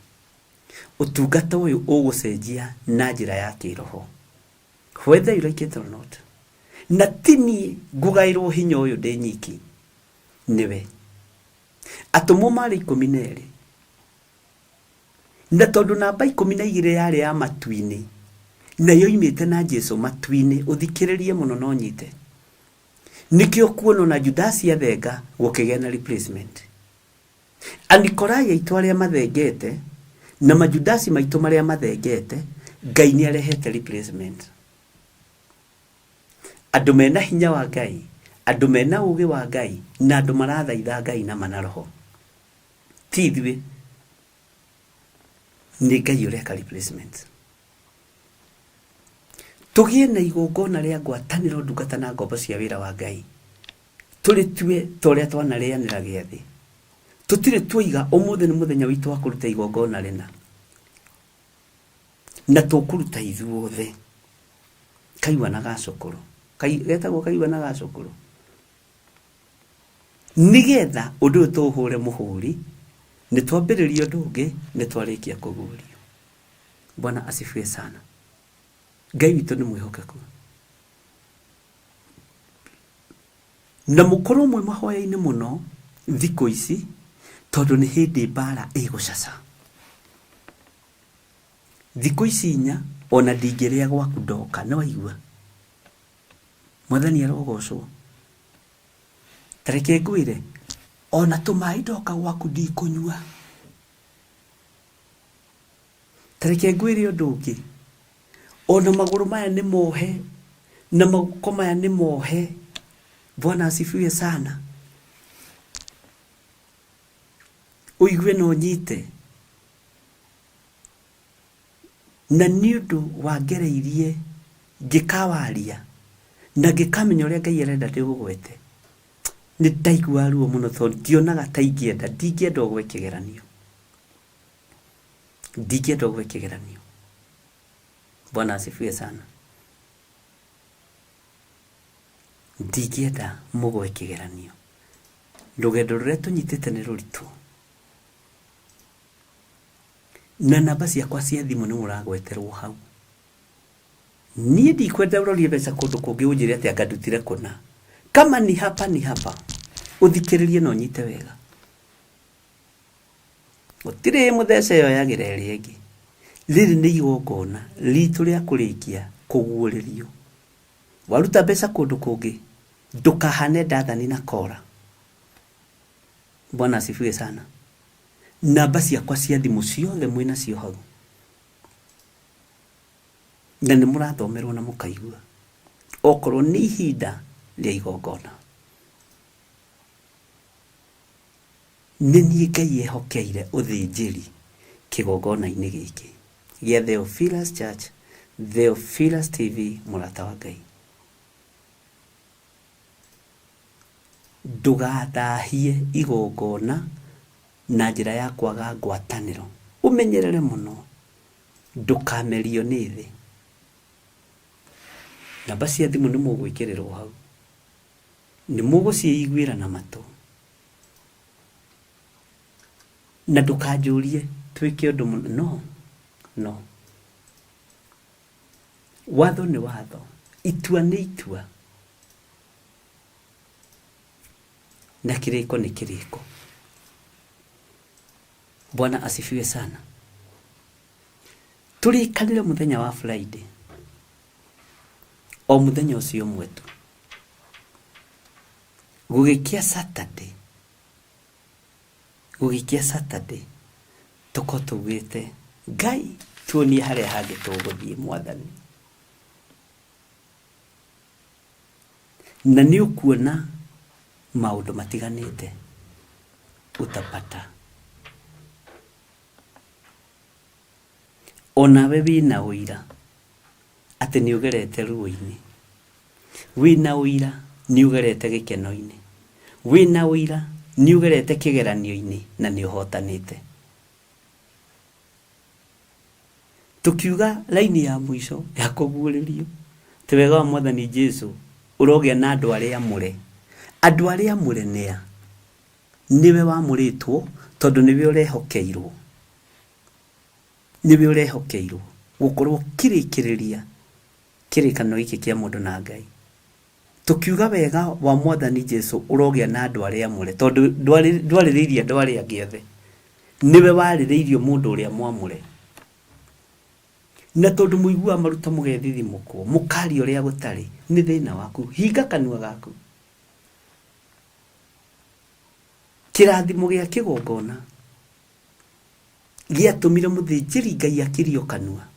Ũtungata ũyũ ũgũcenjia na njĩra ya kĩroho. Whether you like it or not. Na ti niĩ ngũgaĩrwo hinya ũyũ ndĩ nyiki, nĩwe. Atũmwo marĩ 12. Na tondũ namba 12 yarĩ ya matu-inĩ, na yoimĩte na Jesu matu-inĩ, ũthikĩrĩrie mũno na ũnyite. Nĩkĩo kuona ona Judasi athenga gũkĩgĩa na replacement. Anikolai aitũ arĩa mathengete na majudasi maitũ marĩa mathengete, Ngai nĩ arehete replacement. Andũ mena hinya wa Ngai, Andũ mena ũgĩ wa Ngai na andũ marathaitha Ngai na mana roho. Ti ithuĩ, nĩ Ngai ũreka replacement. Tũgĩe na igongona rĩa ngwatanĩro ndungata na ngombo cia wĩra wa Ngai. Tũrĩtue ta ũrĩa twanarĩanĩra gĩathĩ. Tũtirĩ tuoiga ũmũthĩ nĩ mũthenya witũ wa kũruta igongona rĩna. Na tũkũruta ithuothe. Kaigua na gacũkũrũ. Getagwo kaigua na gacũkũrũ. Nĩgetha ũndũ ũyũ tũũhũre mũhũri, nĩ twambĩrĩria ũndũ ũngĩ, nĩ twarĩkia kũguũrio. Bwana asifiwe sana. Ngai witũ nĩ mwĩhokeku. Na mũkorwo mwĩ mahoya-inĩ mũno thikũ ici, tondũ nĩ hĩndĩ mbara ĩgũcaca. Thikũ ici inya, ona ndingĩrĩa gwaku ndoka, nĩ waigua? Mwathani arogocwo. Ta reke ngwĩre, ona tũmaĩ ndoka gwaku ndikũnyua. Ta reke ngwĩre ũndũ ũngĩ, ona magũrũ maya nĩ mohe, na moko maya nĩ mohe. Bwana asifiwe sana. Ũigue na ũnyite. Na nĩ ũndũ wangereirie ngĩkawaria na ngĩkamenya ũrĩa Ngai arenda ndĩũgwete, nĩ ndaiguaga ruo mũno tondũ ndionaga ta ingĩenda, ndingĩenda ũgwe kĩgeranio. Ndingĩenda ũgwe kĩgeranio. Bwana asifiwe sana. Ndingĩenda mũgwe kĩgeranio. Rũgendo rũrĩa tũnyitĩte nĩ rũritũ. Na namba ciakwa cia thimũ nĩ mũragweterwo hau. Niĩ ndikwenda ũrorie mbeca kũndũ kũngĩ ũnjĩre atĩ anga ndutire kũna. Kama ni hapa ni hapa. Ũthikĩrĩrie na ũnyite wega. Gũtirĩ mũthece yoyagĩra ĩrĩa ĩngĩ. Rĩrĩ nĩ igongona ritũ rĩa kũrĩkia kũguũrĩrio. Waruta mbeca kũndũ kũngĩ, ndũkahane Dathani na Kora. Bwana asifiwe sana. Namba ciakwa cia thimũ ciothe mwĩnacio hau. Na nĩ mũrathomerwo na mũkaigua. Okorwo nĩ ihinda rĩa igongona. Nĩ niĩ Ngai ehokeire ũthĩnjĩri kĩgongona-inĩ gĩkĩ gĩa Theophilus Church, Theophilus TV, mũrata wa Ngai. Ndũgathahie igongona na njĩra ya kwaga ngwatanĩro. Ũmenyerere mũno ndũkamerio nĩ thĩ. Namba cia thimũ nĩ mũgwĩkĩrĩrwo hau. Nĩ mũgũciĩiguĩra na matũ. Na ndũkanjũrie twĩke ũndũ mũna. No, no. Watho nĩ watho. Itua nĩ itua. Na kĩrĩko nĩ kĩrĩko. Bwana asifiwe sana. Tũrĩkanĩre mũthenya wa Friday. O mũthenya ũcio ũmwe tu. Gũgĩkĩa Saturday. Gũgĩkĩa Saturday. Tũkorwo tugĩte Ngai tuonie harĩa hangĩ tũgũthiĩ Mwathani. Na nĩ ũkuona maũndũ matiganĩte utapata. Onawe wĩna ũira atĩ nĩ ũgerete ruo-inĩ. Wĩna ũira nĩ ũgerete gĩkeno-inĩ. Wĩna ũira nĩ ũgerete kĩgeranio-inĩ na nĩ ũhotanĩte. Tũkiuga raini ya mũico ya kũguũrĩrio ti wega wa Mwathani Jesu ũrogĩa na andũ arĩa amũre. Andũ arĩa amũre nĩa? Nĩwe wamũrĩtwo tondũ nĩwe ũrehokeirwo. Nĩwe ũrehokeirwo gũkorwo ũkĩrĩkĩrĩria kĩrĩkanĩro gĩkĩ kĩa mũndũ na Ngai. Tũkiuga wega wa Mwathani Jesu ũrogĩa na andũ arĩa amũre tondũ ndwarĩrĩirie andũ arĩa angĩ othe. Nĩwe warĩrĩirio mũndũ ũrĩa mwamũre. Na tondũ mũiguaga maruta mũgethithimũkwo, mũkaria ũrĩa gũtarĩ, nĩ thĩna waku. Hinga kanua gaku. Kĩrathimo gĩa kĩgongona gĩatũmire mũthĩnjĩri Ngai akirio kanua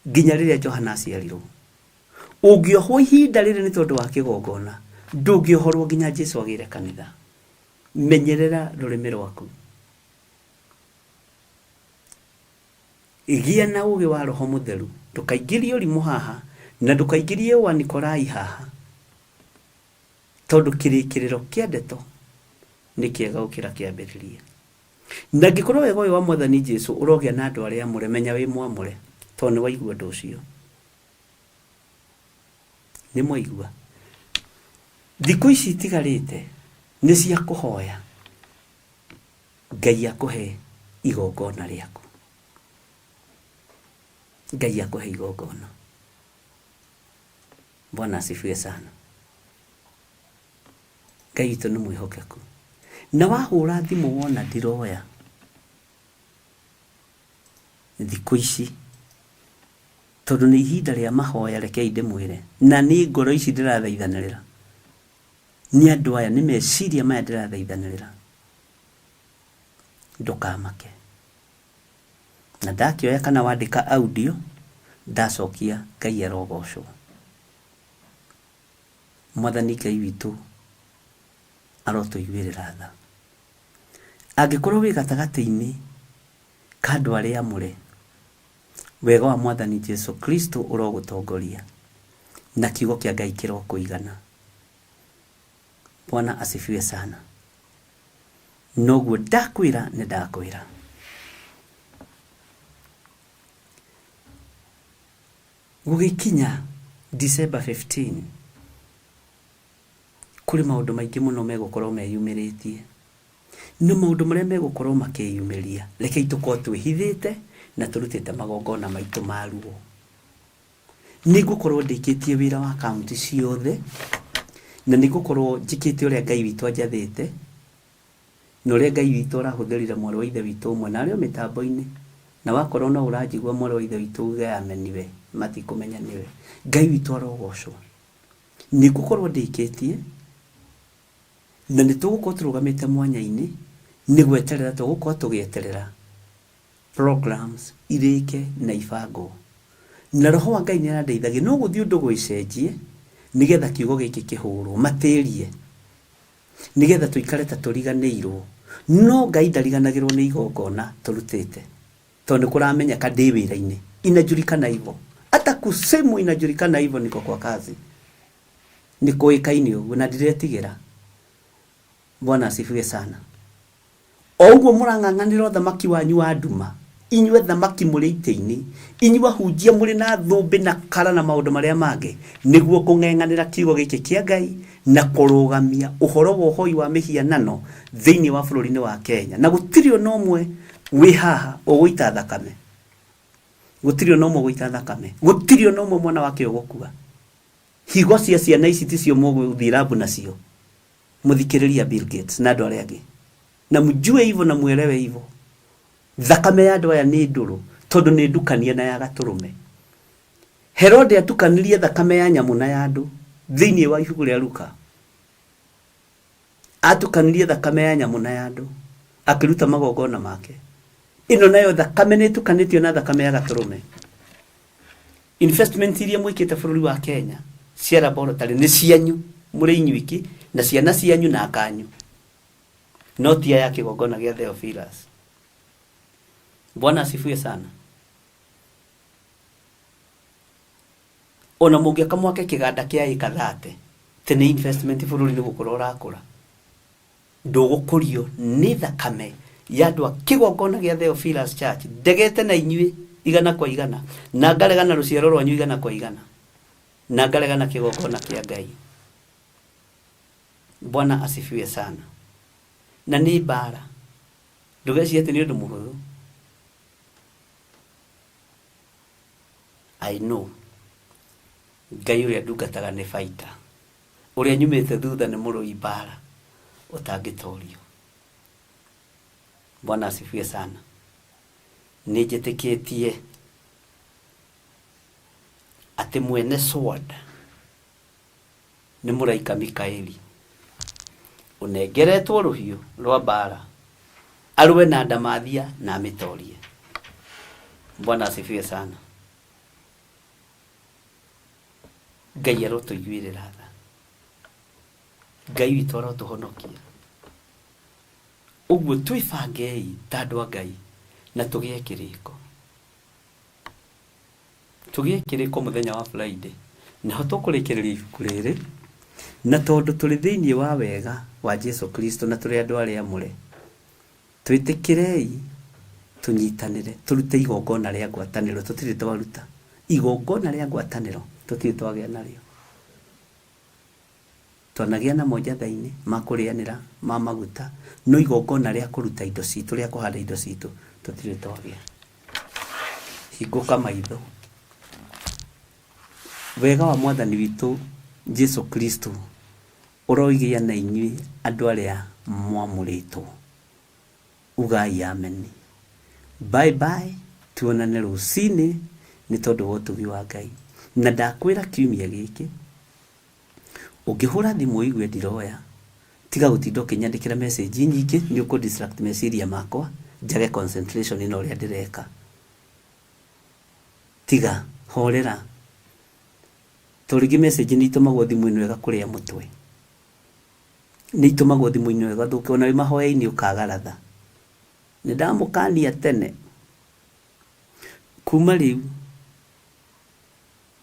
nginya rĩrĩa Johana aciarirwo. Ũngĩohwo ihinda rĩrĩ nĩ tondũ wa kĩgongona, Ndũngĩohorwo nginya Jesu agĩre kanitha. Menyerera rũrĩmĩ rwaku. Gĩa na ũgĩ wa Roho Mũtheru. Ndũkaingĩrie ũrimũ haha na ndũkaingĩrie ũanikorai haha, tondũ kĩrĩkĩrĩro kĩa ndeto nĩ kĩega gũkĩra kĩambĩrĩria. Na angĩkorwo wega ũyũ wa Mwathani Jesu ũrogĩa na andũ arĩa amũre, menya wĩ mwamũre, tondũ nĩ waigua ũndũ ũcio. Nĩ mwaigua? Thikũ ici itigarĩte nĩ cia kũhoya Ngai akũhe igongona rĩaku. Ngai akũhe igongona. Bwana asifiwe sana. Ngai witũ nĩ mwĩhokeku. Na wahũra thimũ wona ndiroya thikũ ici, tondũ nĩ ihinda rĩa mahoya, rekei ndĩmwĩre, na nĩ ngoro ici ndĩrathaithanĩrĩra, nĩ andũ aya, nĩ meciria maya ndĩrathaithanĩrĩra, ndũkamake. Na ndakĩoya kana wandĩka audio, ndacokia Ngai arogocwo. Mwathani Ngai witũ arotũiguĩrĩra tha. Angĩkorwo wĩ gatagatĩ-inĩ ka andũ arĩa amũre, wega wa Mwathani Jesu Kristo ũrogũtongoria, na kiugo kĩa Ngai kĩrokũigana. Bwana asifiwe sana. Noguo ndakwĩra nĩ ndakwĩra. Gũgĩkinya December 15, kũrĩ maũndũ maingĩ mũno megũkorwo meyumĩrĩtie. Na maũndũ marĩa megũkorwo makĩyumĩria, rekei tũkorwo twĩhithĩte na tũrutĩte magongona maitũ ma ruo. Nĩ ngũkorwo ndĩkĩtie wĩra wa kaunti ciothe, na nĩ ngũkorwo njĩkĩte ũrĩa Ngai witũ anjathĩte, na ũrĩa Ngai witũ arahũthĩrire mwarĩ wa Ithe witũ ũmwe, na arĩ o mĩtambo-inĩ, na wakorwo no ũranjigua mwarĩ wa Ithe witũ uge amen we, matikũmenya nĩwe. Ngai witũ arogocwo. Nĩ ngũkorwo ndĩkĩtie, na nĩ tũgũkorwo tũrũgamĩte mwanya-inĩ, nĩ gweterera tũgũkorwo tũgĩeterera programs irĩke na ibangwo. Na Roho wa Ngai nĩ arandeithagia, no gũthiĩ ũndũ gwĩcenjie, nĩgetha kiugo gĩkĩ kĩhũrwo, matĩrie, nĩgetha tũikare ta tũriganĩirwo. No Ngai ndariganagĩrwo nĩ igongona tũrutĩte, tondũ nĩ kũramenyeka ndĩ wĩra-inĩ. Inajulikana hivyo. Hata kusimu inajulikana hivyo niko kwa kazi. Nĩ kũĩkaine ũguo na ndiretigĩra. Bwana asifiwe sana. O ũguo mũrang'ang'anĩra ũthamaki wanyu wa nduma, inyuĩ athamaki mũrĩ itĩ-inĩ, inyuĩ ahunjia mũrĩ na thũmbĩ na kara na maũndũ marĩa mangĩ, nĩguo kũng'eng'anĩra kiugo gĩkĩ kĩa Ngai na kũrũgamia ũhoro wa ũhoi wa mĩhianano thĩinĩ wa bũrũri-inĩ wa Kenya. Na gũtirĩ ona ũmwe wĩ haha ũgũita thakame. Gũtirĩ ona ũmwe ũgũita thakame. Gũtirĩ ona ũmwe mwana wake ũgũkua. Higo cia ciana ici ticio mũgũthiĩ rambu nacio. Mũthikĩrĩria Bill Gates na andũ arĩa angĩ. Na mjue hivyo na mwelewe hivyo. Thakame ya andũ aya nĩ ndũrũ tondũ nĩ ndukanie na ya gatũrũme. Herode atukanirie thakame ya nyamũ na ya andũ thĩinĩ wa ibuku rĩa Luka. Atukanirie thakame ya nyamũ na ya andũ akĩruta magongona make. Ĩno nayo thakame nĩ ĩtukanĩtio na thakame ya gatũrũme. Investment iria mwĩkĩte bũrũri wa Kenya cia laboratory nĩ cianyu mũrĩ inyuiki na ciana cianyu na akanyu, no ti aya kĩgongona gĩa Theophilus. Bwana asifiwe sana. Ona mũngĩaka mwake kĩganda kĩa ĩka thate, tĩ nĩ investment bũrũri nĩ gũkũra ũrakũra. Ndũgũkũrio nĩ thakame ya andũ a kĩgongona gĩa Theophilus Church. Ndegete na inyuĩ igana kwa igana, na ngarega na rũciaro rwanyu igana kwa igana, na ngarega na kĩgongona kĩa Ngai. Bwana asifiwe sana. Na nĩ mbara, ndũgecirie atĩ nĩ ũndũ mũhũthũ. I know Ngai ũrĩa ndungataga nĩ fighter. Ũrĩa nyumĩte thutha nĩ mũrũi mbara ũtangĩtorio. Bwana asifiwe sana. Nĩ njĩtĩkĩtie atĩ mwene sword nĩ mũraika Mikaeli ũnengeretwo rũhiũ rwa mbara arũe na ndamathia na amĩtorie. Bwana asifiwe sana. Ngai arotũiguĩrĩra tha. Ngai witũ arotũhonokia. Ũguo twĩbangei ta andũ a Ngai na tũgĩe kĩrĩko. Tũgĩe kĩrĩko mũthenya wa Friday. Naho tũkũrĩkĩrĩria ibuku rĩrĩ, na tondũ tũrĩ thĩinĩ wa wega wa Jesu Kristo na tũrĩ andũ arĩa amũre, twĩtĩkĩrei tũnyitanĩre, tũrute igongona rĩa ngwatanĩro, tũtirĩ twaruta. Igongona rĩa ngwatanĩro tũtirĩ twagĩa narĩo. Twanagĩa namo njatha-inĩ ma kũrĩanĩra ma maguta, no igongona rĩa kũruta indo citũ, rĩa kũhanda indo citũ, tũtirĩ twagĩa. Hingũka maitho. Wega wa Mwathani witũ Jesu Kristo ũrogĩa na inyuĩ andũ arĩa mwamũrĩtwo. Ugai ameni. Bye bye, tuonane rũcinĩ nĩ tondũ wa ũtugi wa Ngai. Na ndakwĩra kiumia gĩkĩ, Ũngĩhũra thimũ ũigue ndiroya, tiga gũtinda ũkĩnyandĩkĩra message nyingĩ, nĩ ũkũ distract meciria makwa, njage concentration na ũrĩa ndĩreka. Tiga, horera. Tondũ rĩngĩ message nĩ itũmagwo thimũ ĩno ĩgakũrĩa mũtwe. Nĩ itũmagwo thimũ ĩno ĩgathũke, ona wĩ mahoya-inĩ ũkaga ratha. Nĩ ndamũkania tene, kuma rĩu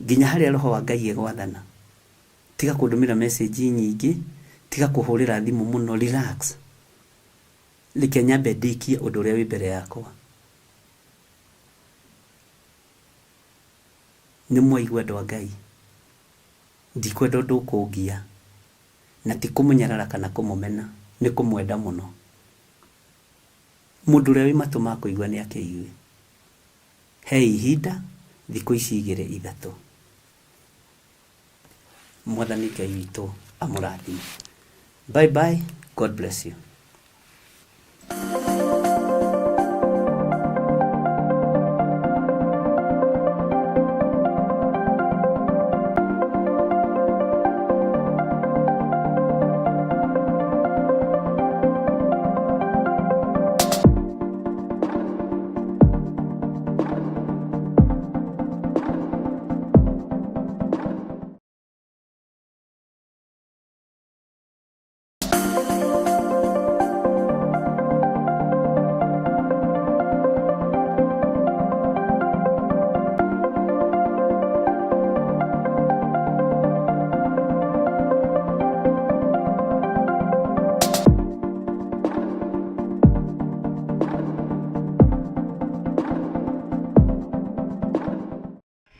Nginya harĩa Roho wa Ngai egwathana. Tiga kũndũmĩra message nyingĩ, tiga kũhũrĩra thimũ mũno, relax. Reke nyambe ndĩkie ũndũ ũrĩa wĩ mbere yakwa. Nĩ mwaigua andũ a Ngai? Ndikwenda ũndũ ũkũngia, na ti kũmũnyarara kana kũmũmena, nĩ kũmwenda mũno. Mũndũ ũrĩa wĩ matũ ma kũigua nĩ akĩigue. Hei ihinda, thikũ ici igĩrĩ ithatũ. Mwathani Ngai witũ amũrathime. Bye bye, God bless you.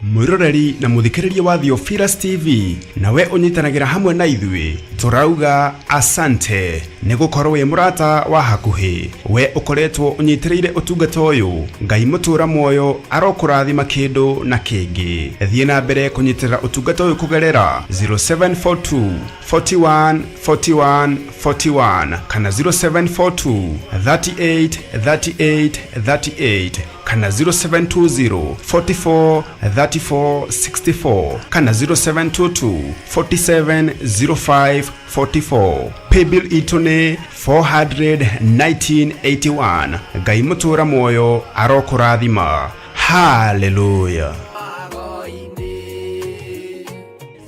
Mwĩroreri na mũthikĩrĩria wa Theophilus TV nawe ũnyitanagĩra hamwe na ithuĩ tũrauga asante nĩ gũkorwo wĩ mũrata wa hakuhĩ we ũkoretwo ũnyitĩrĩire ũtungata ũyũ Ngai mũtũra muoyo arokũrathima kĩndũ na kĩngĩ. Thiĩ na mbere kũnyitĩrĩra ũtungata ũyũ kũgerera 0742 41 41 41 kana 0742 38 38 38 kana 0720 44 34 64 kana 0722 47 05 44. Paybill itũ nĩ 41981. Ngai mũtũra muoyo arokũrathima. Haleluya.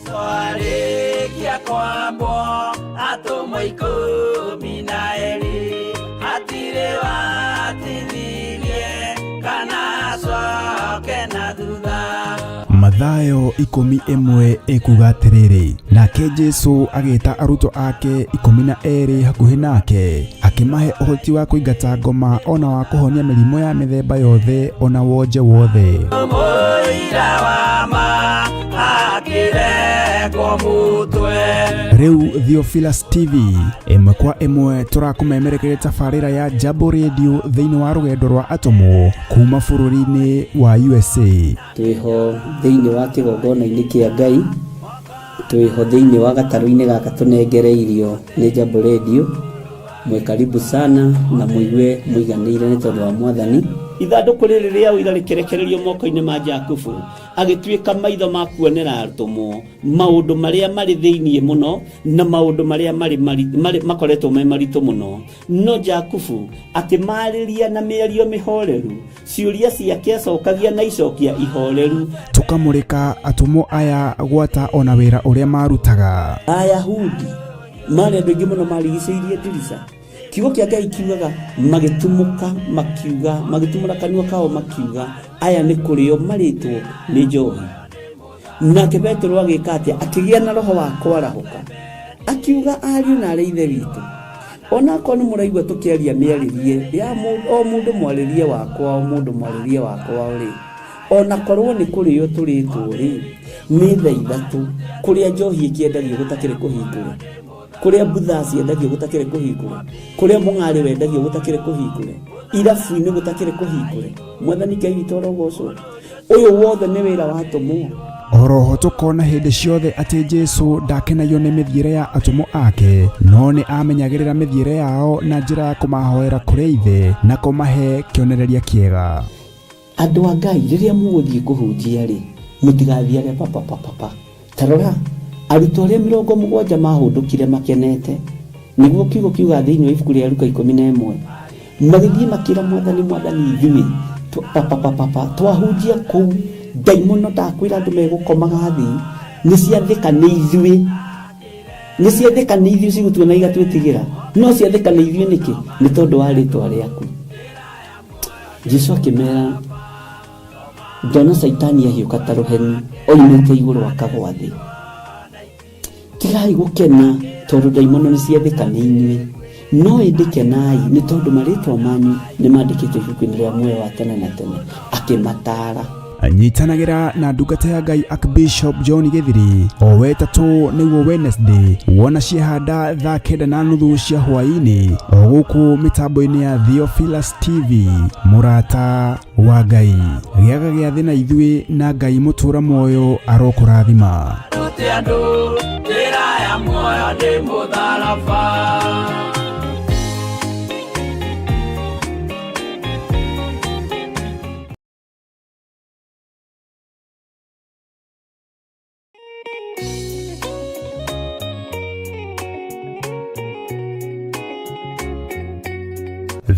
Twarĩkia kwambwo atũmwo 12 hatirĩ watithirie kana acoke na thutha. Mathayo 11 ĩkuga atĩrĩrĩ, nake Jesu agĩta arutwo ake 12 hakuhĩ nake, akĩmahe ũhoti wa kũingata ngoma ona wa kũhonia mĩrimũ ya mĩthemba yothe ona wonje wothe. Mũira wa ma akĩrengwo mũtwe. Rĩu Theophilus TV ĩmwe kwa ĩmwe tũrakũmemerekeria tabarĩra ya Jambo Radio thĩinĩ wa rũgendo rwa atũmwo kuma bũrũri-inĩ wa USA. Twĩho thĩinĩ wa kĩgongona-inĩ kĩa Ngai, twĩho thĩinĩ wa gatarũ-inĩ gaka tũnengereirio nĩ Jambo Radio. Mwĩ karibu sana na mũigue mũiganĩire nĩ tondũ wa Mwathani. Ithandũkũ rĩrĩ rĩa ũira rĩkĩrekererio moko-inĩ ma Jakubu, agĩtuĩka maitho ma kuonera atũmwo maũndũ marĩa marĩ thĩinĩ mũno na maũndũ marĩa marĩ, marĩ, marĩ, makoretwo me maritũ mũno. No Jakubu akĩmaarĩria na mĩario mĩhoreru, ciũria ciake acokagia na icokia ihoreru. Tũkamũrĩka atũmwo aya gwata ona wĩra ũrĩa marutaga. Ayahudi Marĩ andũ aingĩ mũno marigicĩirie ndirica. Kiugo kĩa Ngai kiugaga magĩtumũka makiuga, magĩtumũra kanua kao makiuga, aya nĩ kũrĩo marĩtwo nĩ njohi. Nake Petero agĩka atĩa? Akĩgĩa na roho wa kwarahũka, akiuga, ariũ na arĩ ithe witũ, onakorwo nĩ mũraigua tũkĩaria mĩarĩrie ya o mũndũ mwarĩrie wakwa, o mũndũ mwarĩrie wakwa rĩ, onakorwo nĩ kũrĩo tũrĩtwo rĩ, nĩ thaa ithatũ, kũrĩa njohi ĩkĩendagio gũtakĩrĩ kũhingũre, kũrĩa mbutha ciendagio gũtakĩrĩ kũhingũre, kũrĩa mũng'arĩ wendagio gũtakĩrĩ kũhingũre, irabu-inĩ gũtakĩrĩ kũhingũre. Mwathani Ngai witũ arogocwo. Ũyũ wothe nĩ wĩra wa atũmwo. Oroho tũkona hĩndĩ ciothe atĩ Jesu ndakenagio nĩ mĩthiĩre ya atũmwo ake, no nĩ amenyagĩrĩra mĩthiĩre yao na njĩra ya kũmahoera kũrĩ Ithe na kũmahe kĩonereria kĩega. Andũ a Ngai, rĩrĩa mũgũthiĩ kũhunjia-rĩ, mũtigathiage papapapapa. Ta rora, arutwo arĩa 70 maahũndũkire makenete, nĩguo kiugo kiugaga thĩinĩ wa ibuku rĩa Luka 11, magĩthiĩ makĩra Mwathani, Mwathani, ithuĩ papapapapa twahunjia kũu, ndaimono ndakwĩra andũ megũkomaga thĩ, nĩ ciathĩka nĩ ithuĩ, nĩ ciathĩka nĩ ithuĩ cigũtuona igatwĩtigĩra, no ciathĩka nĩ ithuĩ nĩkĩ? Nĩ tondũ wa rĩtwa rĩaku. Jesu akĩmera, ndona Caitani ahiũka ta rũheni oimĩte igũrũ akagwa thĩ. Tigai gũkena tondũ ndaimono nĩ ciathĩka nĩ inyuĩ, no ĩndĩ kenai nĩ tondũ marĩtwa manyu nĩ mandĩkĩtwo ibuku-inĩ rĩa muoyo wa tene na tene. Akĩmataara. Nyitanagĩra na ndungata ya Ngai Archbishop John Gĩthiri o wetatũ nĩguo Wednesday, wona ciehanda thaa 9:30 cia hwaĩ-inĩ o gũkũ mĩtambo-inĩ ya Theophilus TV. Mũrata wa Ngai, gĩaga gĩathĩ na ithuĩ, na Ngai mũtũra muoyo arokũrathima. Rute andũ njĩra ya muoyo ndĩ mũtharaba.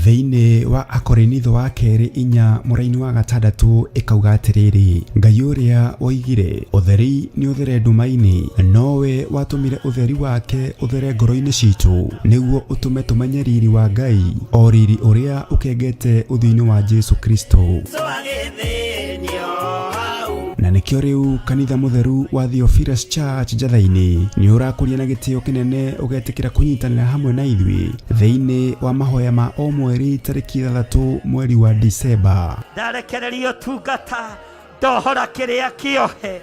Thĩinĩ wa Akorinitho wa kerĩ 4 mũraini wa 6 ĩkauga atĩrĩrĩ, Ngai ũrĩa woigire ũtheri nĩ ũthere nduma-inĩ, nowe watũmire ũtheri wake ũthere ngoro-inĩ citũ, nĩguo ũtũme tũmenye riri wa Ngai, o riri ũrĩa ũkengete ũthiũ-inĩ wa Jesu Kristo. Na nĩkĩo rĩu kanitha mũtheru wa Theophilus Church Njatha-inĩ nĩ ũrakũria na gĩtĩo kĩnene ũgetĩkĩra kũnyitanĩra hamwe na ithuĩ thĩinĩ wa mahoya ma o mweri tarĩki 6 mweri wa Disemba. Ndarekereria ũtungata, ndohora kĩrĩa kĩohe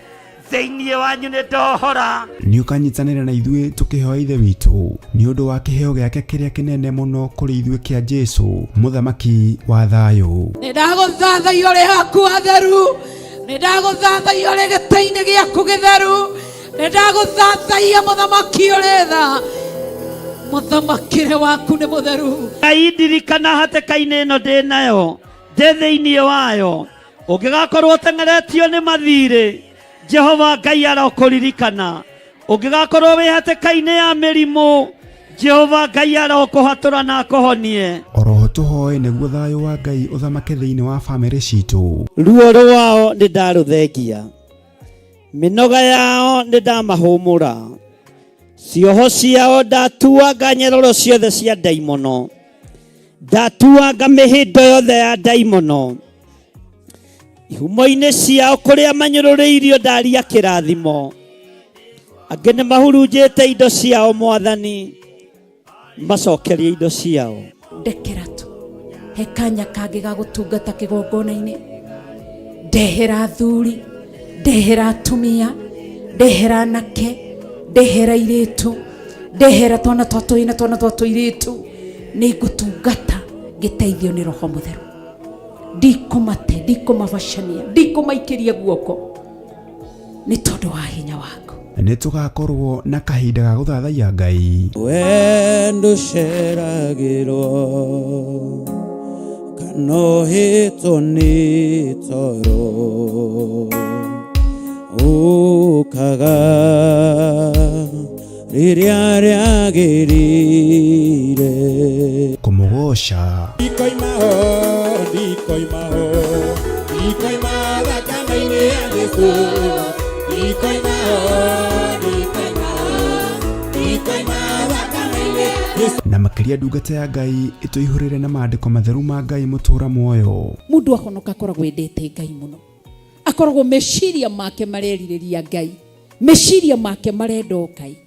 thĩinĩ wanyu, nĩ ndohora. Nĩ ũkanyitanĩra na ithuĩ tũkĩhoya Ithe witũ nĩ ũndũ wa kĩheo gĩake kĩrĩa kĩnene mũno kũrĩ ithuĩ kĩa Jesu, mũthamaki wa thayũ. Nĩ ndagũthathaiya ũrĩ haku hatheru, nĩ ndagũthathaiya ũrĩ gĩtĩ-inĩ gĩaku gĩtheru, nĩ ndagũthathaiya mũthamaki ũrĩ tha, mũthamakĩre waku nĩ mũtheru. Ngai ndirikana hatĩka-inĩ ĩno ndĩ nayo, ndĩ thĩinĩ wayo, ũngĩgakorwo ũteng'eretio nĩ mathirĩ, Jehova Ngai arokũririkana. Ũngĩgakorwo wĩ hatĩka-inĩ ya mĩrimũ, Jehova Ngai arokũhatũra na akũhonie. Oroho tũhoe nĩguo thayũ wa Ngai ũthamake thĩinĩ wa bamĩrĩ citũ. Ruo rwao nĩ ndarũthengia, mĩnoga yao nĩ ndamahũmũra, cioho ciao ndatuanga nyororo ciothe cia ndaimono, ndatuanga mĩhĩndo yothe ya ndaimono, ihumo-inĩ ciao kũrĩa manyũrũrĩirio ndaria kĩrathimo, angĩ nĩ mahurunjĩte indo ciao, Mwathani macokerie indo ciao. Ndekera tu he kanya kangĩ ga gũtungata kĩgongona-inĩ, ndehera athuri, ndehera atumia, ndehera anake, ndehera airĩtu, ndehera twana twa tũhĩĩ na twana twa tũirĩtu, nĩ ngũtungata ngĩteithio nĩ Roho Mũtheru. Ndikũmate, ndikũmabacania, ndikũmaikĩria guoko nĩ tondũ wa hinya waku. Nĩ tũgakorwo na kahinda ga gũthathaiya Ngai. Wendo ũceragĩrwo kana ũhĩtwo nĩ toro, ũkaga rĩrĩa rĩagĩrĩire. Kũmũgoca. Ndikoima ho, ndikoima ho, ndikoima thakame-inĩ ya Jesũ. Ndikoima ho, ndikoima ho, ndikoima. Na makĩria ndungata ya Ngai ĩtũihũrĩre na maandĩko matheru ma Ngai mũtũra muoyo. Mundu ahonoka akoragwo endete Ngai muno, akoragwo meciria make marerirĩria Ngai, meciria make marenda o Ngai.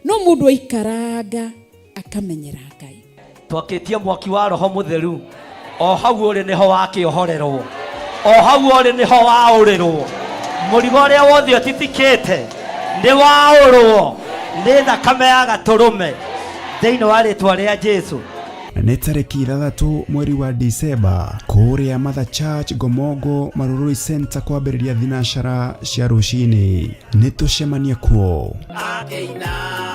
No mundu aikaranga akamenyera Ngai. Twakĩtie mwaki wa roho mũtheru o hau ũrĩ nĩho wakĩohorerwo, o hau ũrĩ nĩho waũrĩrwo. Mũrigo ũrĩa wothe ũtitikĩte nĩ waũrwo nĩ thakame ya gatũrũme thĩinĩ wa rĩtwa rĩa Jesu. Nĩ tarĩki 6 mweri wa Dicemba kũrĩa Mother Church Ngomongo Marurui Center kwambĩrĩria thinacara cia rũcinĩ. Nĩ tũcemanie kuo. Akĩina.